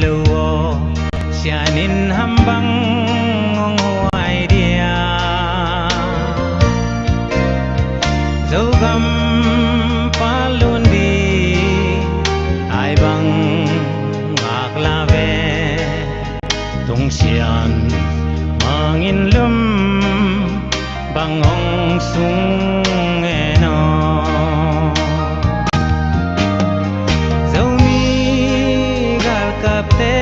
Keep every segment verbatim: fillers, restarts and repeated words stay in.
lo aw, sian in ham bang hong huai dia? Zogam palun ding ai bang ngak la ve. Tungsian mangin lum bang hong sung e no. Zomi galkapte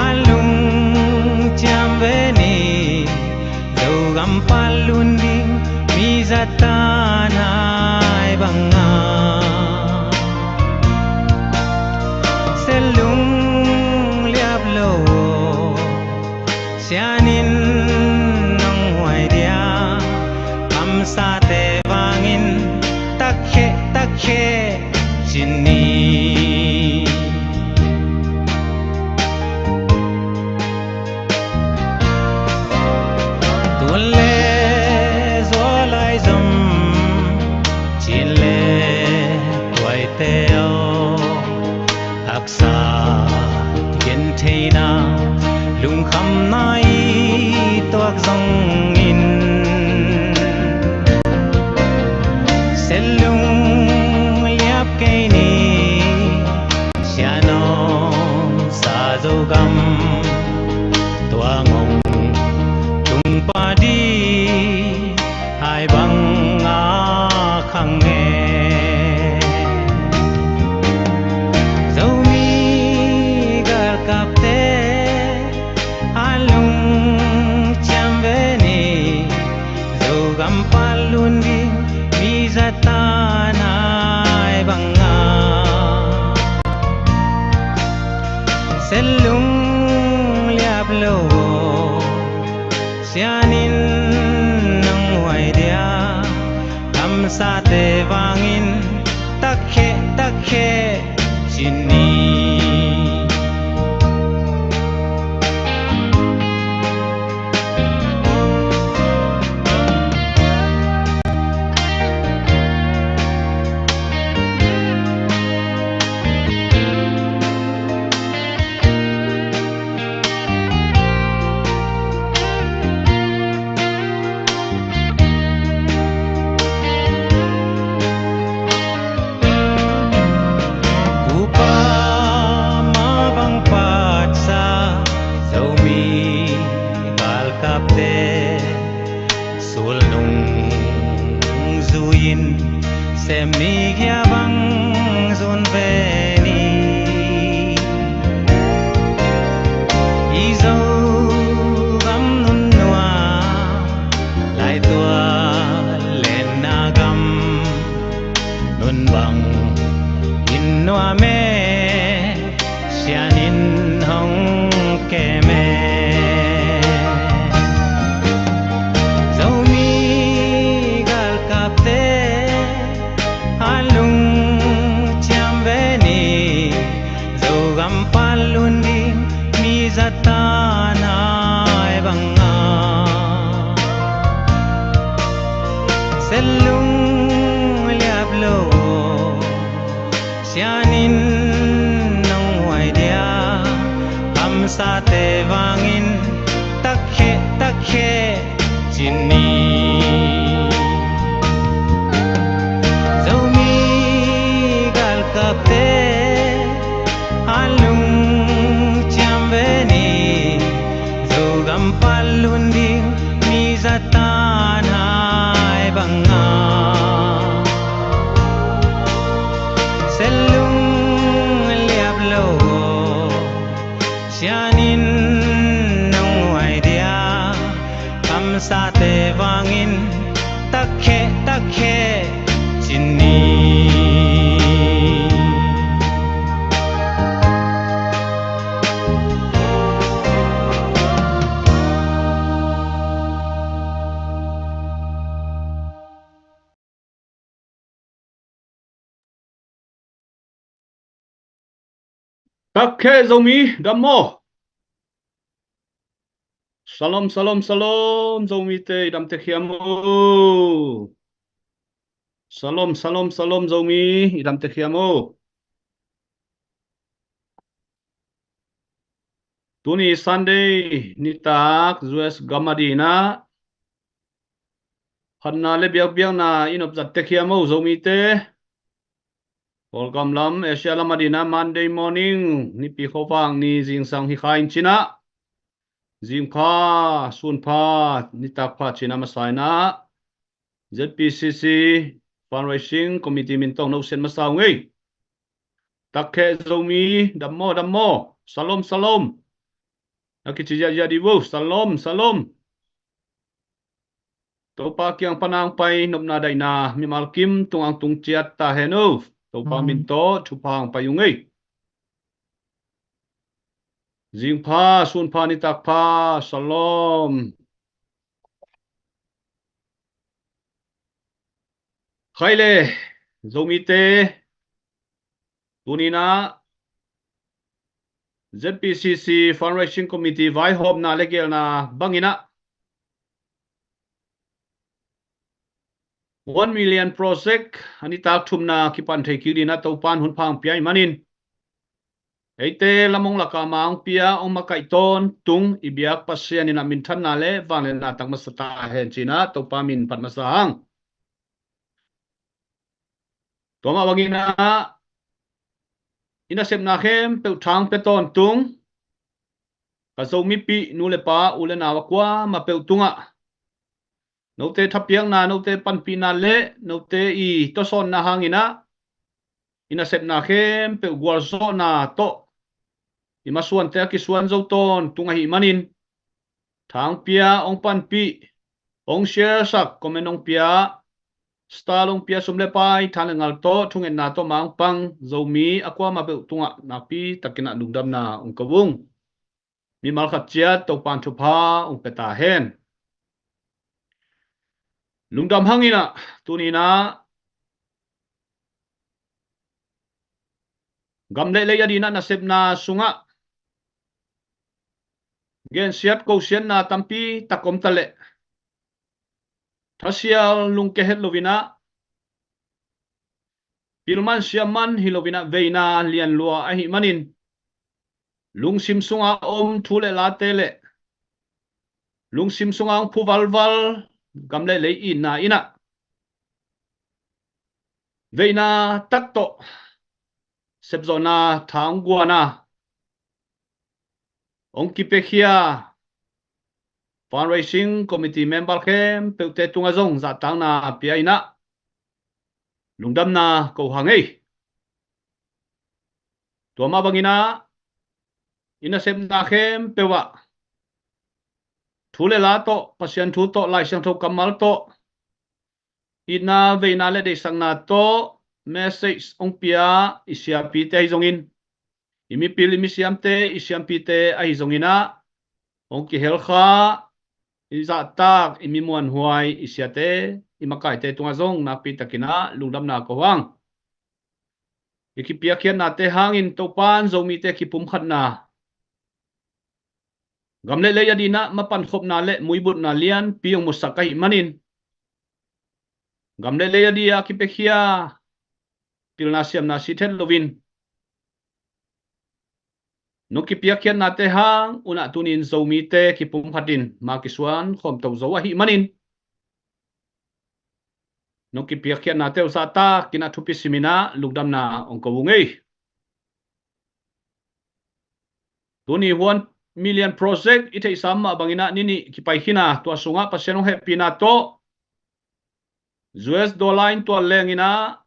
a lungciam ve ni. Zogam palun ding mi zatan ai banga. Selung liap lo, sian in nong huai dia? Kamsate vangin takkhe takkhe cin ni. Tun le zual ai zom cin le tuaite aw, haksa gentheina lungkhamna i tuak zongin, selung liap kei ni. Sianom sa Zogam tuang hong tung padi ai bang a khang e. Zomi galkapte a lungciam ve ni. Zogam palun ding mi zatan ai banga. Selung liap lo, sian in nong huai dia? Kamsate vangin takkhe takkhe cin ni. Kupa ma bang patsa Zomi galkapte sulnung zui-in sem ni, kia bang zun ve ni. I Zogam nunnuam, laitual lenna gam, nun bang in nuam e, sian in hong kem e. Zomi galkapte a lungciam ve ni. Zogam palun ding mi zatan ai banga. Selung liap lo, sian in nong huai dia? Kamsate vangin takkhe takkhe cin ni. Zomi galkapte a lungciam ve ni. Zogam palun ding mi zatan ai banga. Selung liap lo, sian in nong huai dia? Kamsate vangin takkhe takkhe cin ni. Takkhe Zomi, dam maw? Salom, salom, salom, Zomite i dam tek hiam aw? Salom, salom, salom, Zomi i dam tek hiam aw? Tuni Sunday nitak U S gam a dinah phatna le biakbiakna i nopzat tek hiam o Zomite? Kawlgam lam Asia lam a dinah Monday morning, nipi khuavak ni zingsang hi kha in cinah, zingpha, sunpha, nitak pha cinah masa inah Z P C C Fundraising Committee min tawh nosen masa ung ei. Takkheh Zomi, dammaw, dammaw. Salom, salom. A kici ziahziah dih vo, salom, salom. Topa kiang panang pai nopna daihna mimal kim tungang tung ciat ta hen o. Topa min tawh thupha ang pai ung ei. Zingpha, sunpha, nitak pha, salom. Khai le, Zomite, tuninah Z P C C Fundraising Committee vaihawmna le gelna banginah One Million Project a nitak thumna kipan thei kik dinah Topan hun pha ang pia ih manin, eite lamong laka ma ang pia, ong makaih tawntung i biak Pasian inah minthanna le vangliatna tang masa ta hen cinah Topa min phat masa ang. Tua mah banginah i nasepna khempeuh thang pia tawntung ka Zomipih nu le pa, u le nau a kuamah peuh tungah note thapiakna, note panpihna le note i tawsawnna hanginah i nasepna khempeuh gualzawhna tawh i masuante a kisuan zo tawntung ahih manin, thang pia, ong panpih, ong share sak, comment ong pia, star ong pia, sum le pai, than le ngal tawh, thungetna tawh ma ong pang Zomi a kuamah peuh tungah nakpi takinah lungdamna ong ko ung. Mimal khat ciat Topan thupha ong pia ta hen. Lungdam hanginah tuninah gam le lei a dinah nasepna sungah gensiat kosiatna tampi tak om ta leh, thasial lungke het loinah, pilman siaman hi loinah veina lianlua ahih manin, lungsim sunga om thu le late le lungsim sunga ong phu valval gam le lei itna inah veina tak tawh sepzawhna thang guana ong kipiakhia Fundraising Committee member khempeuhte tungah zong zahtakna pia inah lungdamna ko hang ei. Tua mah banginah i nasepna khempeuh ah thu le la tawh, Pasian thu tawh, Lai Siangtho kammal tawh, itna veina le deihsakna tawh message ong pia i siapite ahi zongin, i mipil i misiamte, i siampite ahi zonginah ong kihelkha i zahtak i mimuanhuai i siate, i makaite tungah zong nakpi takinah lungdamna ko hang. I kipiakkhiatnate hangin Topan Zomite kipumkhatna, gam le lei a dinah mapankhopna le muibutna lianpi ong musak ahih manin, gam le lei a dia kipiakhia pilna siamna sit het loin nong kipiakkhiatnate hang unah tunin Zomite kipumkhatin ma kisuan khawmto zo ahih manin, nong kipiakkhiatnate uh zahtakinah thupi siminah lungdamna ong ko ung ei. Tuni One Million Project i theihsa mah banginah ninih kipai khinah tua sungah Pasian ong hehpihna tawh U S dollar in tual lenginah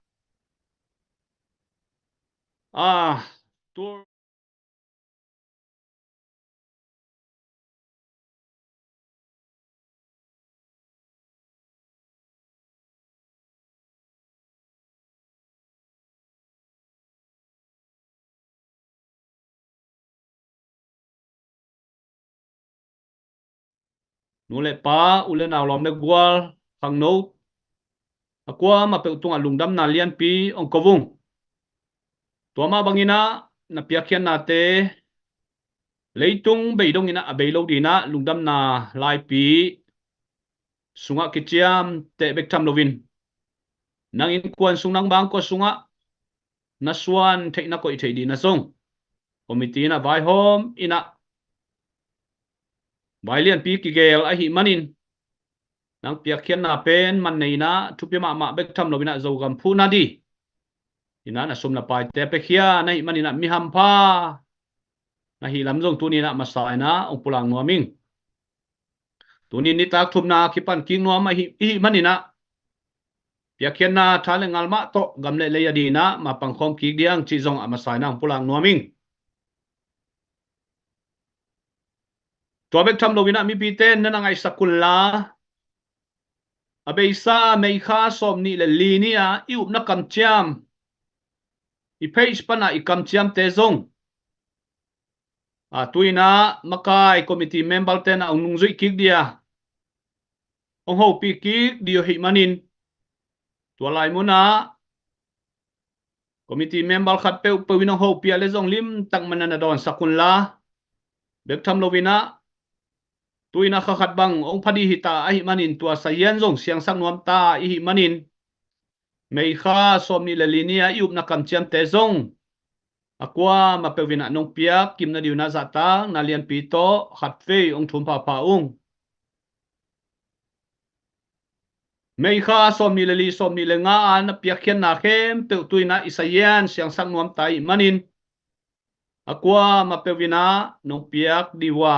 a tur nu le pa, u le nau, lawm le gual, khangno a kuamah peuh tungah lungdamna lianpi ong ko ung. Tua mah banginah na piakkhiatnate leitung bei donginah a bei lo dinah lungdamna laipi sungah kiciamteh bek tham loin, nang innkuan sung, nang bangkua sungah na suan theih na koih theih dihna zong committee inah vaihawm inah vai lianpi kigel ahih manin, nang piakkhiatna pen man nei inah, thupi mahmah bek tham lo inah Zogam phuhna di inah na sum na paite a piakhia na hih man inah mi hampha na hih lam zong tuni inah masa inah hong pulak nuam ing. Tuni nitak thumna kipan kik nuam ahih, ihih man inah piakkhiatna tha le ngal mah tawh gam le lei a dinah mapang khawm kik diang cih zong a masa inah hong pulak nuam ing. Tua bek tham lo inah mipite na na ngaihsak unla, a beisa May kha sawm nih le li ni-a i upna kamciam, i page pana i kamciamte zong, a, tu inah makai committee member te na hong nungzuih kik dia, hong hopih kik dih uh ahih manin, tua lai munah committee member khat peuhpeuh in hong hopih a le zong limtak man a na dawnsak unla, bek tham lo inah tu inah kha khat bang hong pha dih hi ta ahih manin tua sazian zong siangsak nuam ta ihih manin, May kha sawm nih le li ni-a i upna kamciamte zong a kuamah peuh inah nong piak kim na dih uh inah zahtakna lianpi tawh khatvei hong thum phapha ung. May kha sawm nih le li, sawm nih le nga a na piakkhiatna khempeuh tu inah i sazian siangsak nuam ta ahih manin, a kuamah peuh inah nong piak dih uh a,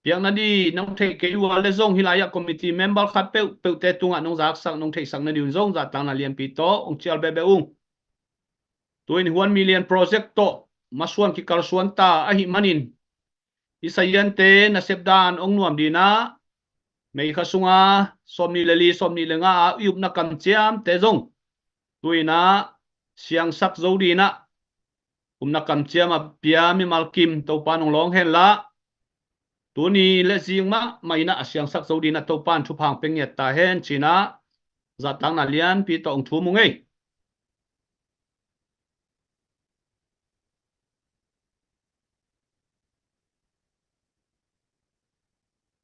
piakna dih nong theih kei uh a le zong hih lai-ah committee member khat peuhpeuhte tungah nong zaksak nong theihsak na dih un zong zahtakna lianpi tawh hong cial behbeh ung. Tu-in One Million Project tawh masuan kikalsuan ta ahih manin, i saziante nasep dan hong nuam dinah, May kha sunga sawm nih le li, sawm nih le nga a i upna kamciamte zong tu inah siangsak zo dinah, upna kamciam a pia mimal kim Topa in hong lawng henla, tuni le zing mahmah inah a siangsak zo dinah Topa in thupha hong pia ngiat ta hen ci inah zahtakna lianpi tawh hong thum ung ei.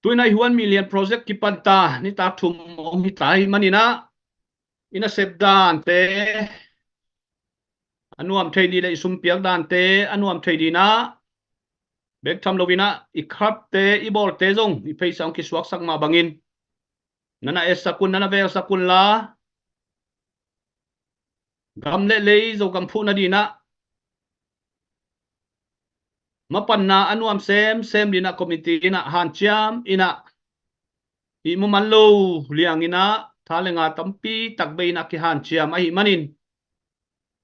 Tu inah i One Million Project kipan ta nitak thum hong hi ta ahih man inah, i nasep dante a nuam thei dih le i sum piak dante a nuam thei dinah, bek tham lo inah i khatte i bawlte zong i page ah hong kisuaksak mah bangin na na etsak un, na na velsak unla, gam le lei Zogam phuhna dinah mapanna a nuam semsem dinah committee inah hanciam inah, ihmu man lo liang inah tha le nga tampi tak bei inah kihanciam ahih manin,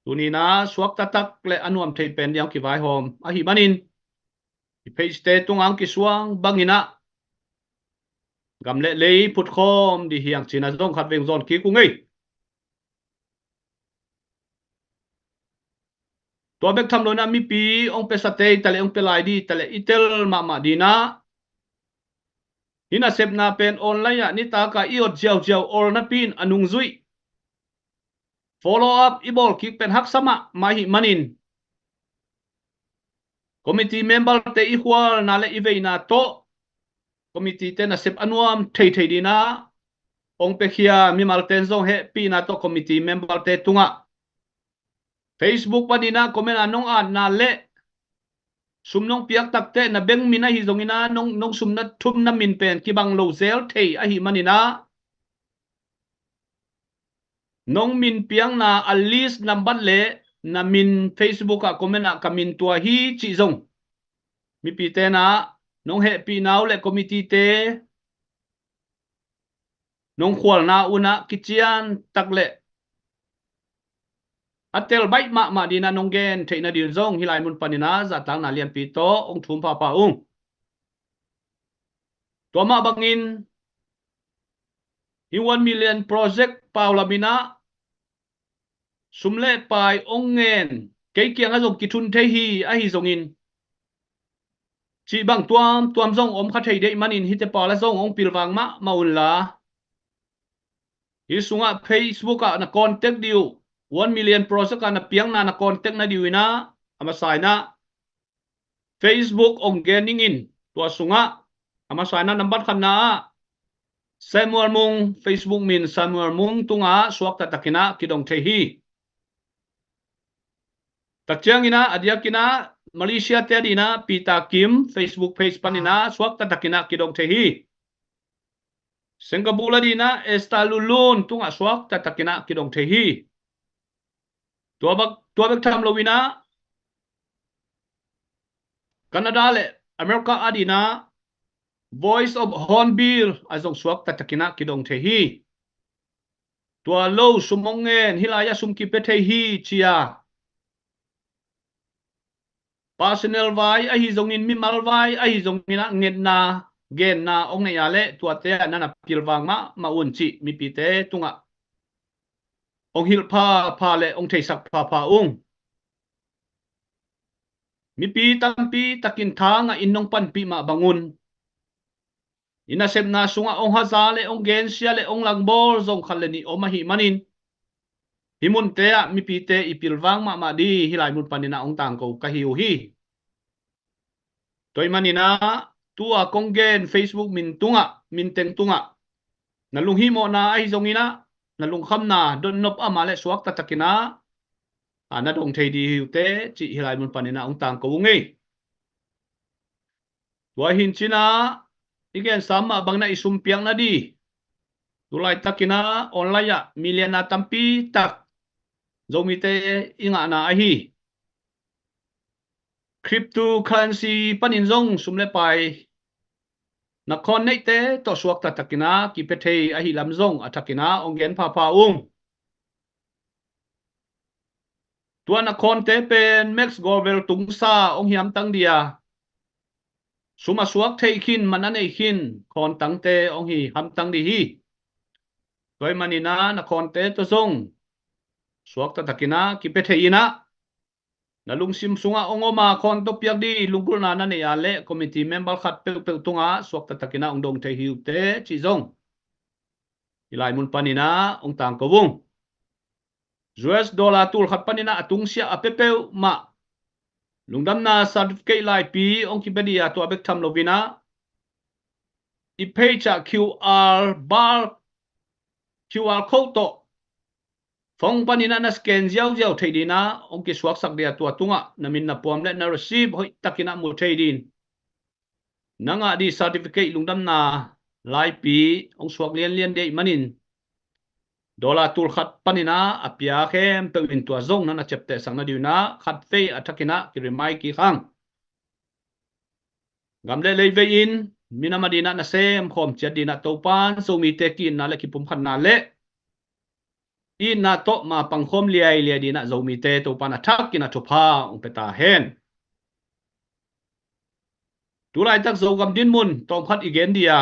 tuni inah suak taktak le a nuam thei pen diang kivaihawm ahih manin, i page te tungah hong kisuang bang inah gam le lei phutkhawm dih hi hang ci inah zong khatvei hong zawn kik ung ei. Tua bek tham lo inah mipi hong piasate hi ta le hong pia lai dih hi ta le i tel mahmah dinah, hih nasepna pen online ah nitak a i ot ziauziau orna pi in a nungzuih follow up i bawl kik pen haksa mahmah ahih manin, committee member te i khualna le i veina tawh committee te nasep a nuam theithei dinah hong piakhia mimalte in zong hehpihna tawh committee member te tungah Facebook panin ah comment ah nong atna le sum nong piak takteh na bank min ahi zongin ah nong, nong sum na thumna min pen kibang lo zel thei ahih manin ah nong min piakna a list nambat le na min Facebook ah comment ah ka min tua hi cih zong mipite in ah nong hehpihna uh le committee te nong khualna un ah kician tak le a tel baih mahmah dinah nong gen theihna ding zong hih lai mun panin ah zahtakna lianpi tawh hong thum phapha ung. Tua mah bangin hih One Million Project pau lamin ah sum le pai hong ngen kei kiangah zong kithun thei hi ahi zongin cih bang tuamtuam zong om kha thei deih manin hihte pau la zong hong pilvang mahmah unla, hih sungah Facebook ah na contact dih uh, One Million Project ah na piakna na contact na dih uh in ah a masa in ah Facebook hong gen ning in, tua sungah a masa in ah nambat khatna ah Samuel Mung, Facebook min Samuel Mung tungah suak taktak in ah kidong thei hi. Tak ciangin ah a diakin ah Malaysia te adingin ah Peter Kim, Facebook page panin ah suakta takin ah kidong thei hi. Singapore adingin ah Esther Lulun tungah suakta takin ah kidong thei hi. Tua bek, tua bek tham loin ah Canada le America adingin ah Voice of Hornbill ah zong suakta takin ah kidong thei hi. Tua lo sum hong ngen, hih lai-ah sum kipia thei hi ci-a personal vai ahi zongin, mimal vai ahi zongin ah ngetna, genna hong nei a leh tuate ah na na pilvang mahmah un cih mipite tungah hong hilh phapha le hong theisak phapha ung. Mipi tampi takin tha ngahin nong panpih mah bangun i nasepna sungah hong haza le hong gensia le hong langbawl zong khat le nih om ahih manin, hih munte ah mipite i pilvang mahmah ding hih lai mun panin ah hong tangko ka hi uh hi. Tua ahih manin ah tua kong gen Facebook min tungah, min teng tungah na lunghihmawhna ahi zongin ah na lungkhamna dotnop a om a leh suakta takin ah na dong thei ding hi uh teh cih hih lai mun panin ah hong tangko ung ei. Tua hi in cin ah i gensa mah bangin ah i sum piakna ding, tu laitakin ah online ah milianna tampi tak Zomite i ngahna ahi cryptocurrency panin zong sum le pai na khawn neihte tawh suakta takin ah kipia thei ahih lam zong a thakin ah hong gen phapha ung. Tua na khawnte pen Max Goldwell tungsa hong hi hamtang ding a, sum a suak theih khin, man a nei khin khawntangte hong hi hamtang ding hi. Tua ahih manin ah na khawnte tawh zong suakta takin ah kipia thei in ah, na lungsim sungah hong om a khawn tawh piak ding lunggulhna na neih a leh committee member khat peuhpeuh tungah suakta takin ah hong dong thei hi uh teh cih zong hih lai mun panin ah hong tangko ung. U S dollar tul khat panin ah a tungsiah a pia peuhmah lungdamna certificate laipi hong kipia ding a, tua bek tham loin ah i page ah Q R bar, Q R code tawh phone panin ah na scan ziauziau theih dingin ah hong kisuaksak ding a, tua tungah na min na puam le na receipt hoih takin ah mu thei dingin na ngah ding certificate lungdamna laipi hong suak lianlian ding ahih manin dollar tul khat panin ah a pia khempeuh in tua zong na na ciaptehsak nadingin ah khatvei a thakin ah ki-remind kik hang. Gam le lei vei in minam adingin ah nasem khawm ciat dingin ah Topan Zomite ki-itna le kipumkhatna le itna tawh mapang khawm liailiai dingin ah Zomite Topan a thakin ah thupha hong pia ta hen. Tu laitak Zogam dinmun tawmkhat i gen ding a,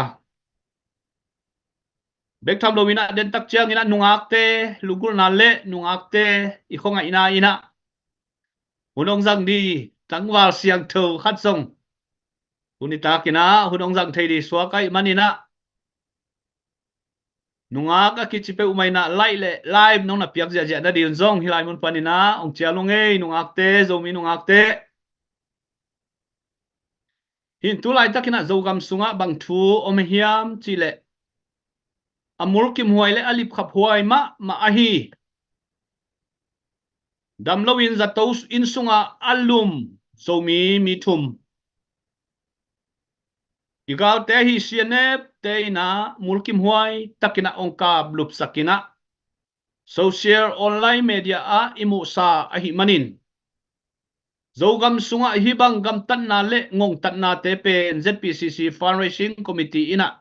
bek tham loin ah dentak ciangin ah nungakte lunggulhna le nungakte i khuangaihna in ah hun hong zang ding tangval siangtho khat zong tuni takin ah hun hong zang thei ding suak ahih manin ah nungak a kici peuhmah in ah like le live nong na piak ziahziah nading un zong hih lai mun panin ah hong cial ung ei, nungakte, Zomi nungakte. Hih in tu laitakin ah Zogam sungah bang thu om hiam cih leh a mulkimhuai le a lipkhaphuai mahmah ahi dam loin zato inn sungah a lum Zomi mi thum, i galte ahi C N F te in ah mulkimhuai takin ah hong kap lupsak in ah social online media ah i muhsa ahih manin Zogam sungah hih bang gamtatna le ngongtatnate pen Z P C C Fundraising Committee in ah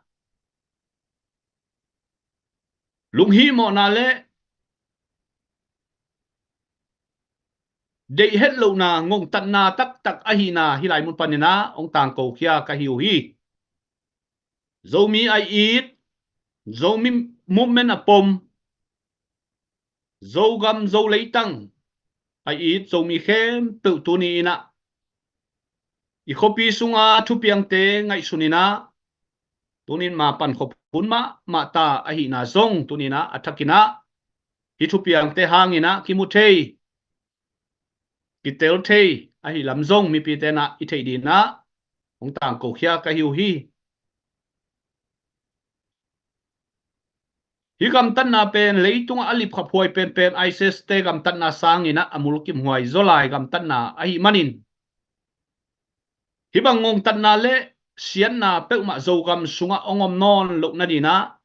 lunghihmawhna le deih hetlohna ngongtatna taktak ahihna hih lai mun panin ah hong tangkokhia ka hi uh hi. Zomi a it, Zomi movement a pom, Zogam Zoleitang a it Zomi khempeuh tuni in ah i khuapi sunga thupiangte ngaihsun in ah tuni in mapan khuaphun mahmah ta ahihna zong tuni in ah a thakin ah hih thupiangte hangin ah kimu thei, kitel thei ahih lam zong mipite in ah i theih dingin ah hong tangkokhia ka hi uh hi. Hih gamtatna pen leitungah a lipkhaphuai penpen ISIS te gamtatna sangin ah a mulkimhuai zaw lai gamtatna ahih manin Hih bang ngongtatna le siatna peuhmah Zogam sungah hong om nawn loh nadinah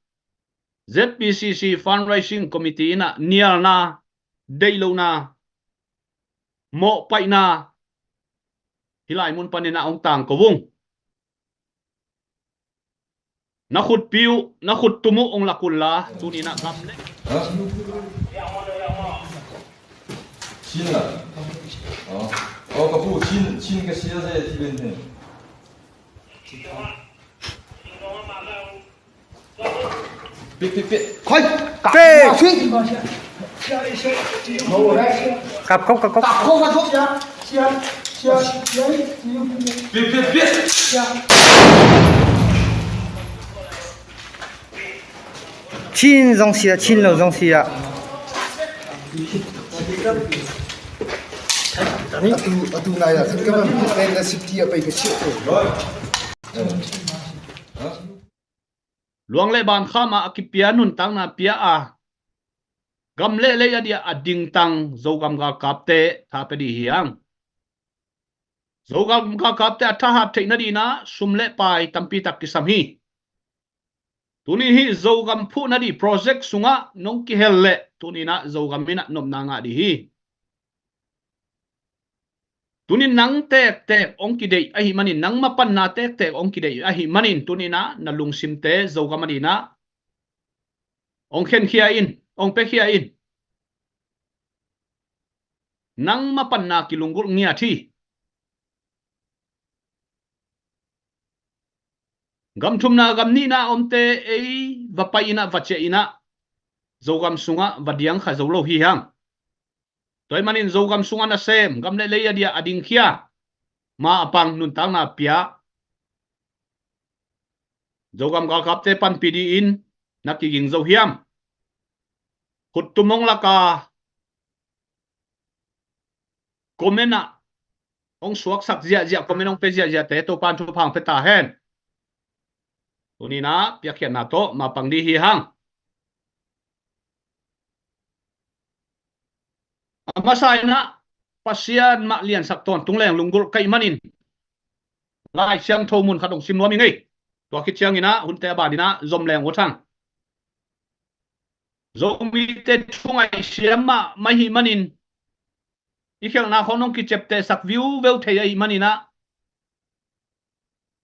Z P C C Fundraising Committee inah nialna, deih lohna, mawhpaihna hih lai mun paninah hong tangko ung. Na khutpi uh, na khuttum uh hong lak unla, tuninah gam le. Chin la. Aw, ka pu Chin, Chin ka sia ze ti ben hen. Pit, pit, pit. Khoi. Pit. Kap kop, kap kop. Kap kop, kap kop. Pit, pit, pit. Chin zong sia, Chin lo zong sia. Atu, atu nai a khat ka man pen na sip ti a pai ka chiah ko. Luang le ban kham ah a kipia nuntakna pia a, gam le lei a dia a dingtang Zogam galkapte tha pia dih hi hang. Zogam galkapte a thahat theih nadinah sum le pai tampi tak kisam hi. Tuni hih Zogam phuh nadih project sungah nong kihel leh tuninah Zogam inah nopna ngah dih hi. Tunin nang tektek hong kideih ahih manin, nang mapanna tektek hong kideih ahih manin, tuninah na lungsimte Zogam a dinah hong khenkhia in, hong pekhia in. Nang mapanna kilunggulh ngiat hi. Gam thumna gam nihna omte ei va pai inah va ciah inah Zogam sungah va diang kha zo lo hi hang. Tua ahih manin Zogam sungah nasem, gam le lei a dia a dingkhia, ma a pang nuntakna pia Zogam galkapte panpih dih in na kiging zo hiam? Khuttum hong lak a, comment ah hong suaksak ziahziah, comment hong pe ziahziahte Topan thupha hong pe ta hen. Tuninah piakkhiatna tawh ma pang dih hi hang. A masa inah Pasian mah liansak tawntung leng lunggulh ka hih manin Lai Siangtho mun khat hong sim nuam ing ei. Tua khit cianginah hunte a baninah zom leng uh thang. Zomite thu ngaihsiam mahmah ahih manin i khialhna khawng nong kiceptehsak viuveu thei ahih maninah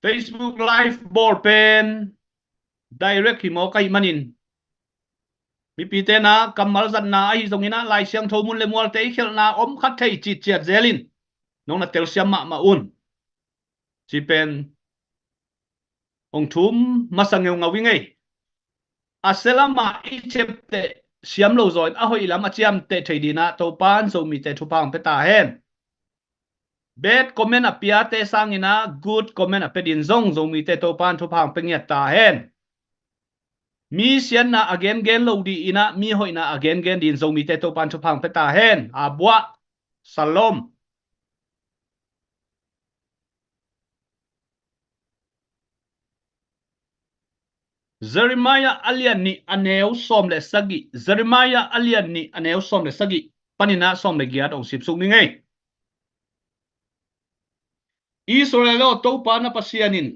Facebook Live bawl pen direct hi mawk ahih manin mipite na kammal zatna ahi zonginah Lai Siangtho mun le mualte i khialhna om khat thei citciat zelin nong na telsiam mahmah un. Ci pen hong thum masa ngeungau i ngei. A sia lamah i ciapteh siam lo zawin a hoih lam a ciamteh thei dinah Topan Zomite thupha hong pe ta hen. Bad comment a piate sanginah good comment a pe din zong Zomite Topan thupha hong pe ngiat ta hen. Mi siatna a gengen lo dih inah mi hoihna a gengen din Zomite Topan thupha hong pe ta hen. A buah. Salom. Jeremiah a lian nih a neu sawm le sagih, Jeremiah a lian nih a neu sawm le sagih paninah sawm le giat hong sipsuk ni ngei. Israel aw, Topa na Pasian in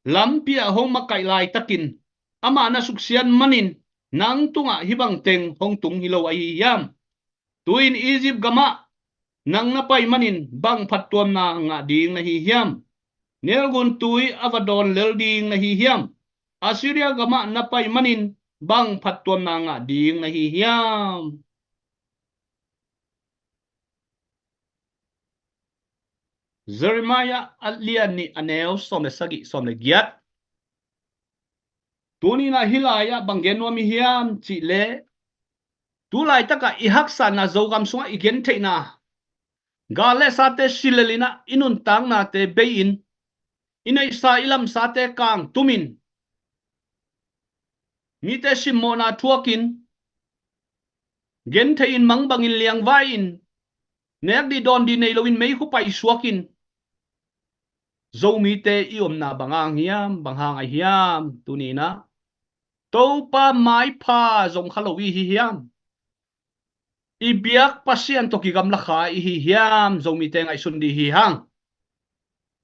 lampi ah hong makaih laitakin amah na suksiat manin nang tungah hih bangteng hong tung hi lo ahi hiam? Tu-in Egypt gamah nang na pai manin bang phattuamna ngah ding na hi hiam? Nelgun tui a va dawn lel ding na hi hiam? Assyria gamah na pai manin bang phattuamna ngah ding na hi hiam? Jeremiah a lian nih a neu sawm le sagih, sawm le giat. Tuninah hih lai-ah bang gen nuam i hiam cihleh, tu laitakah i haksatna Zogam sungah i gentheihna, gal le sate silel inah i nuntaknate bei-in, i neihsa i lamsate kangtumin, mite simmawhna thuakin, genthei-in mangbangin liangvai-in, nek dih dawn dih nei loin meikhu paisuakin, Zomite i omna bang hang hiam, bang hang ahi hiam? Tuninah Topa maipha zong kha lo i hi hiam? I biak Pasian tawh kigamla kha i hi hiam? Zomite ngaihsun dih hi hang.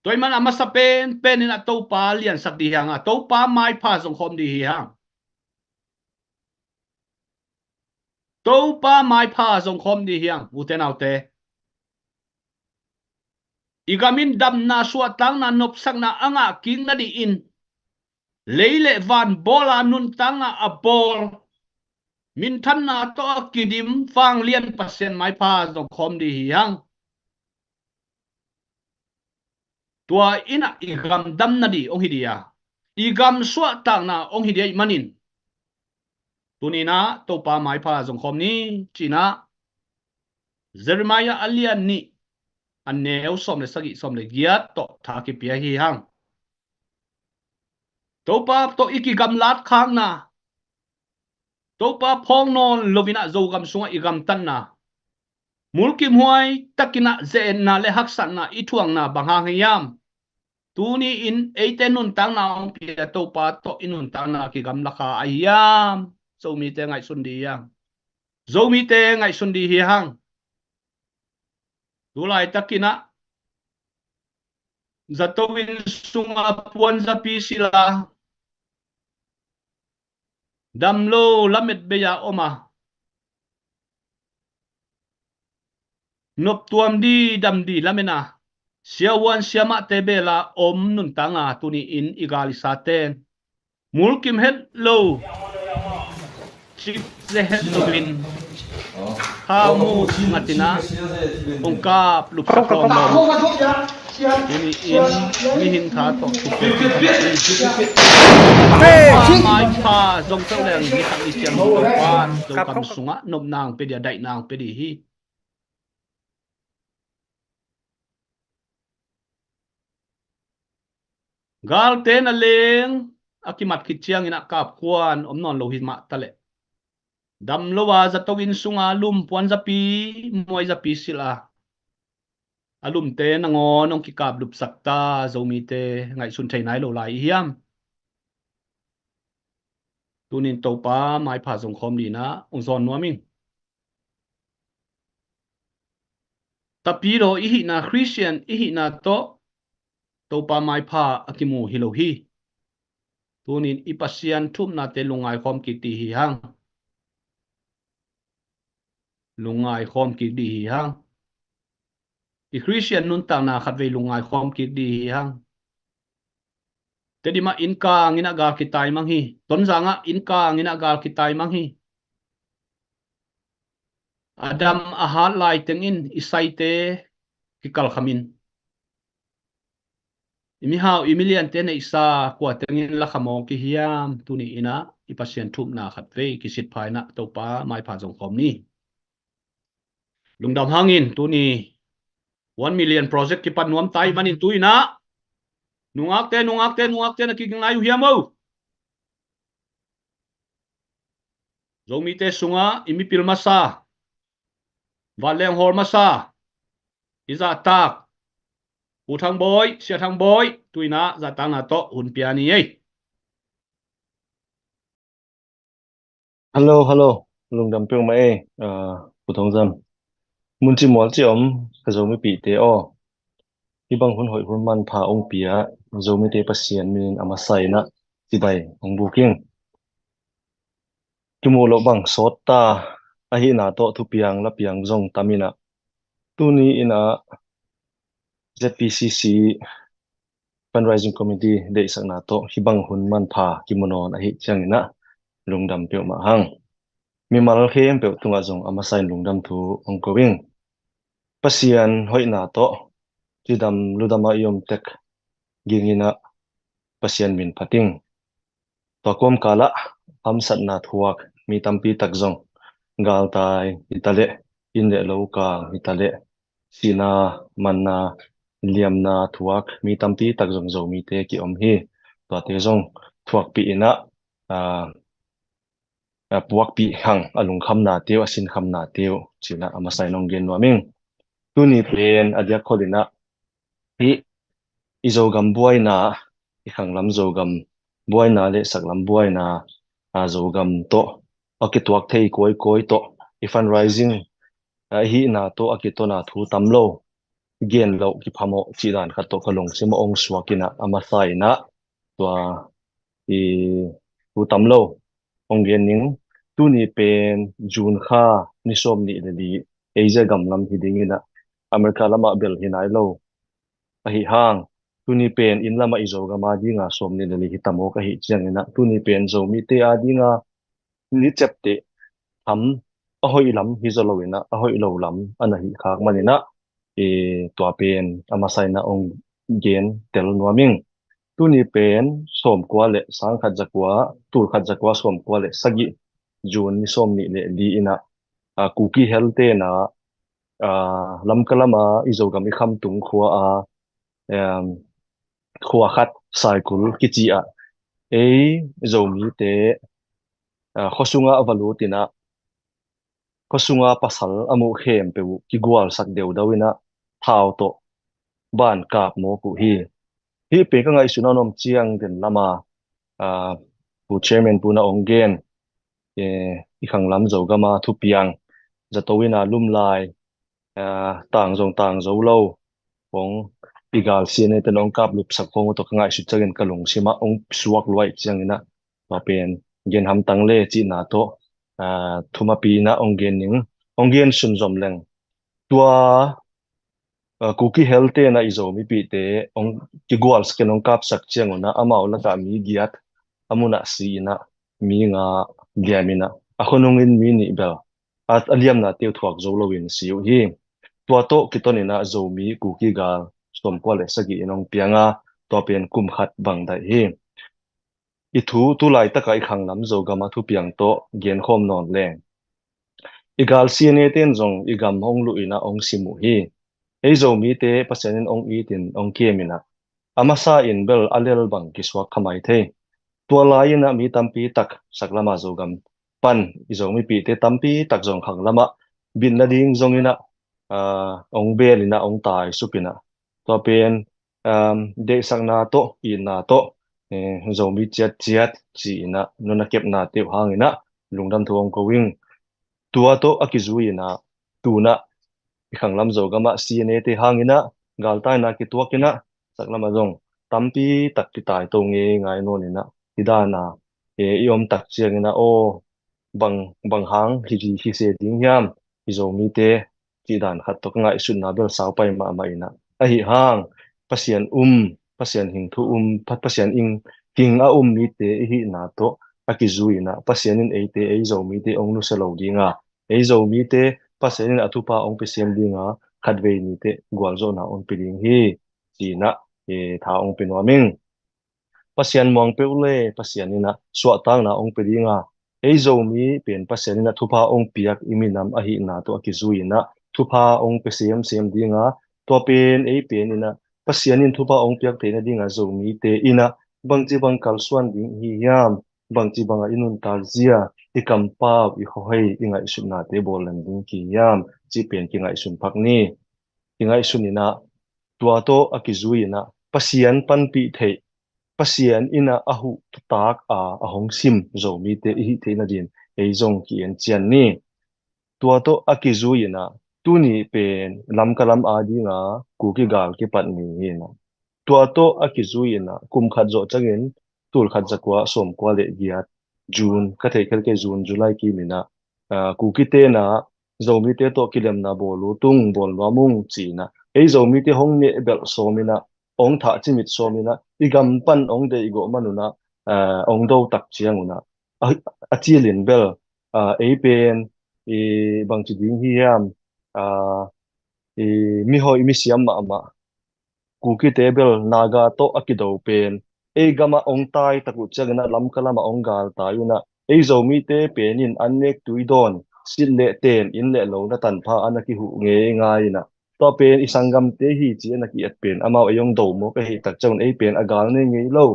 Tua ahih manin a masa penpen in a Topa liansak ding hi hang a, Topa maipha zongkhawm ding hi hang. Topa maipha zongkhawm ding hi hang, ute naute. I gam in damna, suahtakna, nopsakna a ngah kik nadingin lei le van bawl a, nuntakna a bawl, minthanna tawh a kidim vanglian Pasian maipha zongkhawm ding hi hang. Tua in a i gam dam nading hong hi ding a, i gam suahtakna hong hi ding ahih manin, tuni in a Topa maipha zongkhawm ni, ci-in a Jeremiah a lian nih, a neu sawm le sagih, sawm le giat tawh tha kipia hi hang. Topa tawh i kigamlat khakna, Topa phawk nawn lo in a Zogam sungah i gamtatna, mulkimhuai takin a ze-etna le haksatna i thuakna bang hang hiam? Tuni in eite nuntakna hong pia Topa tawh i nuntakna kigamla kha ahi hiam? Zomite ngaihsun ding hi hang. Zomite ngaihsun ding hi hang. Tu laitakin a zato inn sungah puanzapi silh a, dam lo lamet bei a om a, noptuam ding, dam ding lamen a, siavuan siamahte bel a om nuntakna tuni in i gal i saten mulkim het lo, cik ze het lo in, khau mu ngat in a hong kap lupsak lawmlawm. Tuni in mihing tha tawh thupha, maipha zong peuh leng ni khat ni ciang Topa'n Zogam sungah nopna hong pia ding a, daihna hong pia ding hi. Galte na leng a kimat khit ciangin a kapkhuan om nawn lo hi mah taleh, dam lo a zato inn sunga lum puanzapi, muaizapi silh a, a lumte nangawn hong kikap lupsak ta Zomite ngaihsun thei nai lo lai i hiam? Tunin Topa maipha zongkhawm dingin a hong zawn nuam ing. Tapidaw i hihna, Khristian i hihna tawh Topa maipha a kimu hi lo hi. Tunin i Pasian thumnate lungngai khawm kik ding hi hang. Lungngai khawm kik ding hi hang. I Khristian nuntakna khatvei lungngai khawm kik ding hi hang. Tedim ah inn kangin a gal kitaimang hi. Tonzang ah inn kangin a gal kitaimang hi. A dam a hat lai tengin i saite kikalkhamin, i mihau i miliante neihsa kua tengin la khamawk i hiam? Tuni in a i Pasian thumna khatvei kisitpha in a Topa maipha zongkhawm ni. Lungdam hangin tuni one million project kipan nuam ta ahih manin tu in a nungakte, nungakte, nungakte na kiging lai uh hiam o? Zomite sungah i mipil masa, vanleng hawl masa, i zahtak, U Thang Bawi, Sia Thang Bawi, tu in a zahtakna tawh hun pia ni ei. Hello, hello. Lungdam peuhmah ei, ah, Pu Thawng Zam. Mun cih mual cih om ka Zomipihte aw, hih bang hun hoih hun manpha hong pia Zomite Pasian minin a masa in a cibai hong buk ing. Kimuh loh bang sawt ta ahihna tawh thupiang lapiang zong tam in a, tuni in a Z P C C Fundraising Committee deihsakna tawh hih bang hun manpha kimu nawn ahih ciangin a lungdam peuhmah hang. Mimal khempeuh tungah zong a masa in lungdam thu hong ko ing. Pasian hoihna tawh cidam ludam ah i om tek ging in a Pasian min phat ing. Tua kawmkal ah hamsatna thuak mi tampi tak zong galtai hi ta leh, inn le lo kang hi ta leh, sihna, manna, liamna thuak mi tampi tak zong Zomite ki-om hi. Tuate zong thuakpih in a, a, a puakpih hang a lungkhamnate uh, a sinkhamnate uh ci-in a a masa in hong gen nuam ing. Tuni pen a diak khol in a hih i Zogam buaina, i khanglam Zogam buaina le saklam buaina, a, Zogam tawh a kituak thei kawikawi tawh i fundraising, a, i hihna tawh a kitona thu tam lo. gen loh kiphamo cih dan khat tawh ka lungsim a ong suak inah a masa inah tua i thu tam lo ong gen ning. Tuni pen June kha ni sawm nih le li Asia gam lam hi ding inah America lamah bel hi nai lo ahi hang, tuni pen inn lamah i Zogam a dinga sawm nih le li hi tam awk ahi ciang inah tuni pen Zomite a dinga ni cepteh tham a hoih lam hi zaw lo inah a hoih lo lam a na hi khak man inah i tua pen a masa inah ong gen tel nuam ing. Tuni pen sawmkua le sang khat zakua, tul khat zakua sawmkua le sagih, June ni sawm nih le li inah a, Kuki helte na a, Lamka lama i Zogam i Khamtung khua a, em, khua khat Saikul kici ah ei Zomite a, khuasunga a va lut inah khuasunga pasal a muh khempeuh uh kigualsak deudau inah thau tawh ban kap mawk uh hi. Hih pen ka ngaihsun a nuam ciang den lama a, pu chairman pu na ong gen, eh, i khanglam Zogama thupiang zato ina lumlai, eh, tang zong tang zo lo hong i gal C N A ten ong kap lupsak hong uh tawh ka ngaihsut ciangin ka lungsimah ong suak luai ciangin ah tua pen gen hamtang le cihna tawh, eh, thumapi ina ong gen ning, ong gen sunzom leng tua Kuki helte na i Zomipihte ong kigualsak in ong kapsak ciangun ah amau lakah mi giat a munah si inah mi nga liam inah a khonungin mi nih bel a liamna teu thuak zo loin si uh hi. Tua tawh kiton inah Zomi Kuki gal sawmkua le sagih in ong pianga tua pen kum khat bang daih hi. I thu tu laitakah i khanglam Zogama thupiang tawh genkhawm nawn leng i gal C N A ten zong i gam hong luh inah hong sim uh hi. Ei Zomite Pasian in hong itin hong kem inah a masa in bel a lel bang kisuak kha mai thei. Tua lai inah mi tampi tak saklama Zogam pan i Zomipihte tampi tak zong khanglamah bitna ding zong inah, ah, hong bel inah hong tai sup inah tua pen um, deihsakna tawh, itna tawh, eh, Zomi ciatciat ci inah nuna kepna teuh hang inah lungdam thu hong ko ing. Tua tawh a kizui inah tunah i khanglam Zogamah C N A te hang inah galtaina kituak inah saklamah zong tampi tak kitai to ngei ngai nawn inah i dana, eh, i om tak ciang inah aw bang, bang hang hi, hi, hi se ding hiam i Zomite cih dan khat tawh ka ngaihsutna bel saupai mahmah inah ahi hang Pasian um, Pasian hing thu um, Pa- Pasian ing hing a um mite i hihna tawh a kizui inah Pasian in eite ei Zomite ong nusia lo dinga ei Zomite Pasian in a thupha ong pesiam dinga khatvei nite gualzawhna ong pe ding hi ci inah, eh, tha ong pe nuam ing. Pasian muang peuh le Pasian inah suahtakna ong pe dinga ei Zomi pen Pasian inah thupha ong piak i minam ahihna tawh a kizui inah thupha ong pe semsem dinga tua pen ei pen inah Pasian in thupha ong piak theihna dinga Zomite inah bangci bang kalsuan ding hi hiam, bangci banga i nuntak zia i kampau i khuahei i ngaihsutnate bawllen ding ki hiam cih pen kingaihsun phak ni. Kingaihsun inah tua tawh a kizui inah Pasian panpih theih Pasian inah a huh tak a a hong sim Zomite i hih theihna din ei zong ki-en cian ni. Tua tawh a kizui inah tuni pen Lamka lam a dinga Kuki gal kipat ni hi inah tua tawh a kizui inah kum khat zawh ciangin tul khat zakua sawmkua le giat June ka thei khel kei June July kim inah, ah, Kukite na Zomite tawh kilemna bawl uh tung bawl nuam ung ci inah ei Zomite hong neh belh sawm inah ong thah cimit sawm inah i gam pan ong deih gawh man unah, ah, ong do tak ciang unah a, a cilin bel, ah, ei pen i bangci ding hi hiam, ah, i mihawi misiam mahmah Kukite bel Naga tawh a kido pen ei gamah ong tai tak uh ciangin ah Lamka lamah ong gal tai unah ei Zomite pen in an nek tui dawn sit le ten inn le lo na tanpha an a kihuh ngei ngai inah tua pen i sanggamte hi ci an a ki-et pen amau ei ong do mawk ahi tak ciangun ei pen a gal nei ngei lo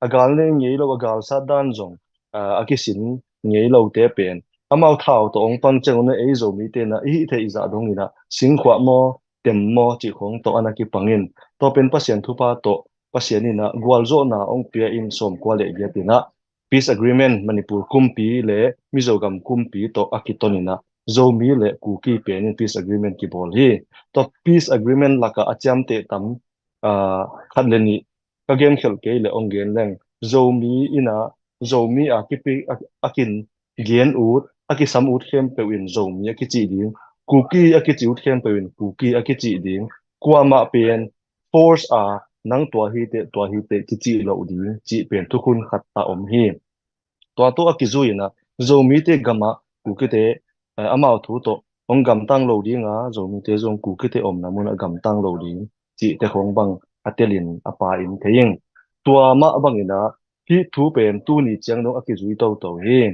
a gal nei ngei lo a gal sat dan zong, ah, a kisin ngei lote pen amau thau tawh ong pang ciangun ah ei Zomite na i hih theih zah dong inah singkhuah maw tem maw cih khawng tawh an a kipangin tua pen Pasian thupha tawh Pasian inah gualzawhna ong pia in sawmkua le giat inah peace agreement Manipur kumpi le Mizogam kumpi tawh a kiton inah Zomi le Kuki pen in peace agreement kibawl hi. Tua peace agreement lakah a ciamteh tam, aa, khat le nih ka genkhelh kei le ong gen leng, Zomi ina, Zomi a kipi a, a kin gen ut, a kisam ut khempeuh in Zomi a kici ding, Kuki a kici ut khempeuh in Kuki a kici ding, kuamah pen force a nang tua hi teh, tua hi teh kici lo ding cih pen thukhun khat a om hi. Tua tawh a kizui inah Zomite gamah Kukite, eh, amau thu tawh hong gamtang lo dinga, Zomite zong Kukite omna munah gamtang lo ding cihte khong bang a telin a pa in thei ing. Tua mah banginah hih thu pen tuni ciang dong a kizui toto hi.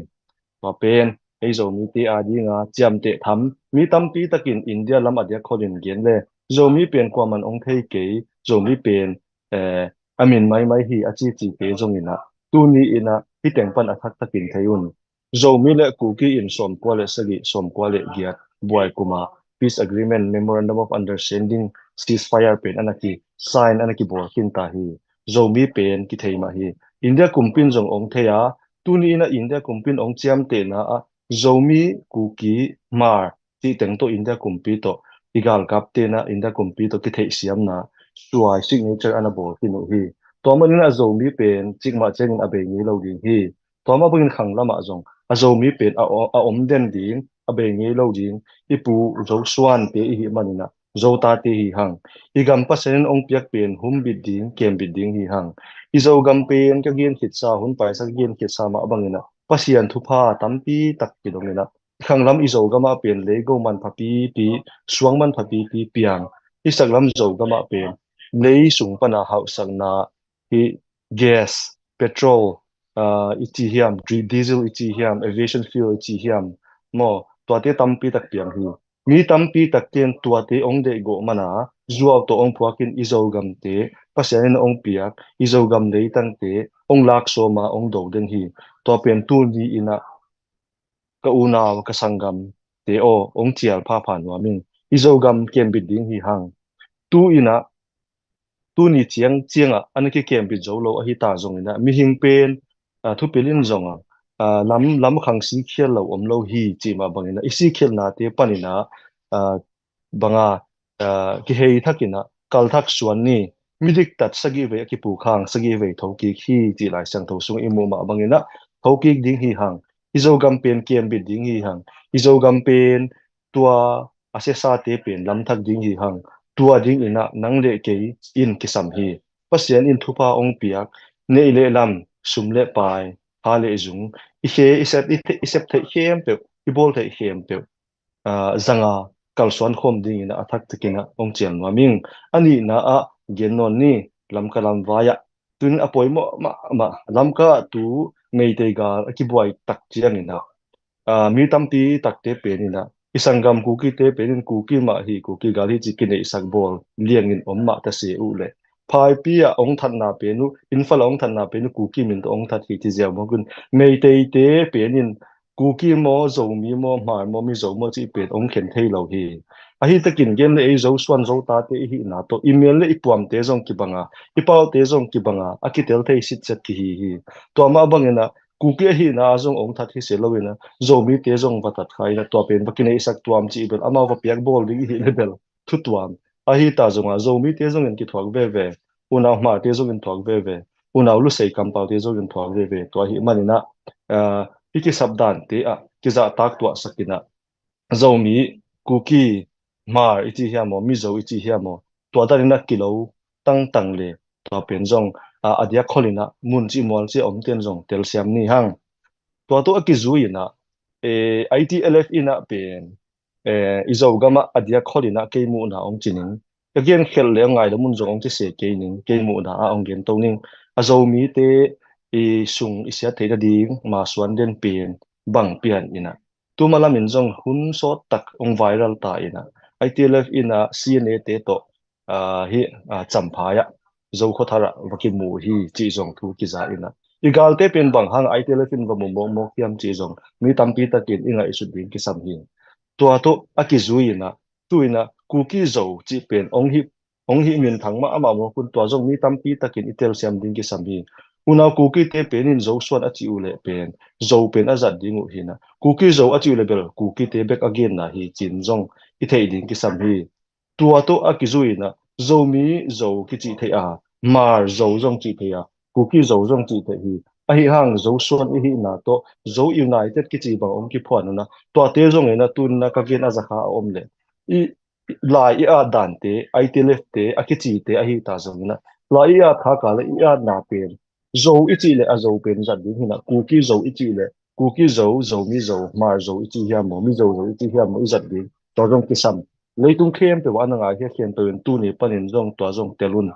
Tua pen ei Zomite a dinga ciamteh tham, mi tampi takin India lam a diak kholin gen le Zomi pen kuaman ong thei kei, Zomi pen, eh, a min maimai hi a cicite zonginah tuni inah hih teng pan a thaktakin thei un. Zomi le Kuki in sawmkua le sagih, sawmkua le giat buai kuma peace agreement, memorandum of understanding, ceasefire pen ana ki sign, ana kibawl khin ta hi. Zomi pen kithei mah hi. India kumpin zong ong thei a, tuni inah India kumpin ong ciamtehna ah Zomi, Kuki, Hmar cih teng tawh India kumpi tawh i galkap tenah India kumpi tawh kitheihsiamna suai signature ana bawl khin uh hi. Tua maninah Zomi pen cikmah ciangin a bei ngei lo ding hi. Tua mah bangin khang lamah zong a Zomi pen a, a om den ding, a bei ngei lo ding, i pu Zosuante i hih maninah Zotate hi hang. I gam Pasian in ong piak pen humbit ding, kembit ding hi hang. I Zogam pen ka gen khitsa, hun paisa ka gen khitsa mah banginah Pasian thupha tampi tak kidonginah i khanglam i Zogamah pen leigo manpha pipi, suang manpha pipi piang, i saklam Zogamah pen lei sung pana hauhsakna hi, gas, petrol, ah, i ci hiam, di-, diesel i ci hiam, aviation fuel i ci hiam, maw, tuate tampi tak piang hi. Mi tampi tak ten tuate ong deihgawh mana zuau tawh ong phuakin i Zogamte Pasian in ong piak, i Zogam leitangte ong lak sawma ong do den hi. Tua pen tuni inah ka unau, ka sanggamte aw, ong cial phapha nuam ing. I Zogam kembit ding hi hang. Tu inah, tuni ciang, ciangah ana kikembit zo lo ahi ta zonginah mihing pen, ah, thupil in zongah, ah, lam, lam khang sikhial lo om lo hi cih mah banginah i sikkhialnate paninah, ah, banga, ah, kihei thakinah kalthak suan ni, midiktat sagih vei a kipukhang sagih vei thokik hi cih Lai Siangtho sung i muh mah banginah thokik ding hi hang. I Zogam pen kembit ding hi hang. I Zogam pen tua a siasate pen lamthak ding hi hang. Tua dinginah nang le kei in kisam hi. Pasian in thupha ong piak, neih le lam, sum le pai, ha le zung, i khe, i sep, i the-, i sep theih khempeuh, i bawl theih khempeuh, ah, zanga kalsuan khawm dinginah a thaktakinah ong cial nuam ing. A nihna ah gen nawn ni, Lamka lamvai ah. Tuin a pawimawh mahmah, Lamka tu Meitei gal a kibuai tak cianginah, ah, mi tampi takte peninah i sanggam Kukite penin Kuki mah hi, Kuki gal hi ci kineihsak bawl liangin om mah ta se uh leh, Phaipi ah ong thatna pen uh, Imphal ah ong thatna pen uh Kuki min tawh ong that hi ci ziau mawk un. Meiteite penin Kuki maw, Zomi maw, Hmar maw, Mizo maw cih pen ong khen thei lo hi. Ahi takin gen le ei Zosuan Zotate i hihna tawh i mel le i puamte zong kibanga, i paute zong kibanga a kitel thei sitset kihi hi. Tua mah banginah Kuki ahihna a zong ong that hi se loinah Zomite zong va tat kha inah tua pen va kineihsak tuam cih bel amau va piak bawl ding i hih le bel thutuam. Ahi ta zongah Zomite zongin kithuak veve, unau Hmarte zongin thuak veve, unau Lusei kampaute zongin thuak veve. Tua ahih maninah, ah, i kisap dante ah kizahtak tuahsakinah Zomi, Kuki, Hmar i ci hiam aw, Mizo i ci hiam aw, tua daninah kilo tangtang le tua pen zong, ah, a diak kholinah mun cih mual cih a omten zong telsiam ni hang. Tua tawh a kizui inah, eh, I T L F inah pen, eh, i Zogamah a diak kholinah kei muhna ong cining, ka genkhelh le ong ngai le mun zong ong kise kei ning, kei muhna ah ong gento ning. A Zomite i sung i siat theih nading masuan den pen bang pian inah, tuma lamin zong hun sawt tak ong viral ta inah, I T L F inah C N A te tawh, ah, hi, ah, Champhai ah, Zokhawthar ah va kimu hi cih zong thu kiza inah, i galte pen bang hang I T L F in va mu mawkmawk hiam cih zong mi tampi takin i ngaihsut ding kisam hi. Tua tawh a kizui inah, tu inah Kuki Zo cih pen ong hih, ong hih minthang mah amah mawk un, tua zong mi tampi takin i telsiam ding kisam hi. Unau Kukite pen in Zosuan a cih uh leh pen Zo pen a zat ding uh hi-in ah, Kuki Zo a cih uh leh bel Kukite bek a genna hi ci-in zong i theih ding kisam hi. Tua tawh a kizui-in ah Zomi Zo kici thei a, Hmar Zo zong ci thei a, Kuki Zo zong ci thei hi. Ahi hang Zosuan i hihna tawh Zo United kici bang hong kiphuan un ah, tuate zong in ah tu-in ah ka gen a za kha a om leh, i lai i at dante, I T L F te a kicite ahi ta zongin ah, lai i at kha kal ah i atna pen Zo i cih leh a Zo pen zat ding hi-in ah, Kuki Zo i cih leh Kuki Zo, Zomi Zo, Hmar Zo i ci hiam maw, Mizo Zo i ci hiam maw, i zat ding, tua zong kisam. Leitung khempeuh ah a na ngaikhia khempeuh in tuni panin zong tua zong tel un.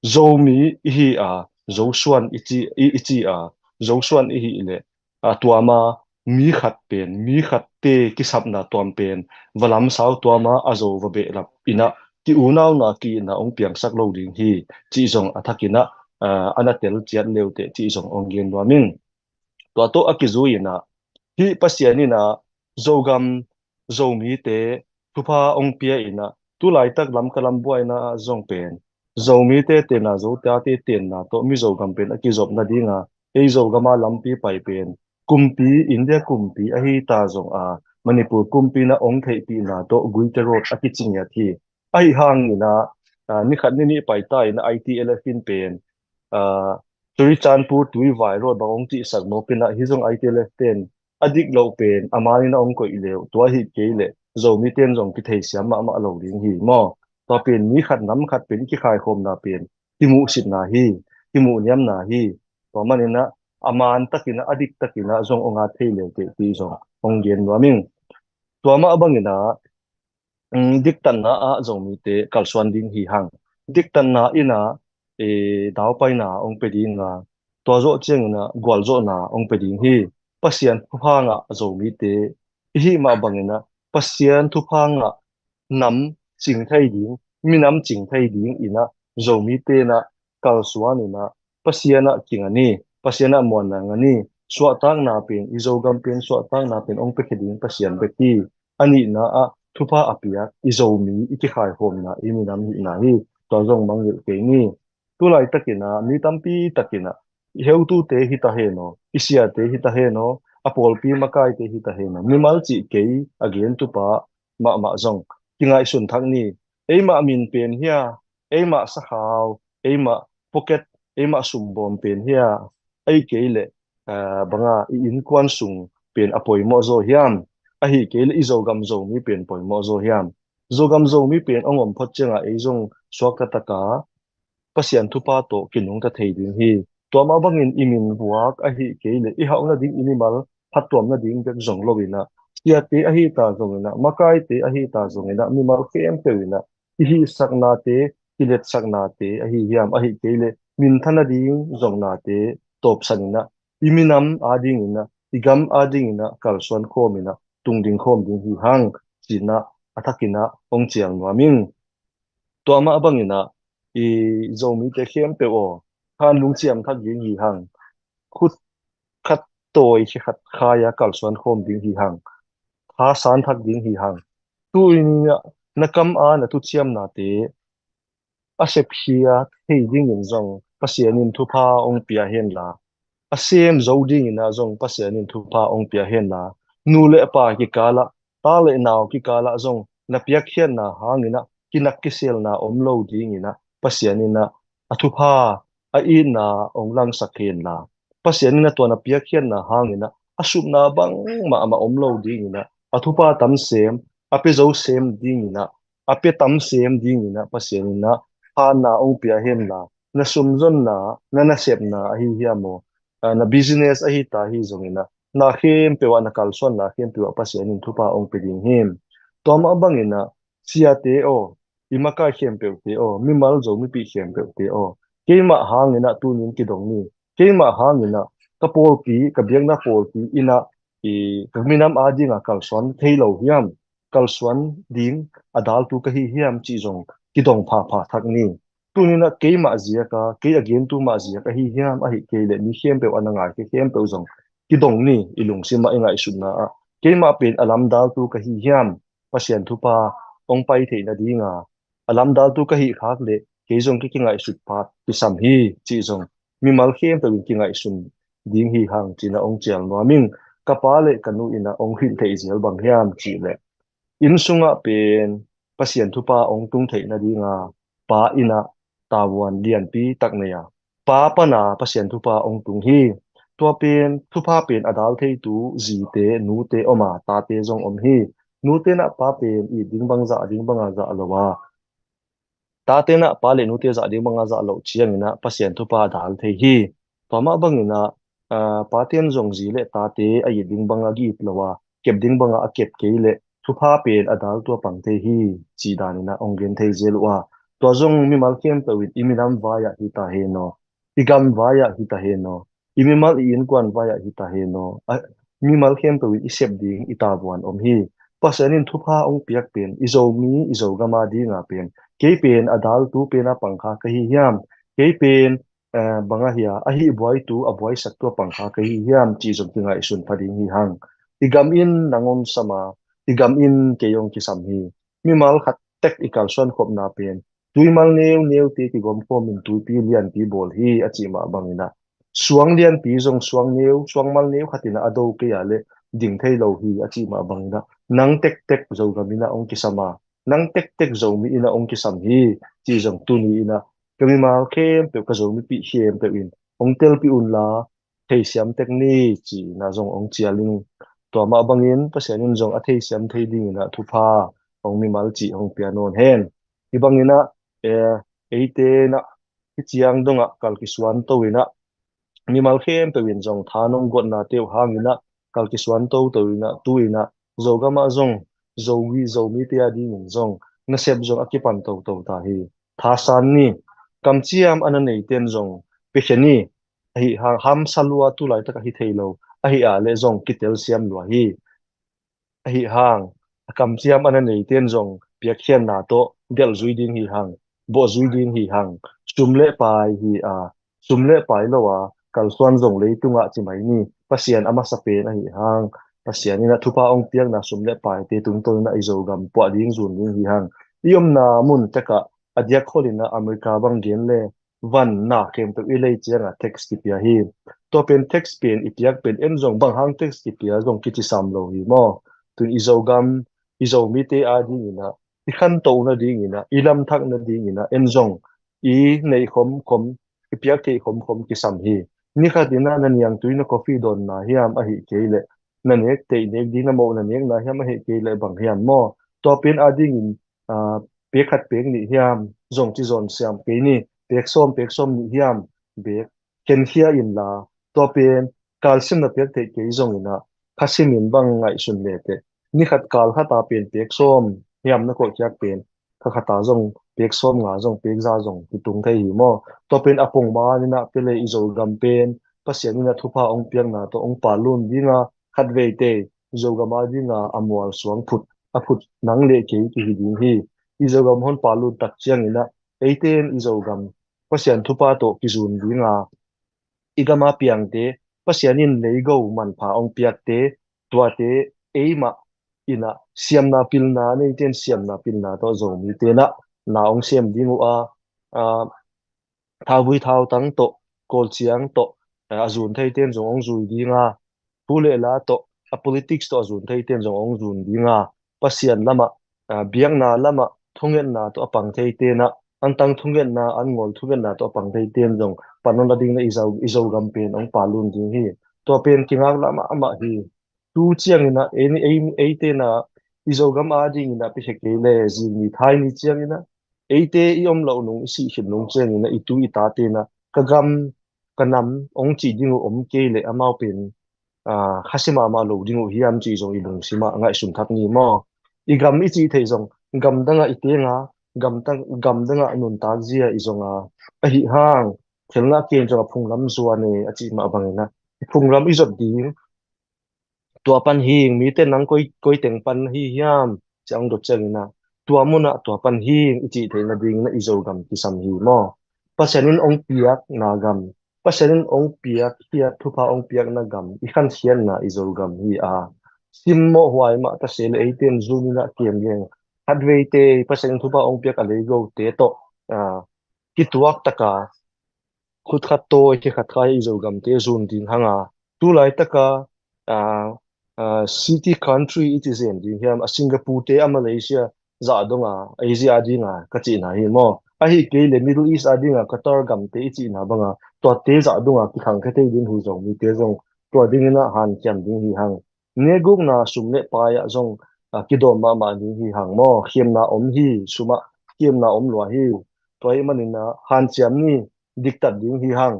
Zomi i hi a, Zosuan i ci, i, i ci a, Zosuan i hih leh, a, tua ma mi khat pen, mi khatte kisapna tuam pen va lamsau, tua ma a Zo va behlap in ah, ki unauna ki-itna hong piangsak lo ding hi, cih zong a thakin ah, a, a na tel ciat leuteh cih zong hong gen nuam ing. Tua tawh a kizui-in ah, hih Pasian in ah Zogam Zomite thupha hong pia in ah, tu laitak Lamka lam buaina ah zong pen Zomite tenna, Zotate tenna tawh Mizo gam pen a kizop nading a, ei Zogam a lampi pai pen kumpi, India kumpi ahi ta zong a, Manipur kumpi in ah hong theihpihna tawh Guite Road a kici ngiat hi. Ahi hangin ah, a, ni khat ni nih pai ta in ah I T L F in pen, a, Churachandpur Tuivai Road bang hong cihsak mawk in ah, hih zong I T L F ten a dik loh pen a man in ah hong koih leh, tua hi kei leh Zomite in zong kitheisiam mahmah lo ding hi maw. Tua pen mi khat nam khat pen i kikhaikhawmna pen kimuhsitna hi, kimuhniamna hi. Tua manin ah a man takin ah, a dik takin ah zong hong at thei leuteh cih zong hong gen nuam ing. Tua mah bangin ah, mm, diktatna ah Zomite kalsuan ding hi hang. Diktatna in ah, eh, daupaina hong pia ding a, tua zawh ciangin ah gualzawhna hong pia ding hi. Pasian thupha ngah Zomite i hih mah bangin ah, Pasian thupha ngah nam cing thei ding, minam cing thei dingin ah Zomite in ah kalsuan in ah, Pasian ah kinga ni, Pasian ah muanna nga ni, suahtakna pen, i Zogam pen suahtakna pen hong piakhia ding Pasian bek hi. A nihna ah thupha a piak i Zomi i kikhaikhawmna, i minam hihna hi. Tua zong mangngilh kei ni. Tu laitakin ah mi tampi takin ah, i heutute hi ta hen aw, i siate hi ta hen aw, a pawlpi makaite hi ta hen aw, mimal cih kei a gentupa mahmah zong kingaihsun thak ni. Eimah min pen hia, eimah sakhau, eimah pocket, eimah sumbawm pen hia, ahih kei leh, ah, banga i innkuan sung pen a poimawh zaw hiam, ahih kei leh i Zogam Zomi pen poimawh zaw hiam. Zogam Zomi pen hong om phot ciangah ei zong suakta taka Pasian thupha tawh kinungta thei ding hi. Tua mah bangin i min vuak ahih kei leh i hauh nading, i mimal phattuam nading bek zong lo in ah, siate ahi ta zongin ah, makaite ahi ta zongin ah, mimal khempeuh in ah i hihsaknate, i letsaknate ahi hiam, ahih kei leh minthan nading zongnate tawpsan in ah, i minam adingin ah, i gam adingin ah kalsuan khawm in ah, tungding khawm ding hi hang, ci-in ah a thakin ah hong cial nuam ing. Tua mah bangin ah, i Zomite khempeuh aw, khan lungciam thak ding hi hang. Khut khat tawi, khe khat khai a kalsuan khawm ding hi hang. Thasan thak ding hi hang. Tu-in ah na kam a na thuciamnate a sepkhia thei dingin zong Pasian in thupha hong pia hen la, a sem zo dingin ah zong Pasian in thupha hong pia hen la, nu le pa kikal ah, ta le nau kikal ah zong na piakkhiatna hangin ah kinak kiselna om lo dingin ah Pasian in ah a thupha, a itna hong langsak hen la, Pasian in ah tua na piakkhiatna hangin ah a supna bangmah amah om lo dingin ah, a thupha tam sem, a pia zo sem dingin ah, a pia tam sem dingin ah Pasian in ah phatna hong pia hen la, na sumzonna, na nasepna ahi hiam aw, ah, na business ahi ta hi zongin ah, na khempeuh ah, na kalsuanna khempeuh ah Pasian in thupha hong pia ding hi. Tua mah bangin ah, siate aw, i makai khempeuhte aw, mimal Zo mipi khempeuhte aw, keimah hangin ah tu-in kidong ni. Keimah hangin ah ka pawlpi, ka biakna pawlpi in ah, i, ka minam adingah kalsuan thei lo hiam, kalsuan ding a daltu ka hi hiam cih zong kidong phapha thak ni. Tu-in ah keimah ziak a, kei a gentu mah ziak ahi hiam, ahih kei leh mi khempeuh a na ngaikhia khempeuh zong kidong ni. I lungsim ah, i ngaihsutna ah, keimah pen a lamdaltu ka hi hiam, Pasian thupha hong pai theih nading a, a lamdaltu ka hih khak leh kei zong ka kingaihsut phat kisam hi, cih zong mimal khempeuh in kingaihsun ding hi hang, ci-in ah hong cial nuam ing. Ka pa le ka nu in ah hong hilh theih zel bang hiam cih leh, inn sungah pen Pasian thupha hong tung theih nading a pa in ah tavuan lianpi tak nei a, pa pan a Pasian thupha hong tung hi. Tua pen, thupha pen a dal theitu zite, nute om a, tate zong om hi. Nute in ah pa pen it ding bang, zah ding bang a zah lo a, tate in ah pa le nute zah ding bang a zah loh ciangin ah Pasian thupha a dal thei hi. Tua mah bangin ah, aa, pate in zong zi le tate a it ding bang a ki it lo a, kep ding bang a a kep kei leh thupha pen a dal tua pang thei hi, cih danin ah hong gen thei zel uh a. Tua zong mimal khempeuh in i minam vai-ah hi ta hen aw, i gam vai-ah hi ta hen aw, i mimal, i innkuan vai-ah hi ta hen aw, a, mimal khempeuh in i sep ding i tavuan om hi. Pasian in thupha hong piak pen, i Zomi, i Zogam a ding a pen, kei pen a daltu pen a pang kha ka hi hiam? Kei pen, eh, bang a hi a, a hih buaitu, a buaisaktu a pang kha ka hi hiam, cih zong kingaihsun pha ding hi hang. I gam in nang hong sam a, i gam in kei hong kisam hi. Mimal khat tek i kalsuan khopna pen, tuimal neu neute kigawm khawm in tuipi lianpi bawl hi, a cih mah bangin ah, suang lianpi zong suang neu, suangmal neu khat in ah a do kei a leh ding thei lo hi, a cih mah bangin ah, nang tektek Zogam in ah hong kisam a, nang tektek Zomi in ah hong kisam hi, cih zong tuni in ah ka mimal khempeuh, ka Zomipih khempeuh in hong telpih un la, theisiam tek ni, ci-in ah zong hong cial ing. Tua mah bangin Pasian in zong a theisiam thei dingin ah thupha hong mimal cih hong pia nawn hen. Hih bangin ah, eh, eite in ah hih ciang dongah kal kisuan to in ah, mimal khempeuh in zong tha nong gotnate uh hangin ah kal kisuan toto in ah, tu in ah Zogam ah zong, Zomi, Zomite a dingin zong nasep zong a kipan toto ta hi. Thasan ni. Kamciam a na neite in zong piakhia ni. Ahi hang hamsa lua, tu laitak ahi thei lo, ahi a leh zong kitelsiam lua hi. Ahi hang a kamciam a na neite in zong piakkhiatna tawh delh zui ding hi hang, bawh zui ding hi hang. Sum le pai hi a, sum le pai lo a kalsuan zong leitungah ci mai ni. Pasian a masa pen ahi hang, Pasian in ah thupha hong piakna sum le paite tungtawn in ah i Zogam puah ding, zun ding hi hang. I omna mun tekah a diak khol in ah America bang gen le, van na khempeuh i lei ciangah tax kipia hi. Tua pen tax pen i piak pen en zong bang hang tax kipia zong kicisam lo hi maw? Tun i Zogam, i Zomite a dingin ah, i khantoh nadingin ah, i lamthak nadingin ah en zong i neih khomkhom, i piak theih khomkhom kisam hi. Ni khat in ah na niangtui, na coffee dawnna hiam, ahi kei leh na nek theih nek ding, na moh na nekna hiam, ahi kei leh bang hiam maw? Tua pen a dingin, aa, pek khat pek nih hiam zong ci zawn siam kei ni. Pek sawm, pek sawm nih hiam, bek khenkhia in la. Tua pen kalsim na piak theih kei zongin ah, khasim in bang ngaihsun le teh, ni khat kal khat a pen pek sawm hiam na koihkhiak pen, kha khat a zong pek sawm nga zong, pek za zong kitung thei hi maw? Tua pen a pongman in ah pia le i Zogam pen Pasian in ah thupha hong piakna tawh hong palun ding a, khat veite Zogam a ding a, a mual suang phut, a phut nang le kei kihi ding hi. I Zogam hong palun tak ciangin ah, eite in i Zogam Pasian thupha tawh kizun ding a, i gam a piangte, Pasian in leigo manpha hong piakte, tuate eimah in ah siamna pilna neite in siamna pilna tawh Zomite in ah na hong sem ding uh a, aa, thauvui thautang tawh, Kawlciang tawh, eh, a zun theite in zong hong zui ding a, thu le la tawh, a politics tawh a zun theite in zong hong zun ding a, Pasian lamah, ah, biakna lamah thungetna tawh a pang theite in ah, antang thungetna, an ngawl thungetna tawh a pang theite in zong pan hong la ding in ah i Zo, i Zogam pen hong palun ding hi. Tua pen kingaklah mahmah hi. Tu ciangin ah, ei, ei, eite in ah i Zogam a dingin ah piakhia kei le, zing ni thai ni ciangin ah, eite i om loh nung, i sih khit nung ciangin ah i tu i tate in ah ka gam, ka nam hong cih ding uh om kei leh amau pen, aa, khasia mahmah lo ding uh hiam cih zong i lungsim ah ngaihsun thak ni maw? I gam i cih theih zong, gam dangah i teng a, gam dang, gam dangah nuntak zia i zong a, ahi hang, khelna ken zong a phunglam zuan e, a cih mah bangin ah i phunglam i zot ding, tua pan hing, mite nang koi, koi teng pan hi hiam, ci-a hong dot ciangin ah, tua munah tua pan hing i cih theih nadingin ah i Zogam kisam hi maw? Pasian in hong piakna gam, Pasian in hong piak, piak, thupha hong piakna gam, i khankhiatna i Zogam hi a, simmawh huai mah ta se leh eite in Zoom in ah kem leng, khat veite Pasian in thupha hong piak a leigote tawh, ah, kituak taka khut khat tawi, khe khat khai i Zogamte zun ding hang a, tu laitaka, a, a, city country i ci zen ding hiam, a Singapore te, a Malaysia zah donga, Asia dinga ka cihna hi maw. Ahi kei le Middle East a dinga Qatar gamte i cihna banga, tuate zah donga kikhangkhe thei ding hi Zomite zong, tua dingina hanciam ding hi hang. Negukna sum le pai ah zong, a, kidawm mahmah ding hi hang maw. Khiamna om hi, sumah khiamna om lua hi. Tua hi manina hanciam ni, diktat ding hi hang.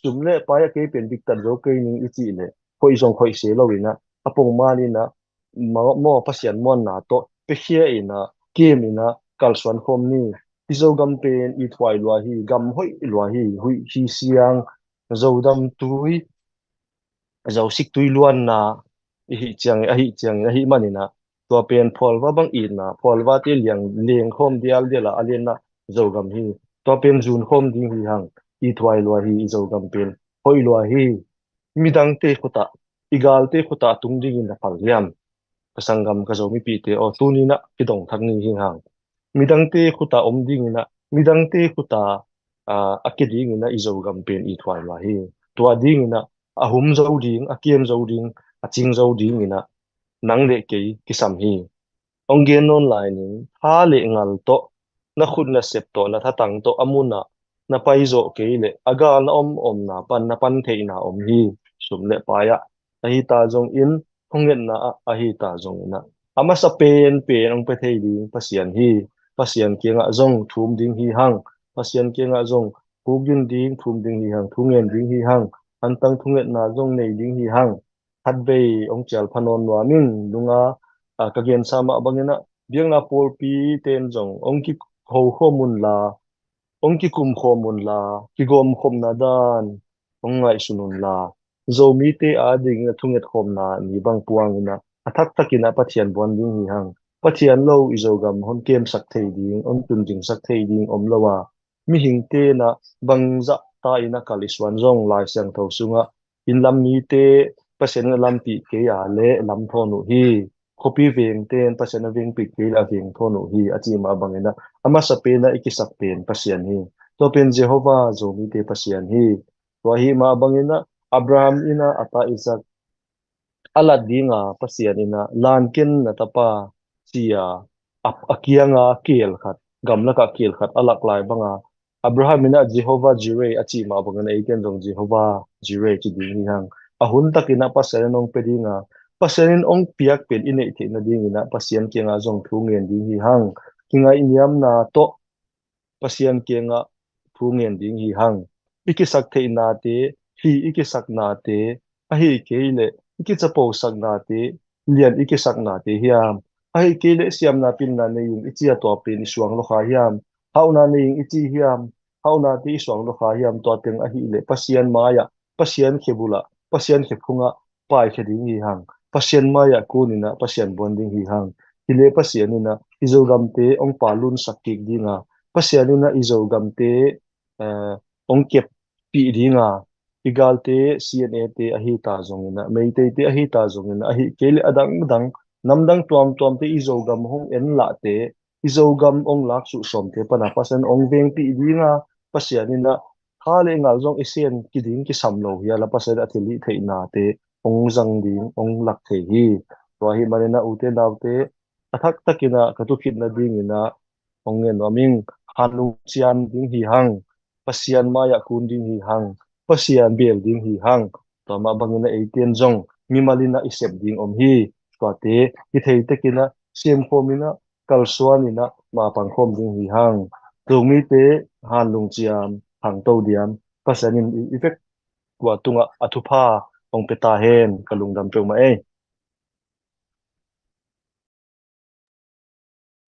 Sum le pai ah kei pen diktat zo kei ning i cih le, khoih zong khoih se lo ina, a pongman ina, maw, maw Pasian muanna tawh piakhia ina, kem ina, kalsuan khawm ni. I Zogam pen i thuai lua hi, gam hoih lua hi, huih hi siang, Zodam tui, Zosik tui luanna i hih ciangin, ahi ciangin, ahi manina, tua pen phualva bang itna, phualvate liang leng khawm dialdiala a lianna Zogam hi. Tua pen zun khawm ding hi hang, i thuai lua hi, i Zogam pen hoih lua hi. Midangte khutah, i galte khutah tung dingin na phal hiam? Ka sanggam, ka Zomipite aw, tunina kidong thak ni hi hang. Midangte khutah om dingina, midangte khutah, a, a ke dingina i Zogam pen i thuai lua hi. Tua dingina a hum zo ding, a kem zo ding, a cing zo dingina nang le kei kisam hi. Hong gen nawn lai ning, tha le ngal tawh, na khut na sep tawh, na thatang tawh a munah na pai zawh kei le, a gal na om omna pan na pan theihna om hi. Sum le pai ah ahi ta zongin, thungetna ah ahi ta zongin ah, a masa penpen hong pia thei ding Pasian hi. Pasian kiangah zong thum ding hi hang. Pasian kiangah zong thu gin ding, thum ding hi hang, thu ngen ding hi hang. Antang thungetna zong nei ding hi hang. Khatvei hong cial pha nawn nuam ing. Nunga, a, ka gensa mah bangin ah, biakna pawlpi ten zong hong kiho khawm unla, hong kikum khawm unla, kigawm khawmna dan hong ngaihsun unla, Zomite adingin a thunget khawmna ni bang puangin ah, a thaktakin ah Pathian buan ding hi hang. Pathian lo i Zogam hon kemsak thei ding, hon tun dingsak thei ding om lo a, mihingte in ah bangzah ta in ah kal i suan zong Lai Siangtho sungah, inn lam mite Pasian in a lampih kei a le lam thawn uh hi. Khuapi vengte in Pasian a vengpih kei le a veng thawn uh hi, a cih mah bangin ah, a masa pen ah i kisak pen Pasian hi. Tua pen Jehovah, Zomite Pasian hi. Tua hi mah bangin ah, Abraham in ah a ta Isaac a lat dinga Pasian in ah, lan ken na tapa, ci-a, a, a kianga keel khat, gamlakah keel khat a lak lai banga, Abraham in ah Jehovah Jireh a cih mah bangin ah, eiten zong Jehovah Jireh ci ding hi hang. A hun takin ah Pasian in hong pia dinga, Pasian in hong piak pen i neih theih nadingin ah Pasian kiangah zong thu ngen ding hi hang. Kingaihniamna tawh Pasian kiangah thu ngen ding hi hang. I kisak theihnate, hi i kisaknate, ahi kei leh i kicaposaknate, lian i kisaknate hiam, ahi kei leh siamna pilna nei-in i ci-a tua pen i suang lo kha hiam, hauhna nei-in i ci hiam, hauhnate i suang lo kha hiam, tua teng ahih leh Pasian mai-ah, Pasian khe bulah, Pasian khe phungah paikhia ding hi hang. Pasian mai-ah kunin ah Pasian buan ding hi hang. Hi leh Pasian in ah i Zogamte hong palunsak kik ding a, Pasian in ah i Zogamte, eh, hong keppih ding a, i galte C N A te ahi ta zongin ah, Meiteite ahi ta zongin ah, ahi kei leh a dangdang, namdang tuamtuamte i Zogam hong en lahte, i Zogam hong lak suhsawmte pana Pasian hong vengpih ding a, Pasian in ah tha le ngal zong i sen kiding kisam lo hi a, la Pasian a thilhih theihnate hong zang ding, hong lak thei hi. Tua ahih manin ah ute naute, a thaktakin ah ka thukhitna dingin ah hong ngen nuam ing. Hanlung ciam ding hi hang, Pasian mai-ah kun ding hi hang, Pasian bel ding hi hang. Tua mah bangin ah eiten zong mimal in ah i sep ding om hi. Tuate i thei takin ah siamkhawm in ah, kalsuan in ah, mapang khawm ding hi hang. Zomite hanlung ciam, khangto diam, Pasian in i, i vek tua tungah a thupha hong pia ta hen. Ka lungdam peuhmah ei.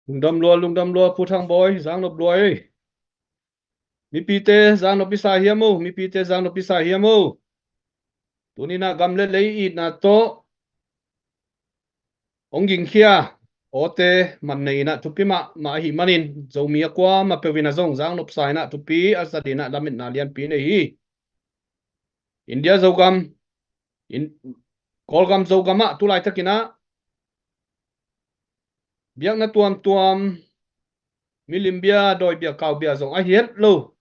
Lungdam lua, lungdam lua, Pu Thang Bawi, zang nop lua ei. Mipite zang nop i sa hiam o, mipite zang nop i sa hiam o. Tuni-in ah gam le lei itna tawh hong gingkhia awte man nei-in ah thupi mahmah ahih manin, Zomi a kuamah peuh in ah zong zang nop sa in ah thupi a zat in ah lametna lianpi nei hi. India Zogam, in, Kawlgam Zogam ah tu laitakin ah biakna tuamtuam, milim bia, dawi bia, kau bia zong a hi het lo.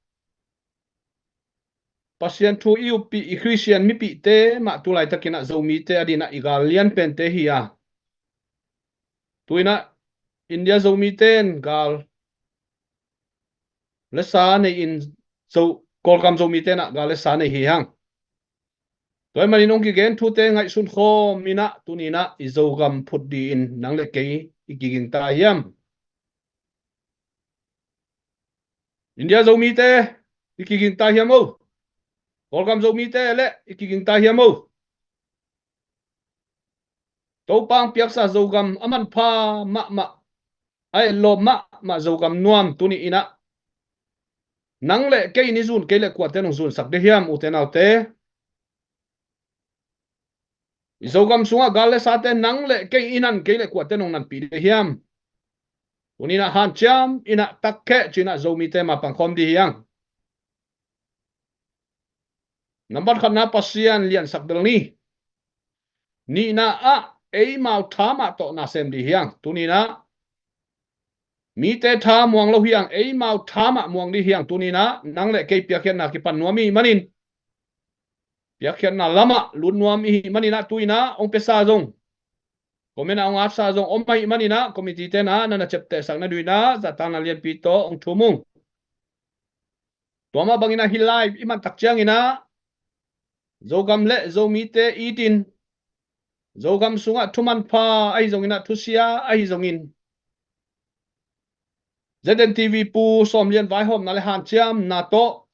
Pasian thu i uppih i Khristian mipihte mah tu laitakin ah Zomite a dingin ah i gal lianpente hi a. Tu-in ah India Zomite in gal le sa nei in, Zo, Kawlgam Zomite in ah gal le sa nei hi hang. Tua ahih manin hong kigen thute ngaihsun khawm in ah tuni-in ah i Zogam phut dingin nang le kei i kiging ta hiam? India Zomite i kiging ta hiam o? Kawlgam Zomite le i kiging ta hiam o? Topa hong piaksa Zogam a manpha mahmah, a etlawm mahmah Zogam nuam tuni-in ah nang le kei in i zun kei leh kuate in hong zunsak ding hiam, ute naute? I Zogam sungah gal le sate nang le kei i nan kei leh kuate in hong nanpih ding hiam? Tuni-in ah hanciam in ah takkheh ci-in ah Zomite mapang khawm ding hi hang. Nambat khatna, Pasian liansak bel ni. Nihna ah eimau tha mah tawh na sem ding hi hang. Tuni-in ah mite tha muang lo hi hang, eimau tha mah muang ding hi hang. Tuni-in ah nang le kei piakkhiatna kipan nuam i hih manin, piakkhiatna lamah lut nuam i hih manin ah tu-in ah hong piasa zong, comment ah hong atsa zong om ahih manin ah committee-te in ah na na ciaptehsak nadingin ah zahtakna lianpi tawh hong thum ung. Tua mah bangin ah hih live i man tak ciangin ah Zogam le Zomite itin, Zogam sungah thu manpha ahi zongin ah, thusia ahi zongin, Z N T V Pu Sawm Lian vaihawmna le hanciamna tawh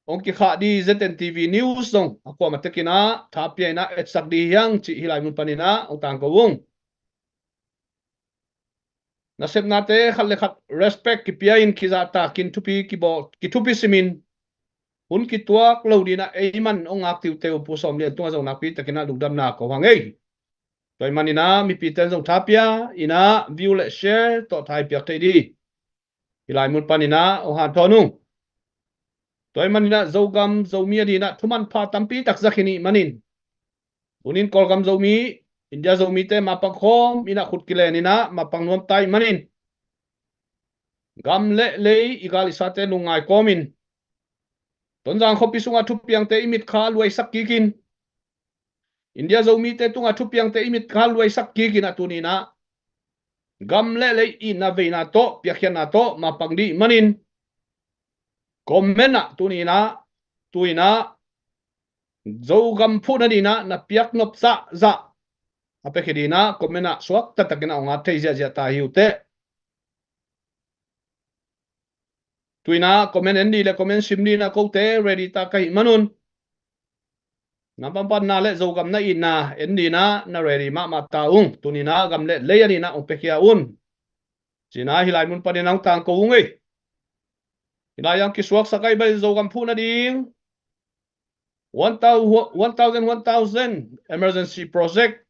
hong kikhah ding Z N T V News zong a kuamah tekin ah tha pia in ah etsak ding hi hang cih hih lai mun panin ah hong tangko ung. Nasepnate khat le khat respect kipia in, kizahtak in, thupi kibawl, kithupi simin, hun kituak lo dingin ah ei man hong ngak tiuteu Pu Sawm Lian tungah zong nakpi takin ah lungdamna ko hang ei. Tua ahih manin ah mipite in zong tha pia in ah view le share tawh tha i piak thei ding hih lai mun panin ah hong hanthawn ung. Tua ahih manin ah Zogam Zomi a dingin ah thu manpha tampi tak za khin i hih manin, tunin Kawlgam Zomi, India Zomite mapang khawm in ah khut kilen in ah mapang nuam ta i hih manin, gam le lei, i gal i sate lungngai kawmin Tonzang khuapi sungah thupiangte i mitkha luaisak kikin, India Zomite tungah thupiangte i mitkha luaisak kikin ah tuni-in ah gam le lei itna veina tawh, piakkhiatna tawh mapang ding i hih manin, comment ah tuni-in ah, tu-in ah Zogam phuhna dingin ah na piak nop zahzah a piakhia dingin ah comment ah suak taktakin ah hong at thei ziahziah ta hi uh teh. Tu-in ah comment en ding le comment sim dingin ah kote ready ta ka hih manun, na panpanna le Zogam na itna en dingin ah na ready mahmah ta ung. Tuni-in ah gam le lei a dingin ah hong piakhia un, ci-in ah hih lai mun panin ah hong tangko ung ei. Hih lai-ah hong kisuaksak ahih manin Zogam phuhna ding one thousand, one thousand, one thousand emergency project.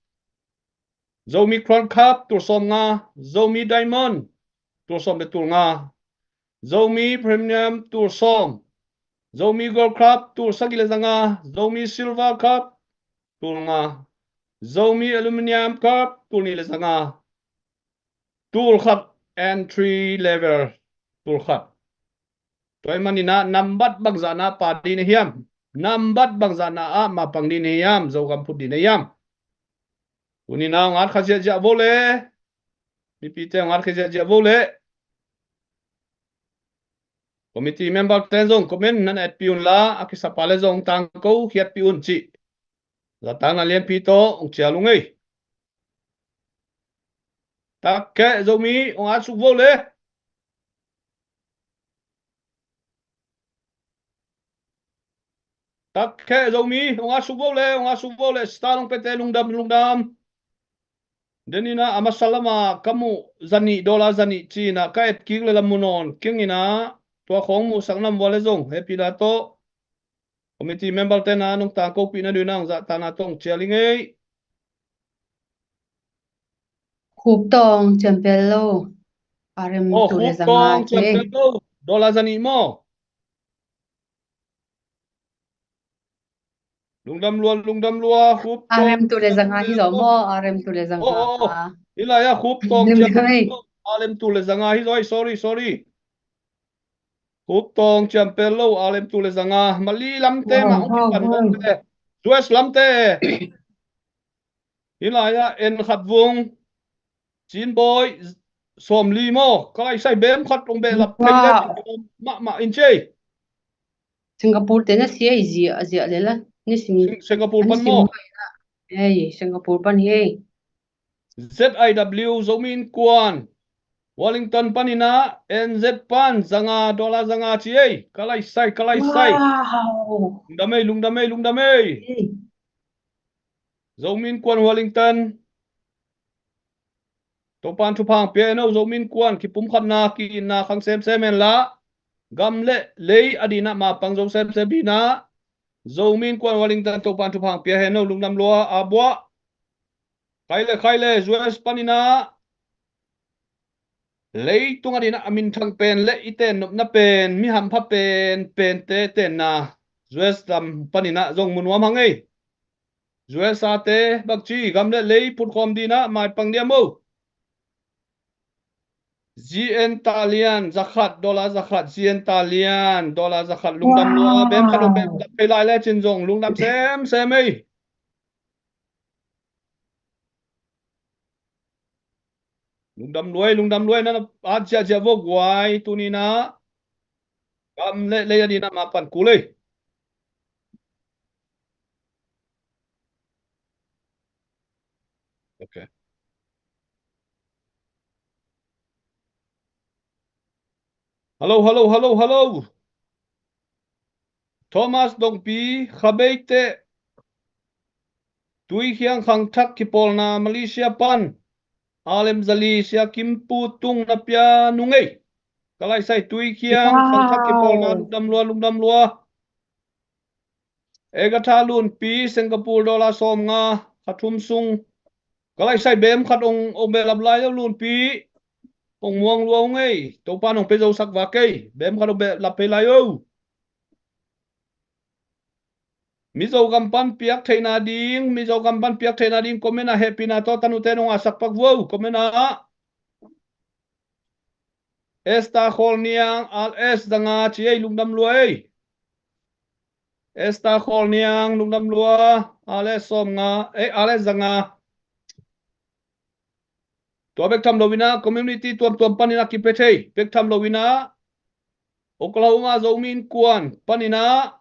Zomi Crown Cup tul sawmnga, Zomi Diamond tul sawm le tul nga, Zomi Premium tul sawm, Zomi Gold Cup tul sagih le zanga, Zomi Silver Cup tul nga, Zomi Aluminium Cup tul nih le zanga, tul khat, entry level tul khat. Tua ahih manin ah nambat bangzahna pha ding na hiam? Nambat bangzahna ah mapang ding na hiam? Zogam phut ding na hiam? Tuni-in ah hong at kha ziahziah vo le, mipite hong at kha ziahziah vo le, committee member ten zong comment nan etpih un la, a kisapa le zong tangko khiatpih un cih zahtakna lianpi tawh hong cial ung ei. Takkhe Zomi hong at suk vo le. Takkhe Zomi hong at suk vo le, hong at suk vo le, star hong pete lungdam, lungdam. Denin ah a masa lamah ka muh zanih, dollar zanih ci-in ah ka et kik le la mu nawn keng in ah, tua khawng muhsak nam vua le zong hehpihna tawh committee member ten ah nong tangkopih nadingin ah hong zahtakna tawh hong cial ing ei. Khup tawh hong ciam pel lo. RM tul le zanga. Khup tawh hong ciam pel lo. Dollar zanih maw? Lungdam lua, lungdam lua, Khup tawh. RM tul le zanga hi zaw maw? RM tul le zanga. Oh, oh, oh. Hih lai-ah Khup tawh hong ciam pel lo. RM tul le zanga hi zaw, sorry, sorry. Kup Tawng, Ciampel Lo, Alem Tu le zanga, Mali lamte mah hong kipan mawk te. U S lamte. Hih lai-ah En Khat Vung, Cin Bawi, sawmli maw. Ka lai sai bem khat hong behlap thei le mahmah in cei. Singapore te na sia i zia, a zia le la. Ni sim. Sing-, Singapore pan maw. Ei, Singapore pan hi ei. Z I W, Zomi Innkuan, Wellington paninah, N Z pan, zanga, dollar zanga ci ei. Ka lai sai, ka lai sai. Wow. Lungdam ei, lungdam ei, lungdam ei. Ei. Zomi Innkuan Wellington. Topan thupha pia hen o, Zomi Innkuan kipumkhatna, ki-itna khang semsem hen la. Gam le lei a dinah mapang zo semsem dinah. Zomi Innkuan Wellington Topan thupha pia hen o, lungdam lua, a buah. Khai le, khai le, U S paninah. Leitung a dinah a minthang pen le i tennopna pen, mi hampha pen, pente tenna. U S lam paninah zong mu nuam hang ei. U S a te, bakci, gam le lei phutkhawm dinah, maipang diam o. G N Talian, zakhat, dollar zakhat, G N Talian, dollar zakhat, lungdam lua, bem khat o, bem khat o, pei lai le cin zong, lungdam semsem ei. Lungdam luai, lungdam luai, na na at ziahziah vua guai, tuninah. Gam le lei a dinah mapan kul ei. Okay. Hello, hello, hello, hello. Thomas Dongpi, Khabeite, Tuikhiang khangthak kipawlna Malaysia pan, Alem Zali, Sia Kim Pu Tung na pia nung ei. Ka lai sai Tuikhiang khangthak kipawlna, lungdam lua, lungdam lua. Agatha Lunpi, Singapore dollar sawmnga, kha thum sung. Ka lai sai bem khat ong, ong behlap lai o Lunpi. Ong muang lua ong ei. Topan ong pia zo sak vak ei. Bem khat ong behlap pei lai o. Mizo gam pan piak theihna ding, Mizo gam pan piak theihna ding, comment ah hehpihna tawh tanute nong a sak pak vua, comment ah. Esther Khawlniang, R S zanga ci ei, lungdam lua ei. Esther Khawlniang, lungdam lua, R S sawmnga, eh, R S zanga. Tua bek tham loinah, community tuamtuam paninah kipia thei. Bek tham loinah, Oklahoma Zomi Innkuan paninah,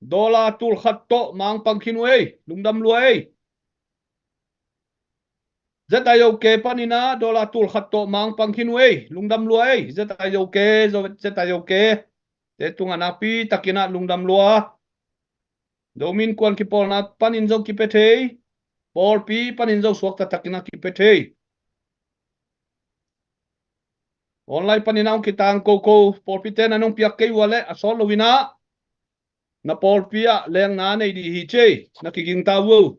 dollar tul khat tawh mangpang khin uh ei, lungdam lua ei. Z I O K paninah, dollar tul khat tawh mangpang khin uh ei, lungdam lua ei. Z I O K, Z I O K te tungah nakpi takinah lungdam lua. Zomi Innkuan kipawlna panin zong kipia thei. Pawlpi panin zong suakta takinah kipia thei. Online paninah hong kitang koko, pawlpi tenah nong piak kei ua leh a sawt loinah, na pawlpi ah lengna nei dih hi cei, na kigingta vua.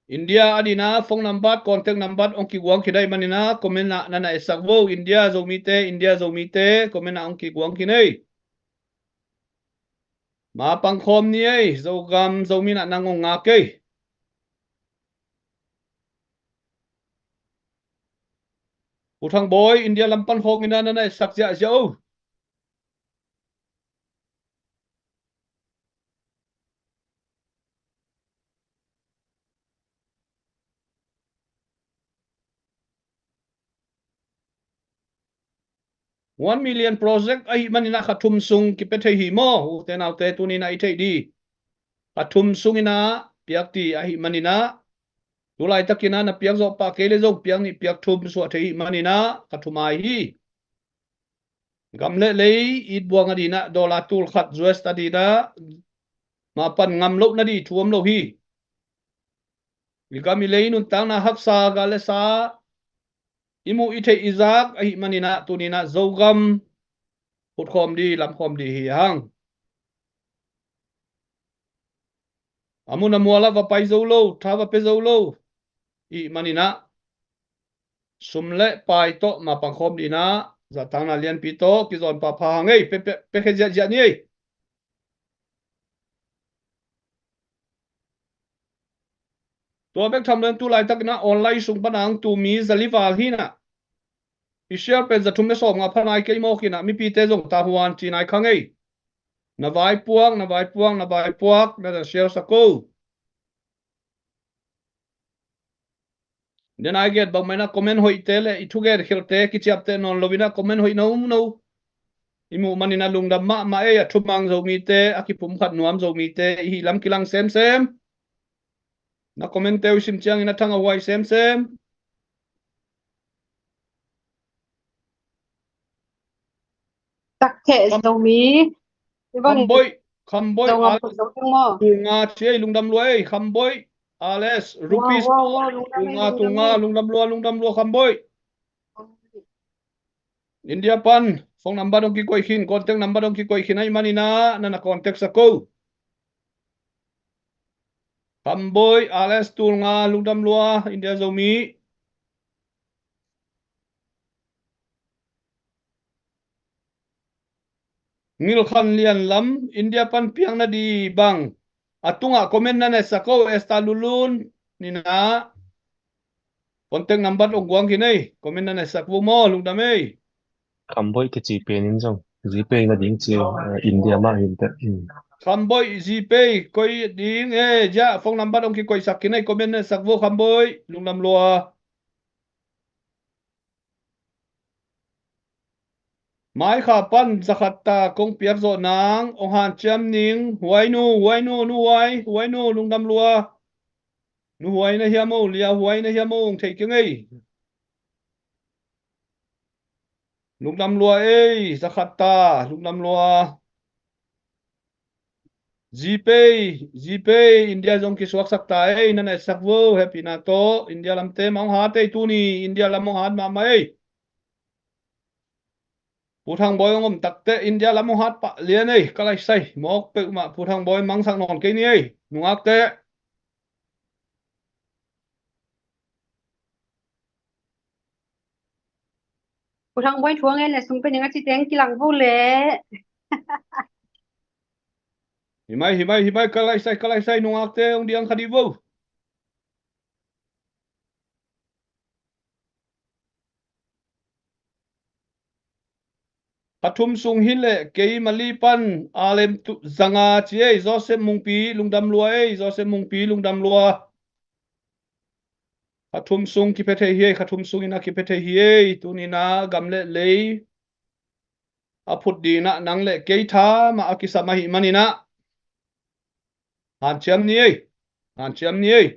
India a dinah phone number, contact number ong kiguang khin ei maninah, comment ah na na etsak vua. India Zomite, India Zomite, comment ah ong kiguang khin ei. Mapang khawm ni ei, Zogam, Zomi nah nang ong ngak ei. U Thang Bawi, India lam pan khawng inah na na etsak ziahziah o. One million project ahih maninah kha thum sung kipia thei hi maw? Ute naute tuninah i theih dih. Kha thum sunginah piak dih ahih maninah, tu laitakinah na piak zawh pah kei le zong piak nih piak thum suah thei ahih maninah kha thum ai hi. Gam le lei it buang a dinah dollar tul khat U S a dinah mapan ngam loh na dih thu om lo hi. I gam i lei nuntakna haksa, gal le sa, i muh i theih i zak ahih maninah tuninah Zogam phutkhawm dih, lamkhawm dih hi hang. A mun a mualah va pai zo lo, tha va pia zo lo. Ih maninah sum le pai tawh mapang khawm dihnah zahtakna lianpi tawh kizawn pahpha hang ei, pe, pe, pe khe ziahziah ni ei. Tua bek tham lo in tu laitakin ah online sung pan a hong tu mi za li val hi in ah, i share pen za thum le sawmnga pha nai kei mawk in ah, mipite zong tavuan ci nai kha ngei. Na vaipuak, na vaipuak, na vaipuak, na na share sak o. Denai gen bangmah in ah comment hoihte le i thugen khialte, kiciapteh nawn lo in ah comment hoih nono i muh manin ah lungdam mahmah ei. A thumang Zomite, a kipumkhat nuam Zomite i hih lam kilang semsem. Na comment-te uh i sim ciangin a thang a huai semsem. Tak theh Zomi. Khamboi, Khamboi, Alex, tulnga ci ei, lungdam lua ei, Khamboi, Alex, rupees, tulnga, tulnga, lungdam lua, lungdam lua, Khamboi. India pan phone number dong kikoih khin, contact number dong kikoih khin ahih manin ah, na na contact sak o. Khamboi, Alex, tulnga, lungdam lua, India Zomi. Ngilkhan Lian Lam, India pan piang na di bang. A tungah comment na na sak o, Esther Lulun, ni na. Contact number ong guang khin ei, comment na na sak vo maw, lungdam ei. Khamboi ka GPay ning zong. GPay na ding ci, eh, India mah hin teh. Hmm. Khamboi GPay koi ding e, ja, phone number ong kikoih sak khin ei, comment na sak vo Khamboi, lungdam lua. Mai kha pan zakhat ta kong piak zawh nang, ong hanciam ning, huai nu, huai nu, nu huai, huai nu, lungdam lua. Nu huai na hiam o, lia huai na hiam o, ong thei keng ei. Lungdam lua ei, zakhat ta, lungdam lua. GPay, GPay, India zong kisuaksak ta ei, na na sak vo, happy na tawh, India lamte mah ong hat ei tuni, India lam ong hat mahmah ei. Pu Thang Boi ong om takteh, India lam ong hat pah lian ei, ka laisai, mawk peuhmah, Pu Thang Boi mangsak nawn kei ni ei, nungakte. Pu Thang Boi thu a ngen le sum pe ning a ci teng kilang vo le. Hi mai, hi mai, hi mai, ka laisai, ka laisai, nungakte, ong diang kha dih vo. Kha thum sung hi leh kei Mali pan Alem tu zanga ci ei, Joseph Mungpi lungdam lua ei, Joseph Mungpi lungdam lua. Kha thum sung kipia thei hi ei, kha thum sung in a kipia thei hi ei, tuni in a gam le lei a phut ding in a nang le kei tha mah a kisam ahih manin a. Hanciam ni ei, hanciam ni ei.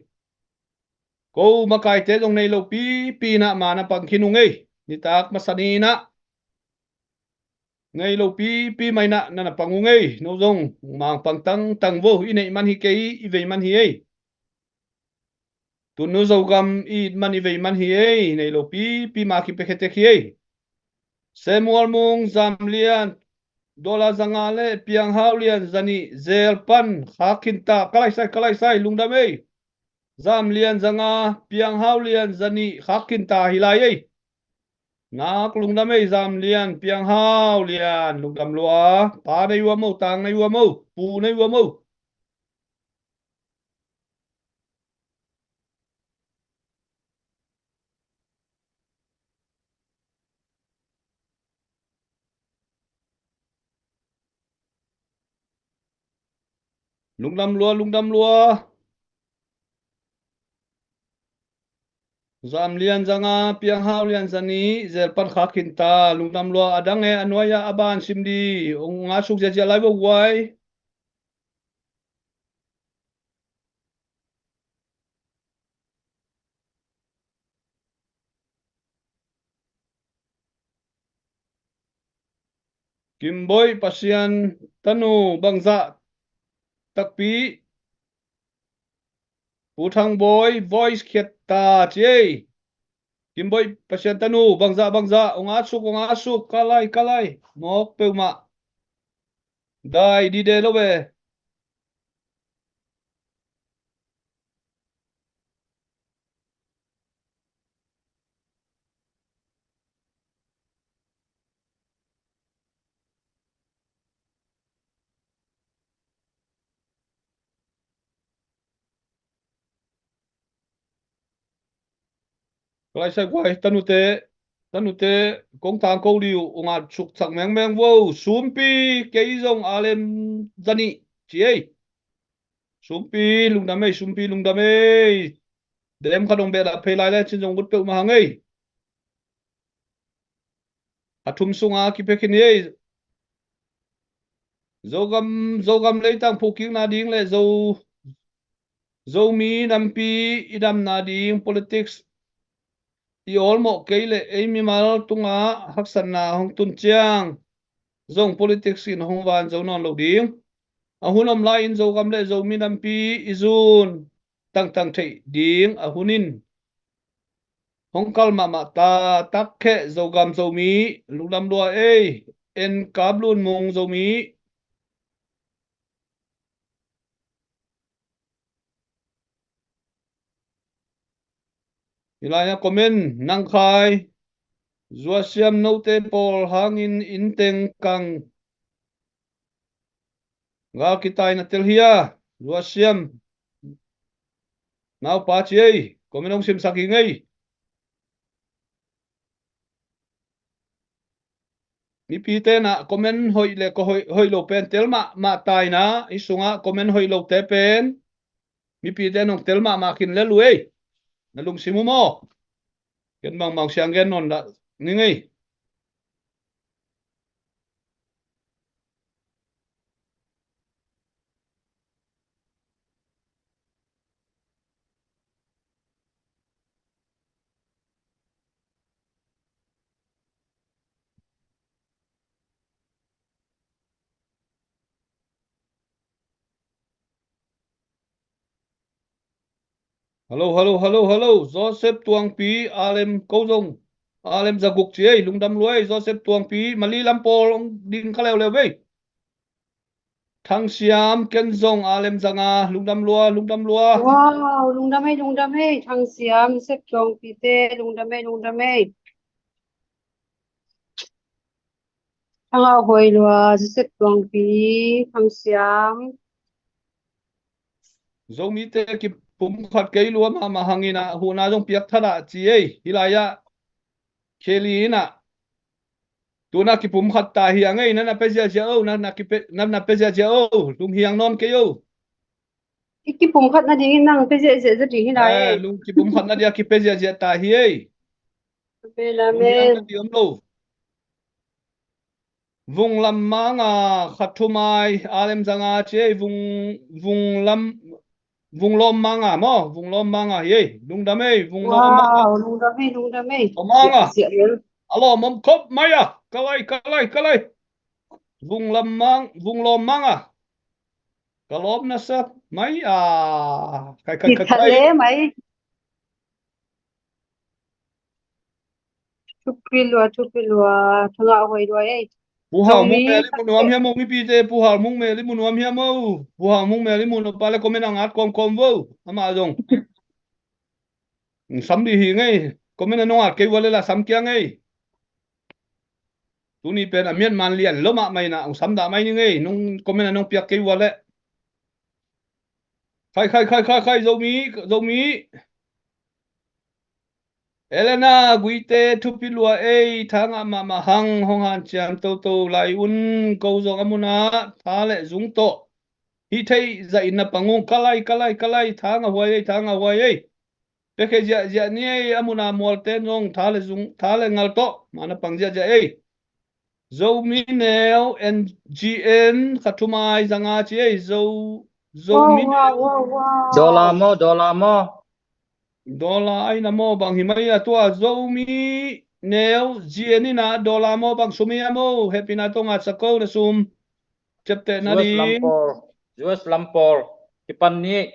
Ko makaite zong nei lo pipi in a ma na pang khin ung ei. Nitak masa ni in a nei lo pipi mah in a na na pang ung ei. No zong mang pang tangtang vo, i neih man hi kei, i vei man hi ei. Tunu Zogam i it man i vei man hi ei, nei lo pipi ma kipia khe tek hi ei. Samuel Mung, Zam Lian, dollar zanga le Piang Hau Lian zanih zel pan khak khin ta, ka laisai, ka laisai, lungdam ei. Zam Lian zanga, Piang Hau Lian zanih khak khin ta hi lai ei. Nak lungdam ei, Zam Lian, Piang Hau Lian, lungdam lua. Pa na i ua mo, tang na i ua mo, pu na i ua mo. Lungdam lua, lungdam lua. Zam Lian zanga, Piang Hau Lian zanih zel pan khak khin ta, lungdam lua. A dang e, a nuai a, a ban sim di, ong a suk ziazia lai vo guai. Kimboi Pasian tanu bangzah takpi. Pu Thang Boi voice khiat ta ci ei. Kimboi Pasian tanu bangzah bangzah, ong a suk, ong a suk, ka lai, ka lai. Mawk peuhmah. Dai dide lo ve. Ka lai sai guai, tanute, tanute, kong tangko liu, ungat suksak mengmeng vo, sumpi, kei zong a lem zanih, ci ei. Sumpi, lungdam ei, sumpi, lungdam ei. Dem khat hong behlap phei lai le cin zong ut peuhmah hang ei. A thum sunga kipia khin ei. Zogam, Zogam leitang phukikna ding le Zo, Zomi nampi i damna ding politics i awlmawh kei le ei mimal tungah haksatna hong tun ciang zong politics in hong van zo nawn lo ding. A hun om lai-in Zogam le Zomi nampi i zun tangtang theih ding a hun in hong kal mahmah ta. Takkheh Zogam Zomi lungdam lua ei, En Kap Lun Mung Zomi. Hih lai-ah comment nang khai, Zuasiam note pawl hangin inn teng kang gal kitai na tel hi a, Zuasiam naupa ci ei, comment hong simsak hi ngei. Mipite na comment hoih le ka hoih, hoih lo pen tel mahmah ta in ah, hih sungah comment hoih lote pen mipite nong tel mahmah khin lel uh ei. Na lungsim uh maw? Ken bangmah siang gen nawn dah ning ei. Hello, hello, hello, hello. Joseph Tuangpi, a lem ko zong. A lem za guk ci ei, lungdam lua ei, Joseph Tuangpi, Mali lam pawl hong ding kha leuleu vei. Thangsiam, ken zong a lem za nga, lungdam lua, lungdam lua. Wow, lungdam ei, lungdam ei, Thangsiam, Joseph Tuangpi te, lungdam ei, lungdam ei. Thangah huai lua, Joseph Tuangpi, Thangsiam. Zomite kipumkhat kei lua mahmah hangin ah, huhna zong piak thadah ci ei, hih lai-ah. Kheli in ah. Tuna kipumkhat ta hi a ngei, na na pia ziahziah o, na na kipe, na na pia ziahziah o, lunghiang nawn kei o. I kipumkhat nadingin nang pia ziahziah zaw ding hi lai ei. Lung kipumkhat nadia kipia ziahziah ta hi ei. Amen, amen. Lunghiang ka ti om lo. Vunglam Manga, khat thumai, a lem za nga ci ei, Vung, Vunglam, Vunglawm Manga maw, Vunglawm Manga hi ei, lungdam ei, Vunglawm Manga. Wow, lungdam ei, lungdam ei. Lawm Manga. Siah, siah lel. A lawm om khop mai a, ka lai, ka lai, ka lai. Vunglam Mang, Vunglawm Manga. Ka lawm na sa mai a. Khai, khai, khai, khai. Mai. Thupi lua, thupi lua, Thangah huai lua ei. Pu Hau Mung Mel i mu nuam hiam o, mipite, Pu Hau Mung Mel i mu nuam hiam o. Pu Hau Mung Mel i mu nuam pa le comment a ngat kawmkawm vo. Amah zong. Sam dih hi ngei. Comment a nong at kei ua le la sam kia ngei. Tuni pen a miat man lian lo mahmah in ah, ong sam dah mai ni ngei. Nong comment a nong piak kei ua le. Khai, khai, khai, khai, khai, Zomi, Zomi. Elena Guite, thupi lua ei, tha ngah mahmah hang, hong hanciam toto lai un, ko zong a mun ah tha le zung tawh hih theih zahin na pang ung. Ka lai, ka lai, ka lai, tha ngah huai ei, tha ngah huai ei. Pia khia ziahziah ni ei, a mun ah mualte'n zong tha le zung, tha le ngal tawh mah na pang ziahziah ei. Zomi Neu, N G N, khat thumai za nga ci ei, Zo, Zomi Neu. Wow, wow, wow, wow. Dollar maw, dollar maw? Dollar ahi na maw, bang hi mai a tua, Zomi Neu, G N in ah dollar maw, bang sum hi a maw, hehpihna tawh ngatsak ko na sum. Ciaptehna ding. U S lam pawl, U S lam pawl kipan ni.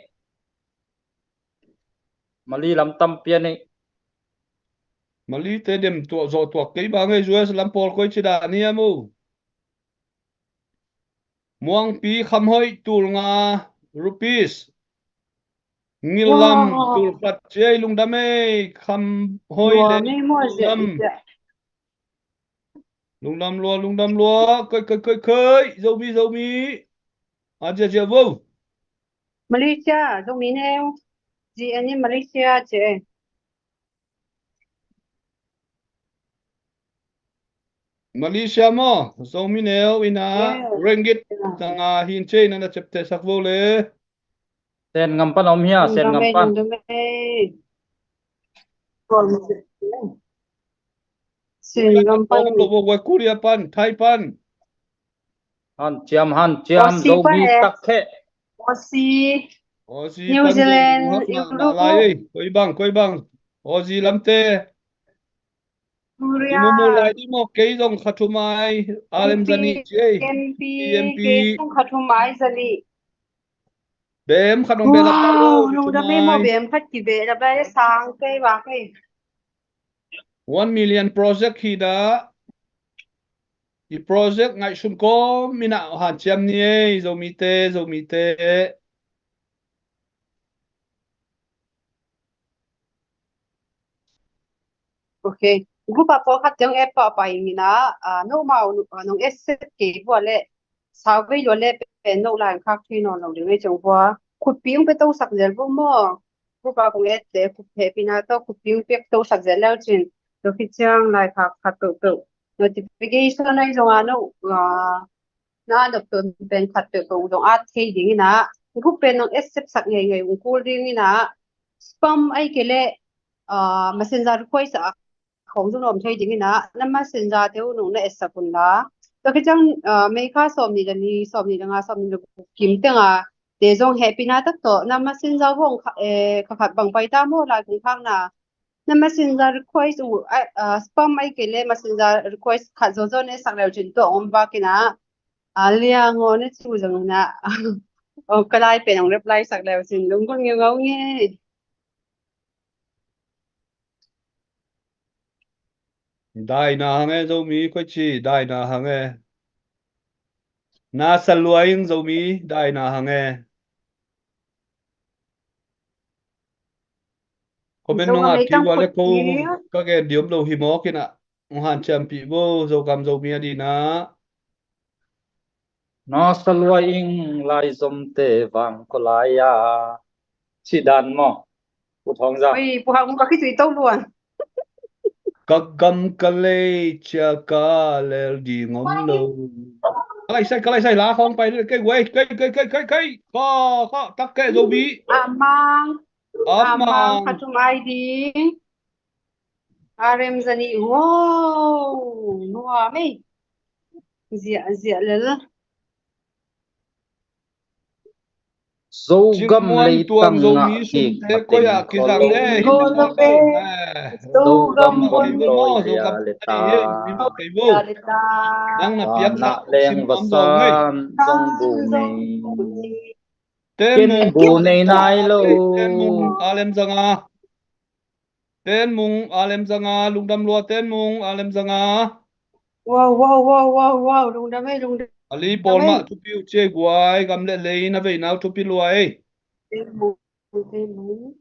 Mali lam tam pian ei. Malite dem tuah zawh tuak kei bang ei, U S lam pawl koi ci dah ni a maw. Muangpi Kham Hoih tul nga rupees. Ngillam tul khat ci ei, lungdam ei, Kham Hoih le Ngillam. Lungdam lua, lungdam lua, koi, koi, koi, koi, Zomi, Zomi. A ziahziah vo. Malaysia, Zomi Neu. G N in Malaysia ci ei. Malaysia maw, Zomi neu ina ringgit zanga hin cei na na ciaptehsak vo le. Sen ngam pan om hia, Sen ngam pan. Sen ngam pan. Korea pan, Thai pan. Hanciam, hanciam, Zomi tak kheh. Aussie. Aussie pan New Zealand, Europe. Koi bang, koi bang. Aussie lamte. Korea. I mumu lai ding maw, kei zong khat thum ai, alem zani ci ei. P M P, P M P. Kei zong khat thum ai zani. Bem khat hong beh lap lai lo, lungdam ei maw, bem khat kibeh lap lai, sang kei, vak kei. One million project hi dah. I project ngaihsun kawm ina hanciam ni ei, Zomite, Zomite. Ok. Group a pawlkhat teng app a pai ina, ah, nomau, ah, nong accept kei vua le, sau vei lua le pen no lai khak thui nawn lo ding ei ciang vua. Khutpi ung pe tosak zel vo maw. Group a kong et le khup hehpihna tawh khutpi ung pek tosak zel leu cin. Tua khit ciang lai khak khat peuhpeuh. Notification ai zong a no, ah, na nop ton pen khat peuhpeuh zong at thei ding ina. Group pen nong accept sak ngeingei ung kul ding ina. Spam ai kei le, ah, messenger request a khong zong om thei ding ina. Na messenger te uh nong na etsak un la. Tua khit ciang, ah, May kha sawm nih le ni, sawm nih le nga, sawm nih le guk kim teng a te zong hehpihna tak tawh na messenger vong kha, eh, kha khat bang pai ta maw lai kong khakna. Na messenger request uh, ah, ah, spam ai kei le messenger request khat zawzaw ne sak leu cin tua om vak ina. Ah, lia ngaw ne cu zong ina. Oh, ka lai pen ong reply sak leu cin lunggulh ngeungau nge. Daina hang e, Zomi koi ci, daina hang e. Na sa lua ing Zomi, daina hang e. Comment nong at pih vua le ko ka gen diom lo hi mawk ina. Hong hanciampih vo, Zogam Zomi a dina. Na sa lua ing lai Zomte vang ko lai a. Ci dan maw. Pu Thawng Zau. Oi, Pu Hang ka khitui to luan. Ka gam ka lei cia ka lel ding om lo. Ka lai sai, ka lai sai la khong pai le kei wei, kei, kei, kei, kei, kei. Ka, ka, tak kei Zomi. Amang. Amang. Amang, khat thum ai ding. Arem zani, wow, nuam ei. Ziah, ziah lel. Zogam leitang ngah kik mating khollo ding. Zogam von tawi lia le ta. Nang na piak na leng vasan zong bu nei. Ken bu nei nai lo. Ten mung alem zanga. Ten mung alem zanga, lungdam lua, ten mung alem zanga. Wow, wow, wow, wow, wow, lungdam ei, lungdam. Ali pawl mah thupi uh cia guai, gam le lei na vei nau thupi lua ei. Ten mung, ten mung.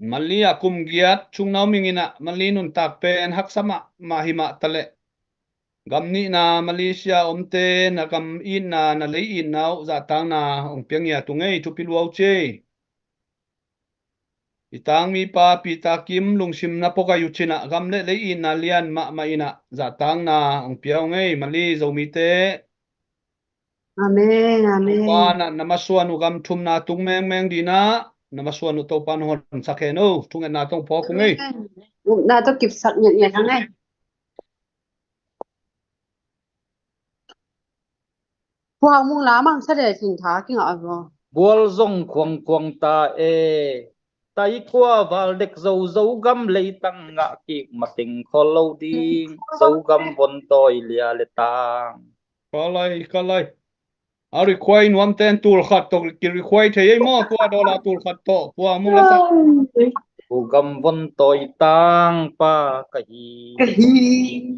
Mali a kum giat chung nau mingin ah Mali nuntak pen haksa mah mah hi mah ta leh. Gam nihna Malaysia omte na gam itna na lei itna uh zahtakna hong piang ia tung ei, thupi lua uh cia. I tangmipa Peter Kim lungsim na pua gai uh cin ah gam le lei itna lian mahmah in ah zahtakna hong pia uh ngei Mali Zomite. Amen, amen. Topa na, na masuan uh gam thumna tung mengmeng dina, na masuan uh Topa na hon sak hen o, thungetna tong phawk uh ngei. Amen. Upna tawh kipsak ngiatngiat a ngei. Pu Hau Mung lamang sa le cin tha kingah a vaw. Gual zong khuangkhuang ta e. Taikua val dek zo Zogam leitang ngah kik mating khol lo ding. Zogam von tawi lia le tang. Ka lai, ka lai. A require nuamten tul khat tawh ki require thei ei maw, tua dollar tul khat tawh, tua mung la sak. Pu Gam Von Tawi tangpa ka hi. Ka hi.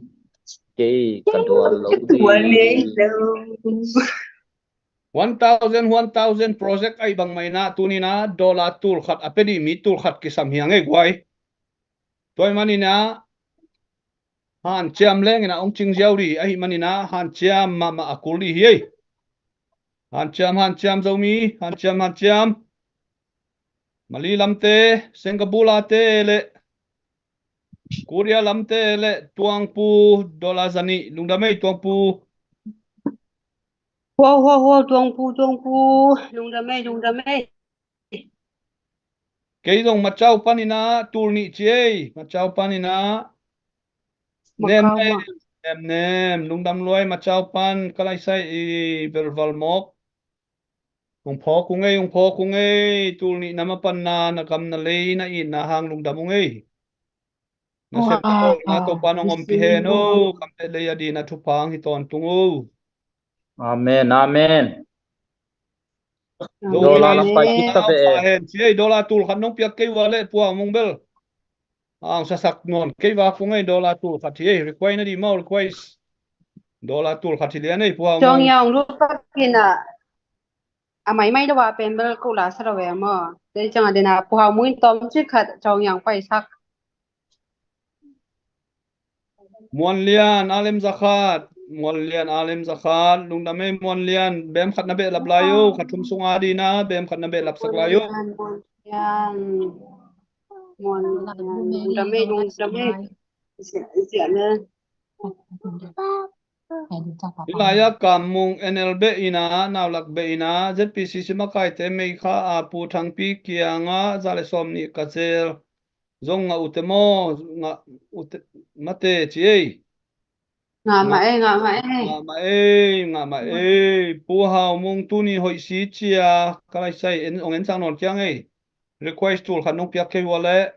Kei ka dual lo ding. One thousand, one thousand project ai bang mai na, tuni na dollar tul khat a pe dih mi tul khat kisam hi a ngei guai. Tua ahih manin ah hanciam leng in ah hong cing ziau dih ahih manin ah hanciam mahmah a kul dih hi ei. Hanciam, hanciam Zomi, hanciam, hanciam. Mali lamte, Singapore te le Korea lamte le Tuangpu, dollar zanih, lungdam ei Tuangpu. Wow, wow, wow, Tuangpu, Tuangpu, lungdam ei, lungdam ei. Kei zong Macau panin ah tul nih ci ei, Macau panin ah. Nem, nem, nem, nem, lungdam lua ei Macau pan, ka laisai i velval mawk. Ung phawk ung ei, ung phawk ung ei, tul nih na mapanna, na gam na lei, na itna hang lungdam ung ei. Na sem na Topa nong ompih hen o, kam le lei a ding a thupha hong hi tawntung o. Amen, amen. Dollar lam pai kik ta ve e. Dollar tul khat nong piak kei ua le Pu Hau Mung bel. Ang sasak nuam kei vak ung ei, dollar tul khat hi ei, request na di maw, request. Dollar tul khat hi lian ei, Pu Hau Mung. Cawng Yang lu pakin a, a maimai lo a pen bel ko la sa lo ve maw. Te ciang a den a Pu Hau Mung in tawm ci khat Cawng Yang paisak. Muan Lian, a lem za khat. Muan Lian, a lem za khat. Lungdam ei Muan Lian, bem khat na behlap lai o, kha thum sung a ding a bem khat na behlap sak lai o. Muan Lian, Muan Lian, lungdam ei, lungdam ei. Ziah, ziah le. Hih lai-ah Kam Mung N L beh in a, Naulak beh in a, Z P C C makaite Meikha a Pu Thangpi kiangah za le sawm nih ka zel. Zong ngah uh teh maw, ngah uh teh mate ci ei. Ngah mah ei, ngah mah ei. Ngah mah ei, ngah mah ei. Pu Hau Mung tuni hoih si cia, ka laisai en, ong en sang nawn kiang ei. Request tul khat nong piak kei ua leh.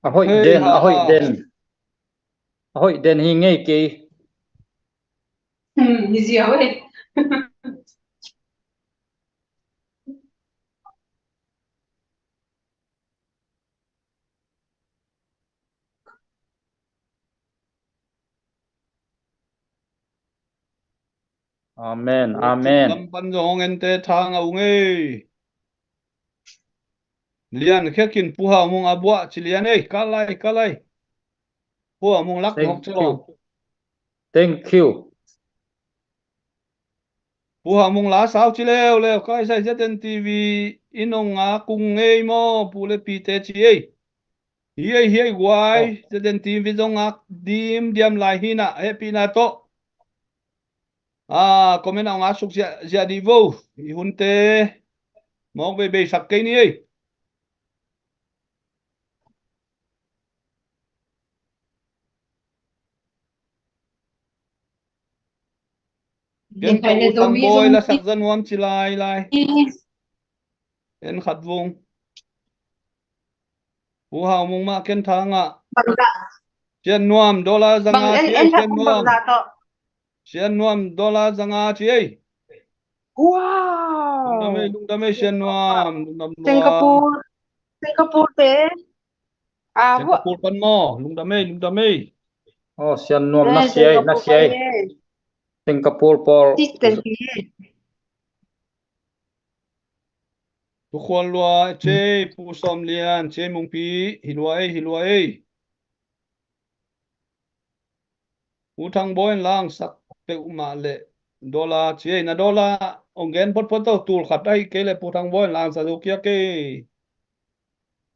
A hoih den, a hoih den. A hoih den hi ngei kei. Hmm, hi ziau ei. Amen, amen. Lam pan zong ente thang a ung ei. Lian khekin Pu Hau Mung a buah ci lian ei, ka lai, ka lai. Pu Hau Mung lak ngok ci lo. Thank you. Pu Hau Mung la sau ci leuleu, ka isai Z N T V in ong ngak ung ei maw, Pu le Pite ci ei. Hi ei, hi ei guai, Z N T V zong ngak dim diam lai hi na, hehpihna tawh. A, comment ah ong ngak suk ziah, ziah dih vo, i hunte mawk beibei sak kei ni ei. Ken tawh U Thang Bawi la sak za nuam ci lai lai. En khat vung. Pu Hau Mung mah ken thang ah. Sian Nuam dollar zanga ci ei, Sian Nuam. Sian Nuam dollar zanga ci ei. Wow. Lungdam ei, lungdam ei Sian Nuam, lungdam lua. Singapore, Singapore te. Ah, Singapore pan maw, lungdam ei, lungdam ei. Oh, Sian Nuam na sia ei, na sia ei. Singapore pawl. Tukhual lua ci ei, Pu Sawm Lian, ci ei Mungpi, hi lua ei, hi lua ei. Pu Thang Bawi in langsak peuhmah leh dollar ci ei, na dollar ong gen photphot o, tul khat ahi kei leh Pu Thang Bawi in langsak zo kia kei.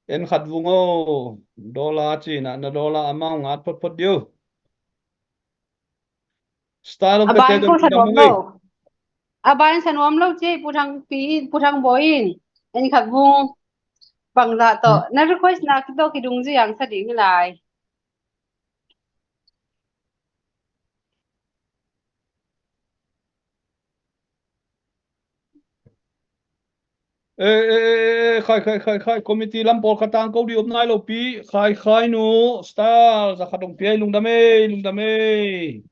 En khat vung o, dollar ci na, na dollar amount ngat photphot dih o. Star ong pete dong kidam ung ei. A ban sa nuam lo ci ei, Pu Thang Pi, Pu Thang Bawi in. En khat vung. Bangzah tawh na request na tawh kidung ziang sa ding hi lai. E, e, e, e, khai, khai, khai, khai, committee lam pawl khat tang ko dih om nai lo pi, khai, khai nu, star, za khat ong pi ei, lungdam ei, lungdam ei.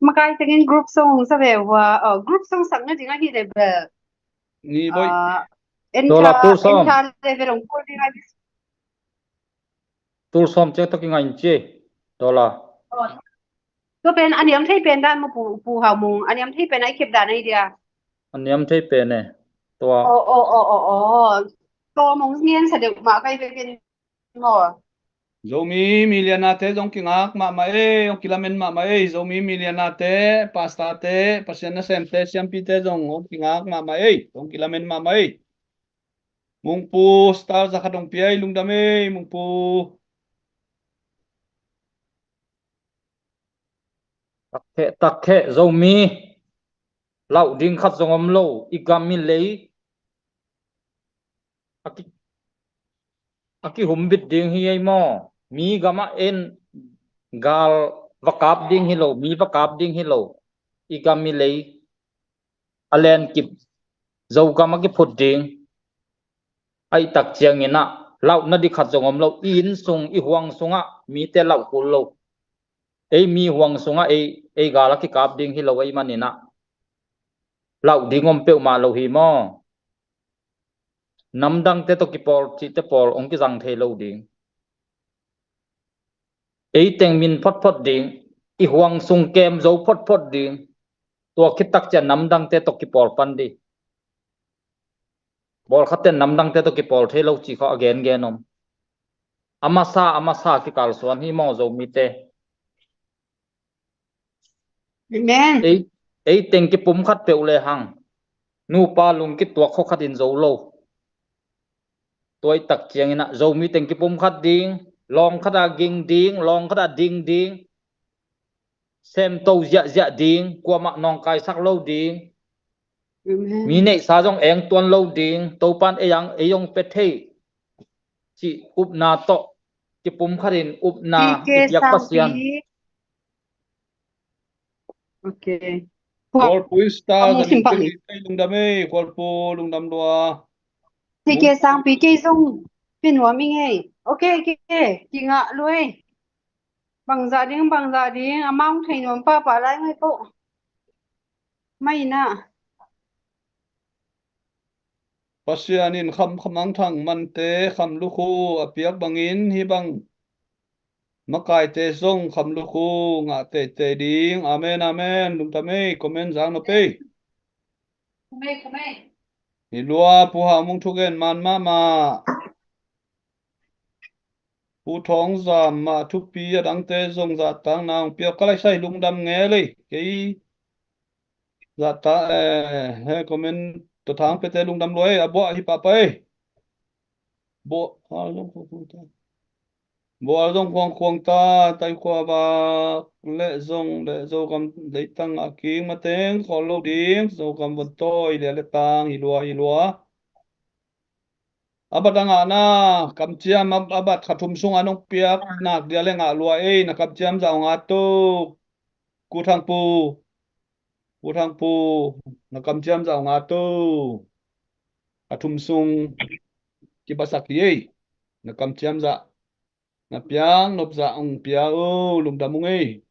Makai tengin group song sa ve hua, oh, group song sak na ding ahi le bel. Ni boi. Ah, en dollar tha, tul sawm. En tha le ve long kul ding ahi. Tul sawm ciang tawh kingai in ci ei. Dollar. Oh. Tua pen a niam thei pen dan maw Pu, Pu Hau Mung. A niam thei pen a i kep dan ahi dia. A niam thei pen e. Tua. Oh, oh, oh, oh, oh. Tua mong ngen sa deuh mah kai ve pen maw. Zomi milianate zong kingak mahmah ei, zong kilamen mahmah ei. Zomi milianate, pastorte, Pasian nasemte, siampite zong, zong kingak mahmah ei, zong kilamen mahmah ei. Mungpu star za khat hong pia ei, lungdam ei Mungpu. Takheh, takheh, Zomi lauh ding khat zong om lo, i gam i lei a ki, a kihumbit ding hi ei maw? Mi gamah en gal va kap ding hi lo, mi va kap ding hi lo, i gam i lei a lenkip, Zogam a kiphut ding ahih tak ciangin ah lauhna ding khat zong om lo. I inn sung, i huang sungah mite lauh kul lo. Ei mi huang sungah ei, ei gal a kikap ding hi lo ahih manin ah lauh ding om peuhmah lo hi maw? Namdangte tawh kipawl cihte pawl hong kizang thei lo ding. Ei teng min photphot ding, i huang sung kem zo photphot ding. Tua khit tak ciang namdangte tawh kipawl pan ding. Bawlkhatte namdangte tawh kipawl thei lo cih khawng a gengen om. A masa, a masa kikalsuan hi maw Zomite? Amen. Ei, ei teng kipumkhat peuh le hang nupa lungkituak khua khat in zo lo. Tua ahih tak ciangin ah Zomi teng kipumkhat ding, lawng khat ah ging ding, lawng khat ah ding ding, semto ziahziah ding, kuamah nawngkaisak lo ding. Amen. Mi neihsa zong eng tuan lo ding. Topan ei ang, ei hong pia thei cih upna tawh kipumkhat in upna i piak Pasian. Okay. Khualpu star za nih pia ei, lungdam ei Khualpu, lungdam lua. Kei sangpi kei zong pia nuam ing ei. Okay, okay, kingah lua ei. Bangzah ding, bangzah ding, amau thei nuam pahpah lai ngai ko. Mai na. Pasian in kham, kham mangthang mante kham lukhu a piak bangin hih bang makaite zong kham lukhu ngah teitei ding. Amen, amen. Lungdam ei, comment zang nop ei. Hi lua, Pu Hau Mung thugen man mahmah. Pu Thawng Zam mah thupi a dangte zong zahtakna hong piak ka lai sai, lungdam ngel ei. Kei zahtak, eh, he comment tawh thang pete lungdam lua ei, a buah hi pahpah ei. Buah, a zong khuangkhuang ta. Buah zong khuangkhuang ta, tai khua bak le zong le Zogam leitang a king mateng khawl lo ding, Zogam von tawi lia le tang hi lua, hi lua. A bat a ngahna kamciam a, a bat kha thum sungah nong piak nak dia le ngah lua ei, na kamciam zah hong at o. Ku Thang Pu, Ku Thang Pu, na kamciam zah hong at o. A thum sung kibasak hi ei, na kamciam zah. Na piak nop zah hong pia o, lungdam ung ei.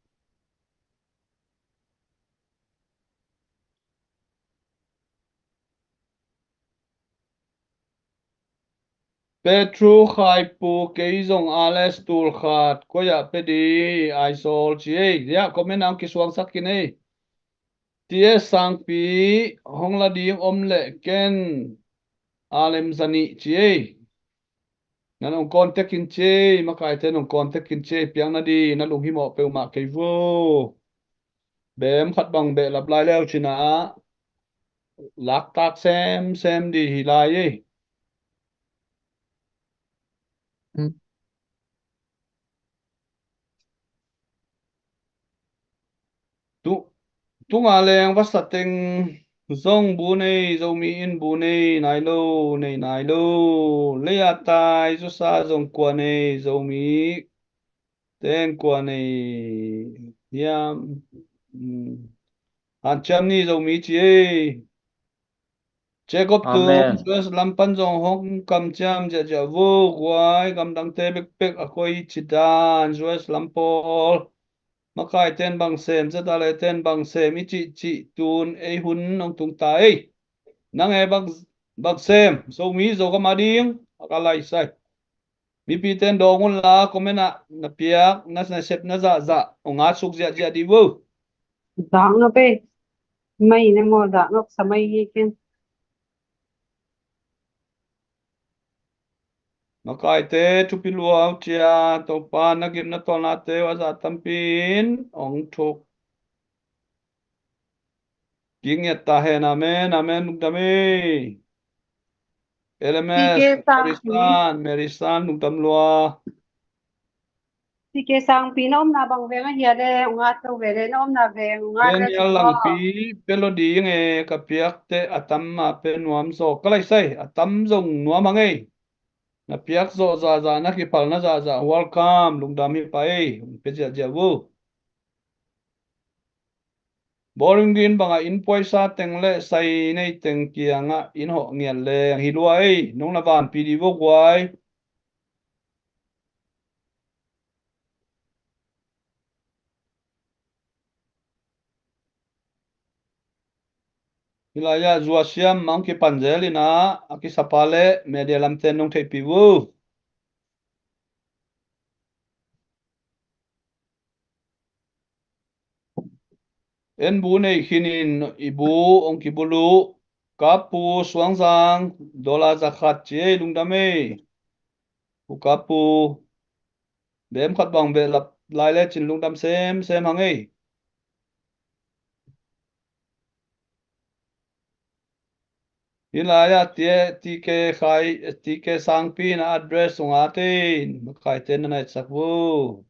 Petru Khaipu, kei zong a les tul khat, koi ah pe di, Aizawl ci ei. Lia comment ang kisuangsak kin ei. T S Sangpi, hong la ding om leh ken a lem za nih ci ei. Nan hong contact in ci ei, makaite nan hong contact in ci ei, piak na di, na lunghimawh peuhmah kei vo. Bem khat bang behlap lai leu cina ah laktak semsem di hi lai ei. Tu, tunga leng vasa teng zong bu nei, Zomi in bu nei nai lo, nei nai lo. Lei a tai zusa zong kua nei, Zomi ten kua nei hiam? Hanciam ni Zomi ci ei. Jacob Tung, U S lam pan zong hong kamciam ziahziah vo, guai, gamdangte bekbek a koi ci dan, U S lam pawl. Makaiten bang sem, Z R A ten bang sem, i cihcih tun ei hun hong tung ta ei. Nang e bang, bang sem, Zomi Zogam a ding, a ka laisai. Mipite in dawng unla, comment ah na piak, na, na sep, na zahzah hong at suk ziahziah dih vo. Dak nop ei. Mai na maw, dak nop sa mai hi ken. Makaite thupi lua uh cia, Topa na gim na tawlnate uh a zah tampi in hong thuk. Kingiat ta hen, amen, amen, lungdam ei. L M S, Mary San, Mary San, lungdam lua. T K Sangpi, na omna bang veng a hia le, ungat lo ve le, na omna veng ungat le. Daniel Langpi, pe lo ding e, ka piakte a tam mah pe nuam zaw. Ka lai sai, a tam zong nuam a ngei. Na piak zawh zahzah, na kiphalna zahzah, welcome, lungdam hi pah ei, pe ziahziah vu. Bowling green bangah inn puaisa teng le sai nei teng kiangah inn hawh ngiat leng hi lua ei, nong na vanpi dih vok guai. Hih lai-ah zuasiam mang kipan zel inah a kisapa le media lamten nong theihpih uh. En bu nei khinin i bu ong kibuluh. Kappu Suangzang, dollar zakhat ci ei, lungdam ei. Pu Kappu, bem khat bang beh lap lai le cin lungdam semsem hang ei. Hih lai-ah T K khai, T K Sangpi na address sungah tein makaite na naitsak vu.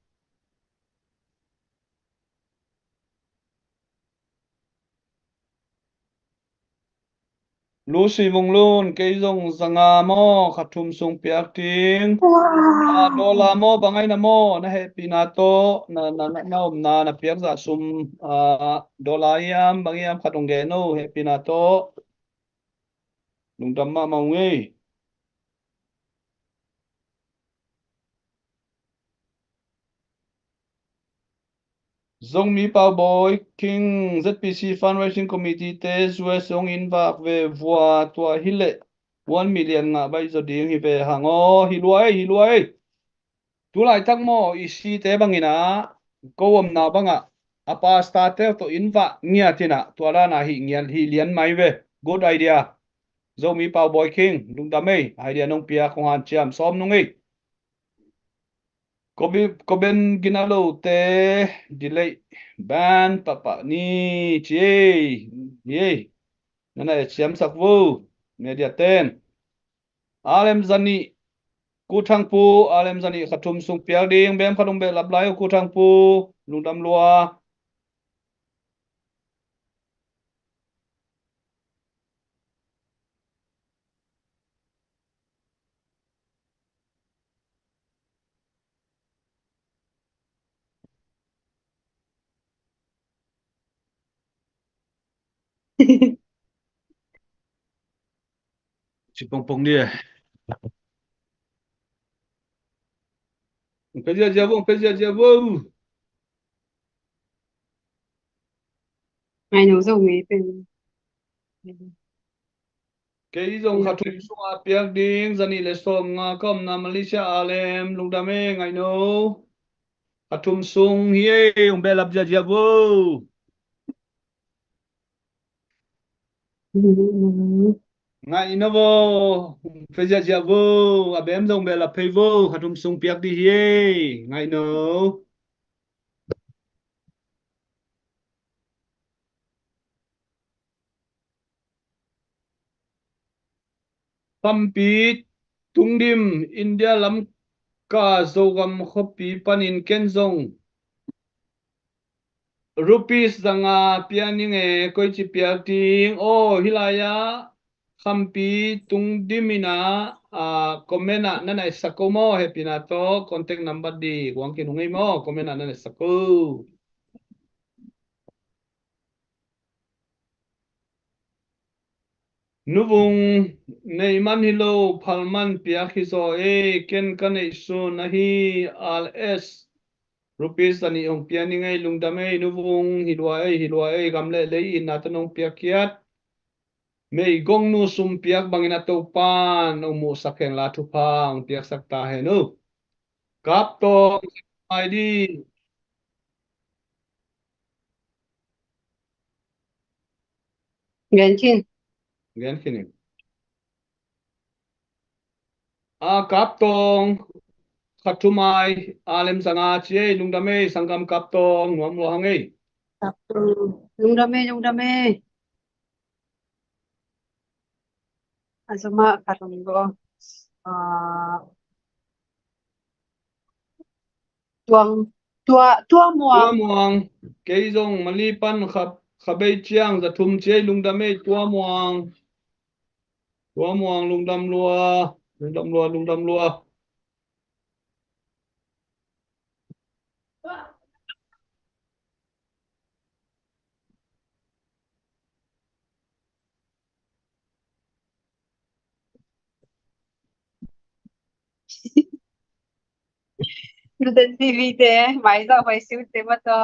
Lucy Vung Lun, kei zong zanga maw, kha thum sung piak ding. Dollar maw, bang aina maw, na hehpihna tawh na, na, na, na omna na piak zah sum, dollar hiam bang hiam khat ong gen o, hehpihna tawh. Lungdam mahmah ung ei. Zomi Pau Bawi King, Z P C Fundraising Committee te U S ong in vak ve vua, tua hileh one million ngah baih zaw ding hi ve hang aw, hi lua ei, hi lua ei. Tulaitak maw i site bangin ah ko omna bangah a pastor te tawh in vah ngiat inah tua dana hih ngiat hih lian mai ve. Good idea. Zomi Pau Bawi King, lungdam ei, idea nong piak kong hanciam sawm nung ei. Koben gina lote delay ban pahpah ni ci ei. Hi ei. Nana e siamsak vo media ten. Alem zani Kuthangpu, alem zani kha thum sung piak ding, bem khat ong beh lap lai uh Kuthangpu, lungdam lua. Ci pongpong dia. Pe ziahziah vo, pe ziahziah vo. Ngai no zo me pe. Kei zong kha thum sungah piak ding, zani le sawm nga ka omna Malaysia a lem, lungdam e, ngai no. Kha thum sung hi e, ong beh lap ziahziah vo. Ngai no vo, ong pe ziahziah vo, a bem zong beh lap phei vo, kha thum sung piak dih hi e, ngai no. Khampi Tungdim, India lam ka Zogam khuapi panin ken zong rupees zanga pia ning e, koici piak ding. Aw, hih lai-ah Khampi Tungdim inah, ah, comment ah na naitsak ko maw, hehpihna tawh contact number di guang khin ung ei maw, comment ah na naitsak ko. Nuvung, nei man hi lo, phal man piak hi zaw ei, ken ka neih sun ahi, R S rupees zani hong pia ning ei, lungdam ei, Nuvung, hi lua ei, hi lua ei, gam le lei itna tawh nong piak kiat. Meigong nu sum piak bangin a Topan hong muhsak hen la, thupha hong piaksak ta hen uh. Kap tawng, mai di. Gen khin. Gen khin in. A Kap tawng, kha thum ai, a lem zanga ci ei, lungdam ei, sanggam Kap tawng, nuam lua hang ei. Kap tawng, lungdam ei, lungdam ei. A zuma ka rung go. Ah, tuang, tua, tua muang. Tua muang. Kei zong Mali pan kha, kha bei ciang za thum ci ei, lungdam ei, tua muang. Tua muang, lungdam lua, lungdam lua, lungdam lua. Luten T V te, mai zau mai siu te ma to.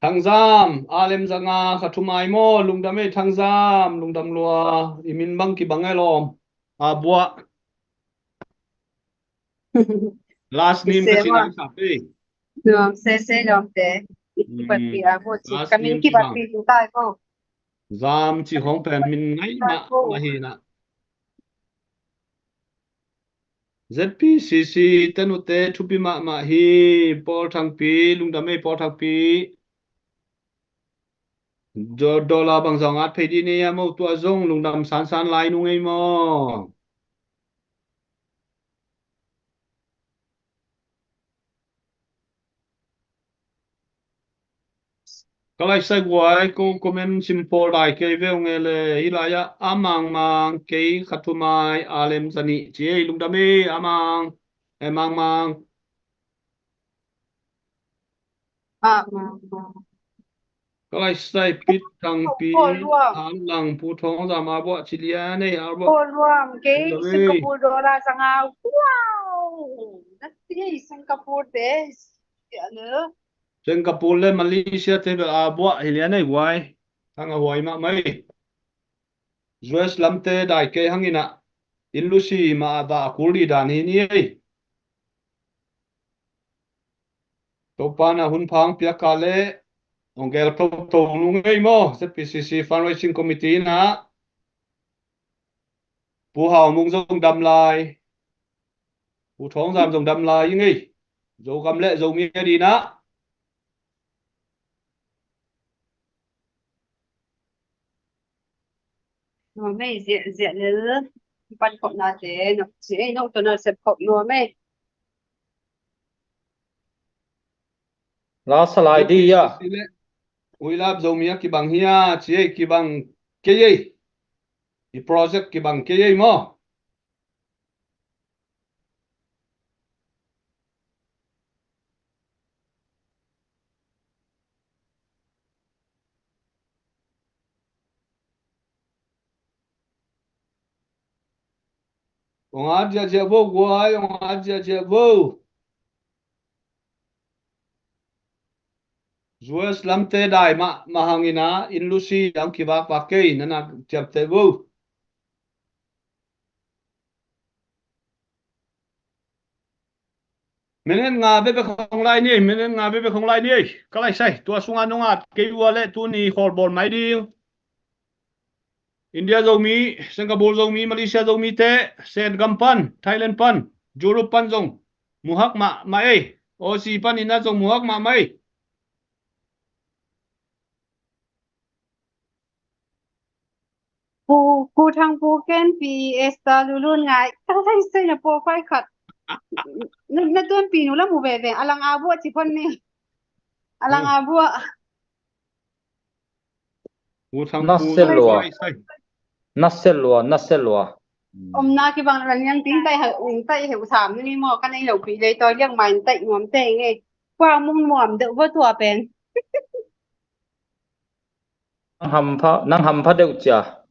Thangzam, a lem zanga kha thumai maw, lungdam ei Thangzam, lungdam lua, i min bang kibang ei lawm. A buah. Last name ka cina i sap ei. Nuam sese lawm te. Kibatpi a buah ci. Last name kibang. Ka min kibatpi tu kai ko. Zam ci hong pen min ngai mah mah hi na. Z P C C te nute thupi mahmah hi, Paul Thangpi, lungdam ei Paul Thangpi. Do-, dollar bang zong at phei di nei a mo, tua zong lungdam sansan lai nung ei maw. Ka laisai guai, ko comment sim pawl dai kei veu nge le, hi lai ah, a Mang Mang, kei kha thumai, a lem zani ci ei, lungdam ei, a Mang, e Mang Mang. A Mang Mang. Ka laisai Pit Thangpi, An Lang, Pu Thawng Zam, a buah ci lian ei, a buah. Ko luang, kei Singapore dollar zanga, wow! Nasi Singapore te, ya le. Singapore le Malaysia te bel a buah hi lian ei guai. Thang a huai mahmah ei. U S lamte dai kei hangin ah, in lusi mah a dah a kul di dan hi ni ei. Topa na hun phang piak ka le, ong gel to to nung ei maw, Z P C C Fundraising Committee na. Pu Hau Mung zong dam lai. Pu Thawng Zam zong dam lai ing ei. Zogam le Zomi a dina. Nuam ei, ziah, ziah lel. Pan khop na te, no, ziah ei, no, to na sep khop nuam ei. La salai di ya. Uilap Zomi a kibang hi a, ci ei kibang kei ei. I project kibang kei ei maw. Ong at ziahziah vo guai, ong at ziahziah vo. U S lamte dai mah, mah hangin ah, in lusi ang kivakvak kei, na na ciamteh vo. Minute nga bebek hong lai ni, minute nga bebek hong lai ni. Ka laisai, tua sunga nong at kei ua le tuni khawl bawl mai ding. India Zomi, Singapore Zomi, Malaysia Zomi te, Sen gam pan, Thailand pan, Europe pan zong muhak mahmah ei. Aussie pan ina zong muhak mahmah ei. Pu, Pu Thang Pu ken P S ta lulun ngai. Ka laisai na po khoi khat. Na, na tuan pi nu la mu veve. A lang a buah ci pon ni. A lang a buah. Pu Thang Pu. Na se lua. Na se lua, na se lua. Omna kibang la niang ting tai ha, ung tai he u sam ni mo ka nei lo pi lei toi liang mai tai nuam te nge. Kua mung nuam de ua tua pen. Nang hampha, nang hampha deuh cia.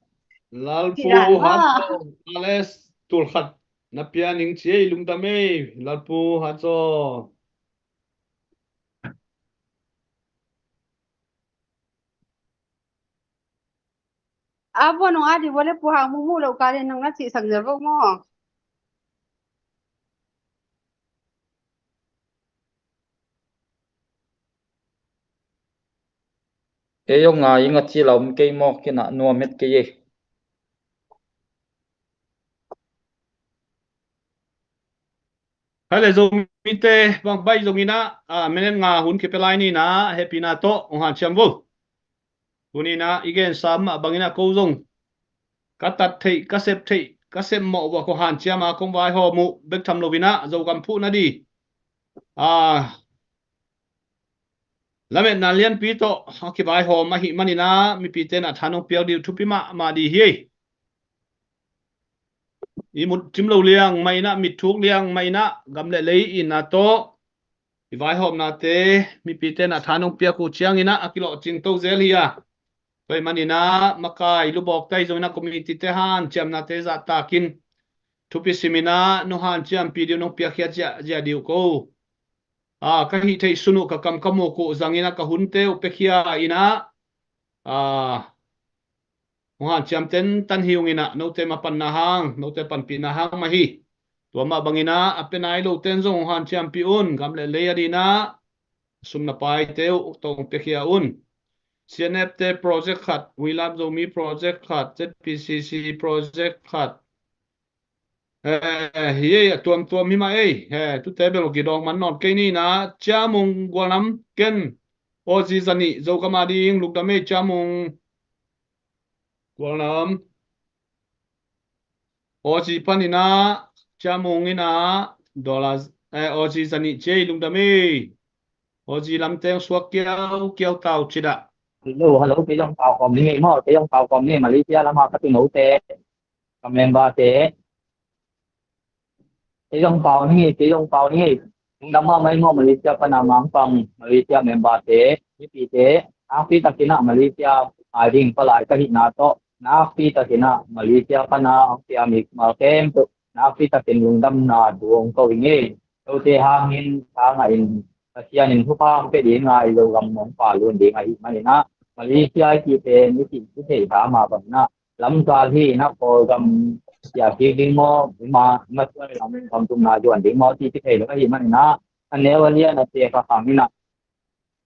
Lalpu Hato, Ales, tulkhat na pia ning ci ei, lungdam ei, Lalpu Hato. A bua nung a di bua le Pu Hang Mung mu lo ka le nung na ci sang zer bok mo. Ei ong ngai ing a ci la om kei mawk in a nuam het kei ei. Hai le Zomite bang bai zong in a, a, minute nga hun kipia lai ni na, hehpihna tawh ong hanciam vo. Tuni na i gen sam mah bangin a ko zong ka tat theih, ka sep theih, ka sep mawh uh a kong hanciam a kong vaihawm uh bek tham lo in ah Zogam phuh na di, a, lametna lianpi tawh a kivaihawm ahih manin ah mipite in ah tha nong piak ding uh thupi mahmah di hi. I mut cim lo liang mah in ah, mit thuk liang mah in ah, gam le lei itna tawh i vaihawmnate mipite in ah tha nong piak uh ciangin ah a kilawhcing to zel hi a. Tua ahih manin ah makai lubawkte ahi zongin ah, community-te hanciamnate zahtakin thupi simin ah nong hanciampih ding uh, nong piakkhiat ziahziah ding uh ko, a, ka hih theih sun uh, ka kam ka muk uh zangin ah ka hunte uh piakhia in ah, a, hong hanciam tentan hi ung in ah, note mapanna hang, note panpihna hang mah hi. Tua mah bangin ah a pia nai lote in zong hong hanciampih un. Gam le lei adingin ah sum na paite uh tawh hong piakhia un. C N F-te project khat, We Love Zomi project khat, Z P C C project khat, eh, hi ei, a tuamtuam hi mah ei. Eh, tute bel kidawk man nawn kei ni in ah, Cia Mung Gualnam, ken Aussie za nih Zogam ading lungdam ei, Cia Mung Gualnam. Aussie panin ah, Cia Mung in ah dollar, eh, Aussie za nih ci ei, lungdam ei. Aussie lamte hong suak kiaukiau ta uh ci dah. Hello, hello, kei zong pau kawm ning ei maw, kei zong pau kawm ning ei, Malaysia lam ah ka tun uh te, ka member-te. Kei zong pau ning ei, kei zong pau ning ei. Lungdam mahmah ei maw, Malaysia pan a Mangpang, Malaysia member-te, mipite, nakpi takin ah Malaysia a ding palai ka hihna tawh, nakpi takin ah Malaysia pan a hong piang mi khempeuh, nakpi takin lungdamna thu hong ko ing ei. Note hangin, hang a in, Pasian in thupha hong pia ding a, i Zogam hong pal lun ding ahih manin ah, Malaysia i cih pen i cih, i theih kha mah bangin ah, lamkal hi in ah, Kawlgam ciah kik ding maw, i ma, i masuan lam, gam tumna zuan ding maw, cih kithei lo ahih manin ah, a neu a lian a tek a khang in ah,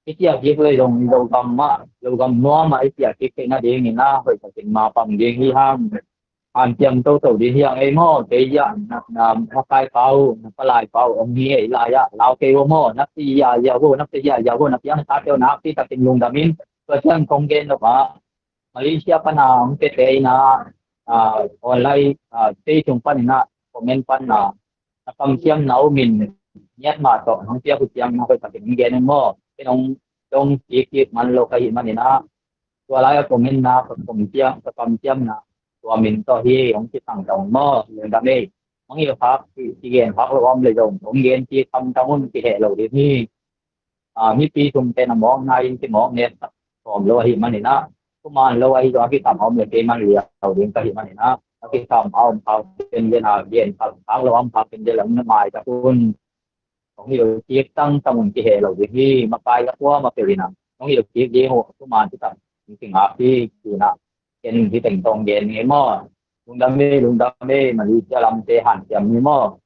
i ciah kik le zong, Zogam mah, Zogam nuam ah i ciah kik theih nadingin ah, hoih takin mapang ding hi hang. Hanciam toto ding hi hang ei maw, kei ah, na, na, na kai pau, na palai pau, om hi ei lai ah, lau kei uh maw, na pi ah, ya uh, na pi ah, ya uh, na piang sa kei uh, nakpi takin lungdam ing. Tua ciang kong gen nop ah, Malaysia pan a hong piate in ah, ah, online, ah, Facebook panin ah, comment pan a, na kamciamna uh min ngiat mah tawh hong piak uh ciang na hoih takin hong gen un maw. Ken hong dong kik kik man lo ka hih manin ah, tua lai a comment na ka kamciam, ka kamciamna tua min tawh hi hong kisang ta un maw. Lungdam ei. Mangngilh khak, ki, kigen khak lo om le zong hong gen kik khamtam un, kiheh lo ding hi. A, mipi thumte na mawkna in kimawk nep sawm lo ahih manin ah, thuman lo ahi zong a kisam a om le kei man liau ding ka hih manin ah, a kisam a om khak pen gen a, gen khak, khak lo a om khak pen gen lo na maisak un. Hong hilh kik tangtang un, kiheh lo ding hi. Makai a kuamah peuh in ah hong hilh kik ding uh, thuman kisam, kingak hi, ci-in ah ken hih teng tawh gen ning ei maw. Lungdam ei, lungdam ei, Malaysia lamte hanciam ni maw.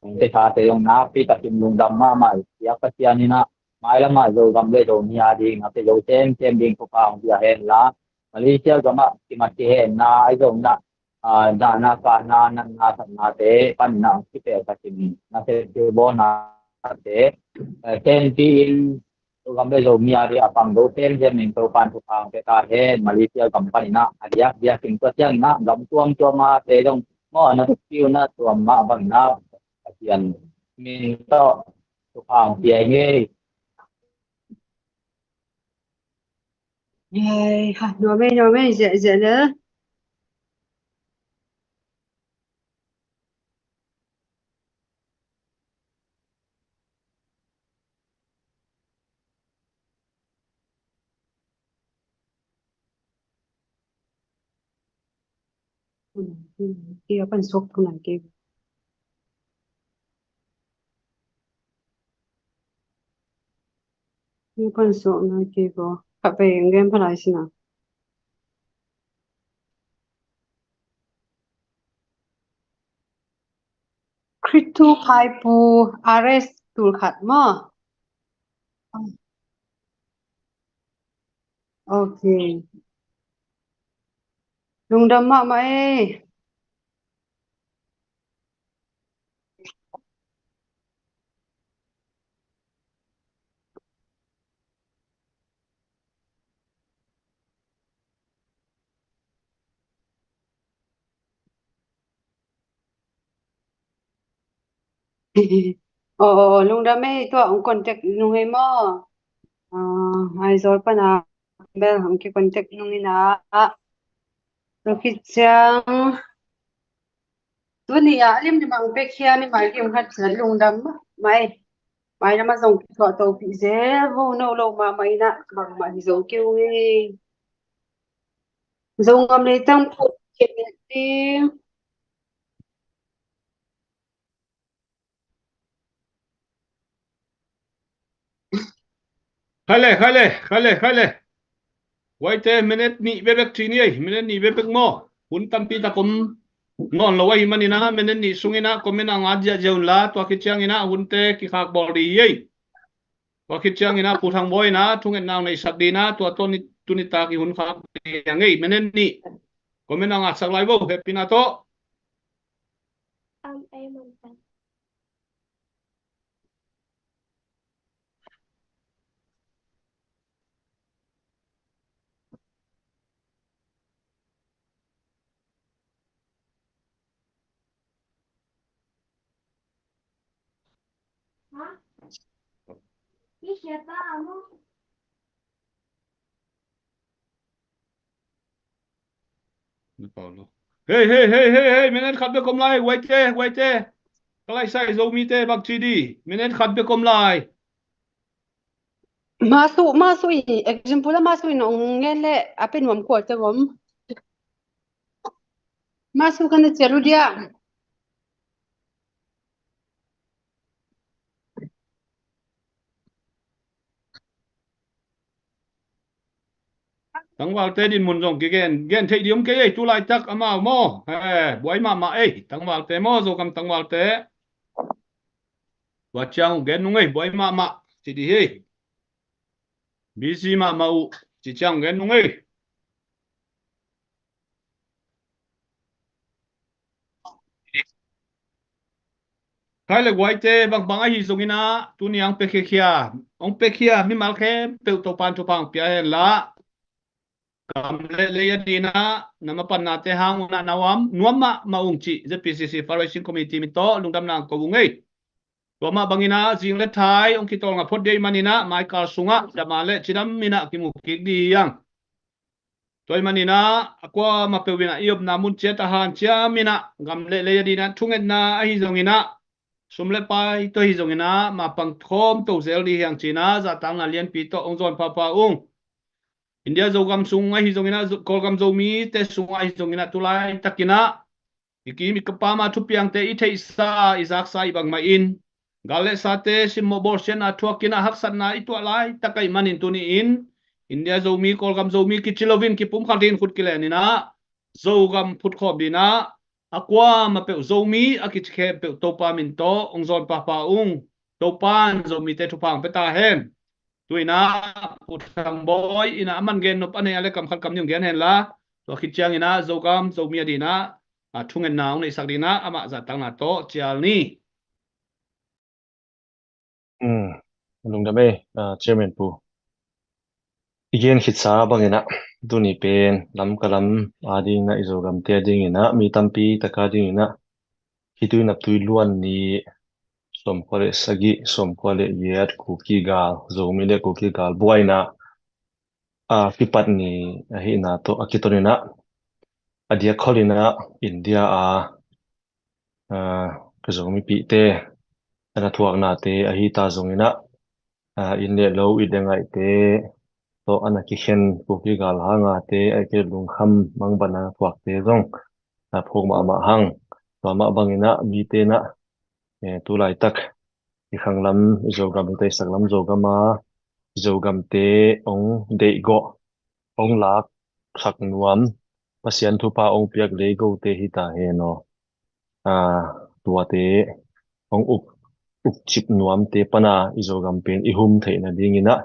Nong te thate zong nakpi takin lungdam mahmah ei. Biak Pasian in ah mailam ah Zogam le Zomi a ding a pia zo semsem ding thupha hong pia hen la, Malaysia gam ah kimat kihenna ahi zongin ah, a, dahna kahna, natna satnate panin ah hong kipehtakin, na sep kibawlnate, eh, tenpi in, Zogam le Zomi a ding a pang zo semsem in Topa'n thupha hong pia ta hen. Malaysia gam panin ah a diakdiakin, tua ciangin ah gam tuamtuam a te zong maw, na thupi uh na tuam mah bangin ah Pasian min tawh thupha hong pia ing ei. Ai, ha, nuam ei, nuam ei, ziahziah le. Kei a pan suak tu nai kei. Kei a pan suak nai kei ko. Khat vei gen pha lai sin a. Khristu Phaipu R S tul khat maw? Ok. Lungdam mahmah ei. Aw, aw, aw, lungdam ei, tua hong contact nung hei maw? Aw, Aizawl pana bel hong ki contact nung ina. Tua khit ciang tuni a lim lim ang pek hiam i mai lim khat ciat lungdam mai. Mai lama zong kithuah topih zel vo, no lo mahmah ina bangmah hi zo kei ung ei. Zongam leitang put kei ding. Khai le, khai le, khai le, khai le. Guaite, minute nih bebek ci ni ei, minute nih bebek maw. Hun tampi tak om nawn lo ahih manin ah, minute nih sungin ah comment a ngat ziahziah un la, tua khit ciangin ah hunte kikhak bawl dih hi ei. Tua khit ciangin ah Pu Thang Bawi in ah thungetna hong neihsak dih in ah, tua tawh ni, tuni tak i hun khak dih hi ei, minute nih. Comment a ngatsak lai vo, hehpihna tawh. Hei, hei, hei, hei, hei, minute khat bek om lai, guaite, guaite. Ka laisai Zomite bang ci dih, minute khat bek om lai. Masu, masu i, example a masu i nong ngen le, a pen nuam kua te om. Masu kana cialu dia. Tangvalte dinmun zong kigen, gen theih dih om kei ei, tu laitak amau maw. He, buai mahmah ei, tangvalte maw, Zogam tangvalte. Tua ciang uh gen nung ei, buai mahmah, ci dih hi. Busy mahmah uh, ci ciang uh gen nung ei. Khai le guaite, bangbang ahi zongin ah, tuni a hong pia khiakhia, hong pia khia mimal khempeuh Topan thupha hong pia hen la. Gam le lei a dingin ah, na mapannate hang un ah na uam, nuam mahmah ung cih, Z P C C Federation Committee min tawh, lungdamna hong ko ung ei. Tua mah bangin ah, zing le thai, hong kitawlnga phot dih ahih manin ah, maikal sungah, dama le cidam in ah kimu kik dih hi hang. Tua ahih manin ah, a kuamah peuh in ah, i omna mun ciat a hanciam in ah, gam le lei a dingin ah, thungetna ahi zongin ah, sum le pai tawh ahi zongin ah, mapang khawm to zel dih hi hang ci-in ah, zahtakna lianpi tawh hong zawn phapha ung. India Zogam sung ahi zongin ah, Zo-, Kawlgam Zomite sung ahi zongin ah, tu laitakin ah, i kim i ka pam a thupiangte i theihsa, i zaksa i bangmah in, gal le sate simmawh bawlsiatna thuakin ah haksatna i tuah laitak ahih manin tuni-in, India Zomi, Kawlgam Zomi kici loin kipumkhat in khut kilen in ah, Zogam phutkhawm dingin ah, a kuamah peuh Zomi a kici khempeuh Topa min tawh hong zawn phapha ung. Topan Zomite thupha hong pia ta hen. Tu-in ah Pu Thang Bawi in ah a man gen nop a nei a le kam khat kam nih hong gen hen la. Tua khit ciangin ah Zogam Zomi a dingin ah, a thungetna hong neihsak dingin ah amah zahtakna tawh cial ni. Um, lungdam ei, ah, Chairman Pu. I gen khitsa bangin ah, tuni pen Lamka lam a dingin ah, i Zogamte a dingin ah, mi tampi tak a dingin ah, khitui naptui luan ni, sawmkua le sagih, sawmkua le giat, Kuki gal, Zomi le Kuki gal buaina a kipat ni ahihna tawh a kiton in ah, a diak khol in ah India a, a, ka Zomipihte a na thuaknate ahi ta zongin ah, a, inn le lo, it le ngaihte tawh a na kikhen Kuki gal hangte, a, ki lungkham mangbang a na thuakte zong, a, phuk mahmah hang. Tua mah bangin ah mite in ah, eh, tu laitak i khanglam, i Zogam, i teisak lam Zogam a, i Zogamte hong deihgawh, hong laksak nuam, Pasian thupha hong piak leigote hi ta hen aw. A, tuate hong uk, ukcip nuamte pana i Zogam pen i hum theih nadingin ah,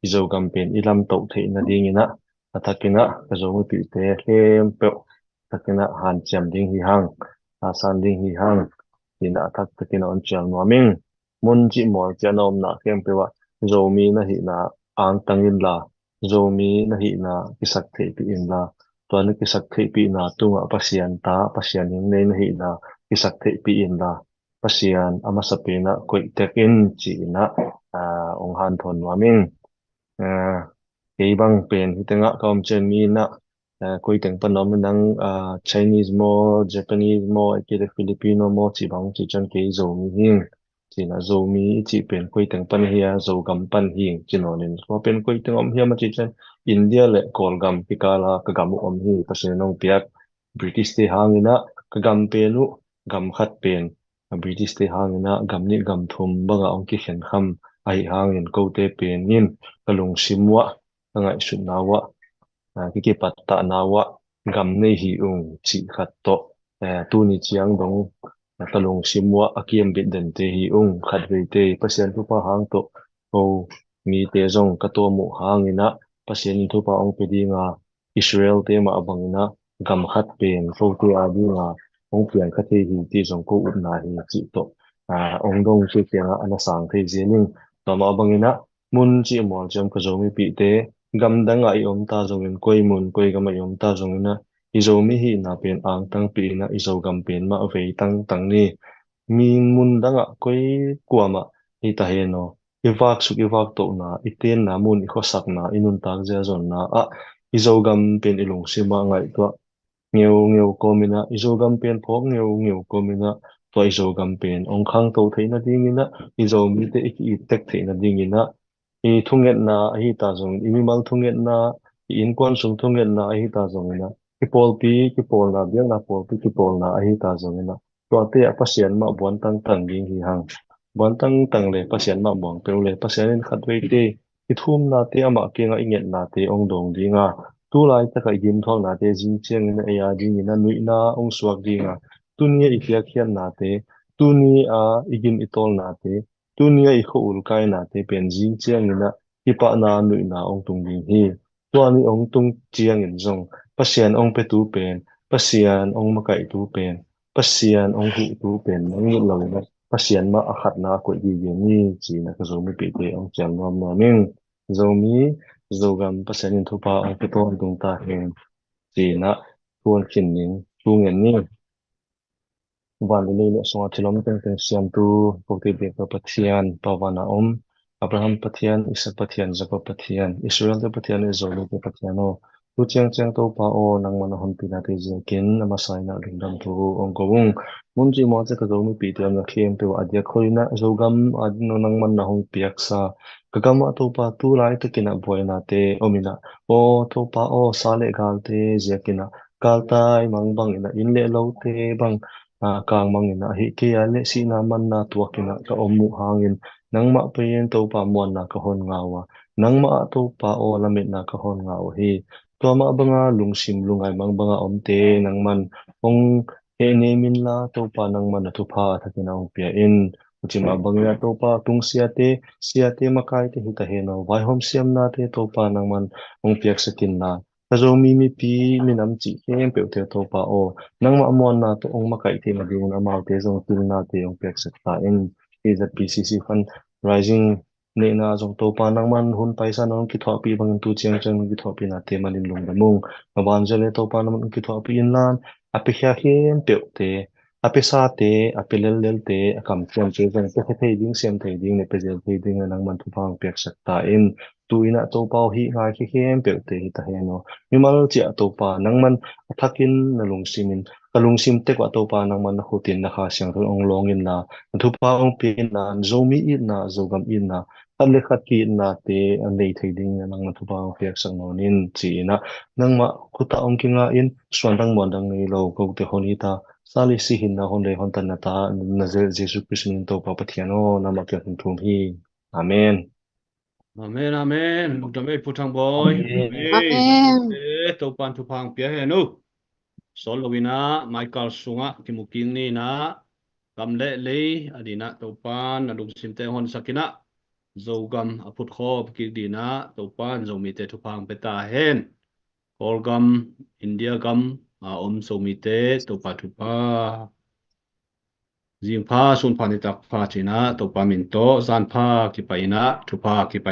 i Zogam pen i lamtoh theih nadingin ah, a thakin ah ka Zomipihte khempeuh, a thakin ah hanciam ding hi hang, a san ding hi hang, ci-in ah a thak takin ah hong cial nuam ing. Mun cih mual ciang a na omna khempeuh ah Zomi na hihna angtang inla, Zomi na hihna kisak theihpih inla, tua na kisak theihpihna tungah Pasian ta, Pasian hing nei na hihna kisak theihpih inla, Pasian a masa penah koih tek in ci-inah, aa, hong hanthawn nuam ing. Aa, kei bang pen hi tengah ka om cian mi inah, aa, koi teng pan om inah, aa, Chinese maw, Japanese maw, a kile Filipino maw ci bang ci cian kei Zomi hi ing. Cinah Zomi i cih pen koi teng pan hi a, Zogam pan hi ing ci nawn in. Kua pen koi teng om hiam a ci cian India le Kawlgam kikala ka gam uh om hi. Pasian in hong piak British te hanginah ka gam pen uh gam khat pen a British te hanginah gam nih gam thum bangah hong kikhen kham ahi hangin kote pen in ka lungsim uah, ka ngaihsutna uah, aa, kikipattahna uah gam nei hi ung cih khat tawh, aa, tuni ciang dong, aa, ka lungsim uah a kiambit dente hi ung. Khat veite Pasian thupha hang tawh ko mite zong ka tuam uh hanginah Pasian in thupha hong pia dinga Israel te mah banginah gam khat pen kote a dinga hong piang kha thei hi ti zong ko upna hi cih tawh, aa, hong dong cih kiangah a na sang thei zel ing. Tua mah banginah mun cih mual ciam ka Zomipihte gam dangah i om ta zongin, koi mun koi gamah i om ta zonginah i Zomi hihna pen angtangpi inah i Zogam pen mah vei tangtang ni. Mi mun dangah koi kuamah hi ta hen aw, i vaksuk i vaktohna, i tenna mun, i khuasakna, i nuntak zia zonna ah i Zogam pen i lungsimah ngaihtuah ngeungeu kawminah, i Zogam pen phawk ngeungeu kawminah, tua i Zogam pen hong khangto theihna dinginah, i Zomite i ki-it tek theihna dinginah, i thungetna ahi ta zongin, i mimal thungetna, i innkuan sung thungetna ahi ta zonginah, i pawlpi kipawlna, biakna pawlpi kipawlna ahi ta zonginah, tuate ah Pasian mah buan tangtang ding hi hang. Buan tangtang le Pasian mah muang peuh le Pasian in khat veite i thumnate amah kiangah i ngetnate hong dawng dinga, tu laitakah i gimthuaknate zing ciangin a ei a dingin a nuihna hong suak dinga, tuni a i piakkhiatnate, tuni a i gim i tawlnate, tuni a i khua-ul kainate pen zing ciangin a kipahna nuihna hong tung ding hi. Tua ni hong tung ciangin zong Pasian hong petu pen, Pasian hong makaihtu pen, Pasian hong huhtu pen nang nit loin a Pasian mah a khatna a koih gige ni ci-in a ka Zomipihte hong ciam nuamnuam ing. Zomi Zogam Pasian in thupha hong pia tawntung ta hen ci-in a thu hong khin ning thu ngen ni. Van le lei le a sunga thil om tengteng siamtu, kote biakpa Pathian, Pa vana om, Abraham Pathian, Isak Pathian, Jakob Pathian, Israelte Pathian, Zomite Pathian aw, tu ciangciang Topa aw, nangman a honpinate ziakin a masa in a lungdam thu hong ko ung. Mun cih mual ciang ka Zomipihte omna khempeuh a diak khol in a Zogam a nangman na hong piaksa ka gamah Topa tu laitakin a buainate om in a, aw Topa aw, sa le galte ziakin a galtai mang bangin a, inn le lote bang, aa, kang mangin a, ahih kei a le sihna manna tuakin a ka om uh hangin, nangmah pen Topa muanna ka hon ngah uh a, nangmah ah Topa aw lametna ka hon ngah uh hi. Tua mah banga lungsim lungngai mang banga omte nangman hong hehnem inla, Topa nangman a thupha a thakin a hong pia in. Tua mah bangin a Topa tungsiate, siate makaite hi ta hen aw, vaihawm siamnate Topa nangman hong piaksak inla, ka Zomi mipi minam cih khempeuhte Topa aw, nangmah muanna tawh hong makaih theihna dingin amaute zong pilnate hong piaksak ta in. K Z P C C Fundraising neihna zong Topa nangman hun paisa nang kithuahpih bangin tu ciangciang nang kithuahpihnate manin lungdam ung. A banzia le Topa nangman kithuahpih inla, a piakhia khempeuhte, a piasate, a pia lellelte, a kamciamte zong piakhia thei ding, siam thei ding le pia zel thei ding a nangman thupha hong piaksak ta in. Tu-in a Topa aw, hih ngaikhia khempeuhte hi ta hen aw, mimal ciah Topa nangman a thakin na lungsimin, ka lungsim tek uh a Topa nangman na khutin na Kha Siangtho in hong lawng inla, na thupha hong pia inla, Zomi itna, Zogam itna, khat le khat ki-itnate a nei thei dingin a nangman thupha hong piaksak nawn in ci-in a, nangmah khut ah hong kinga in, suandang muandang nei lo kote hon hi ta, sa le si hinna hon le hon tanna ta, Nazareth Jesu Khrist min Topa Pathian aw, nangmah kiang hong thum hi. Amen. Amen, amen. Lungdam ei Pu Thang Bawi. Amen. Amen. Eh, Topan thupha hong pia hen uh. Sawl lo in a, maikal sungah kimu kik ni in a, gam le lei a dingin a Topan na lungsimte hon sak in a, Zogam a phutkhawm kik dingin a Topan Zomite thupha hong pia ta hen. Kawlgam, India gam a om Zomite Topa thupha. Zingpha, sunpha, nitakpha ci-in a Topa min tawh, zanpha kipai in a thupha kipai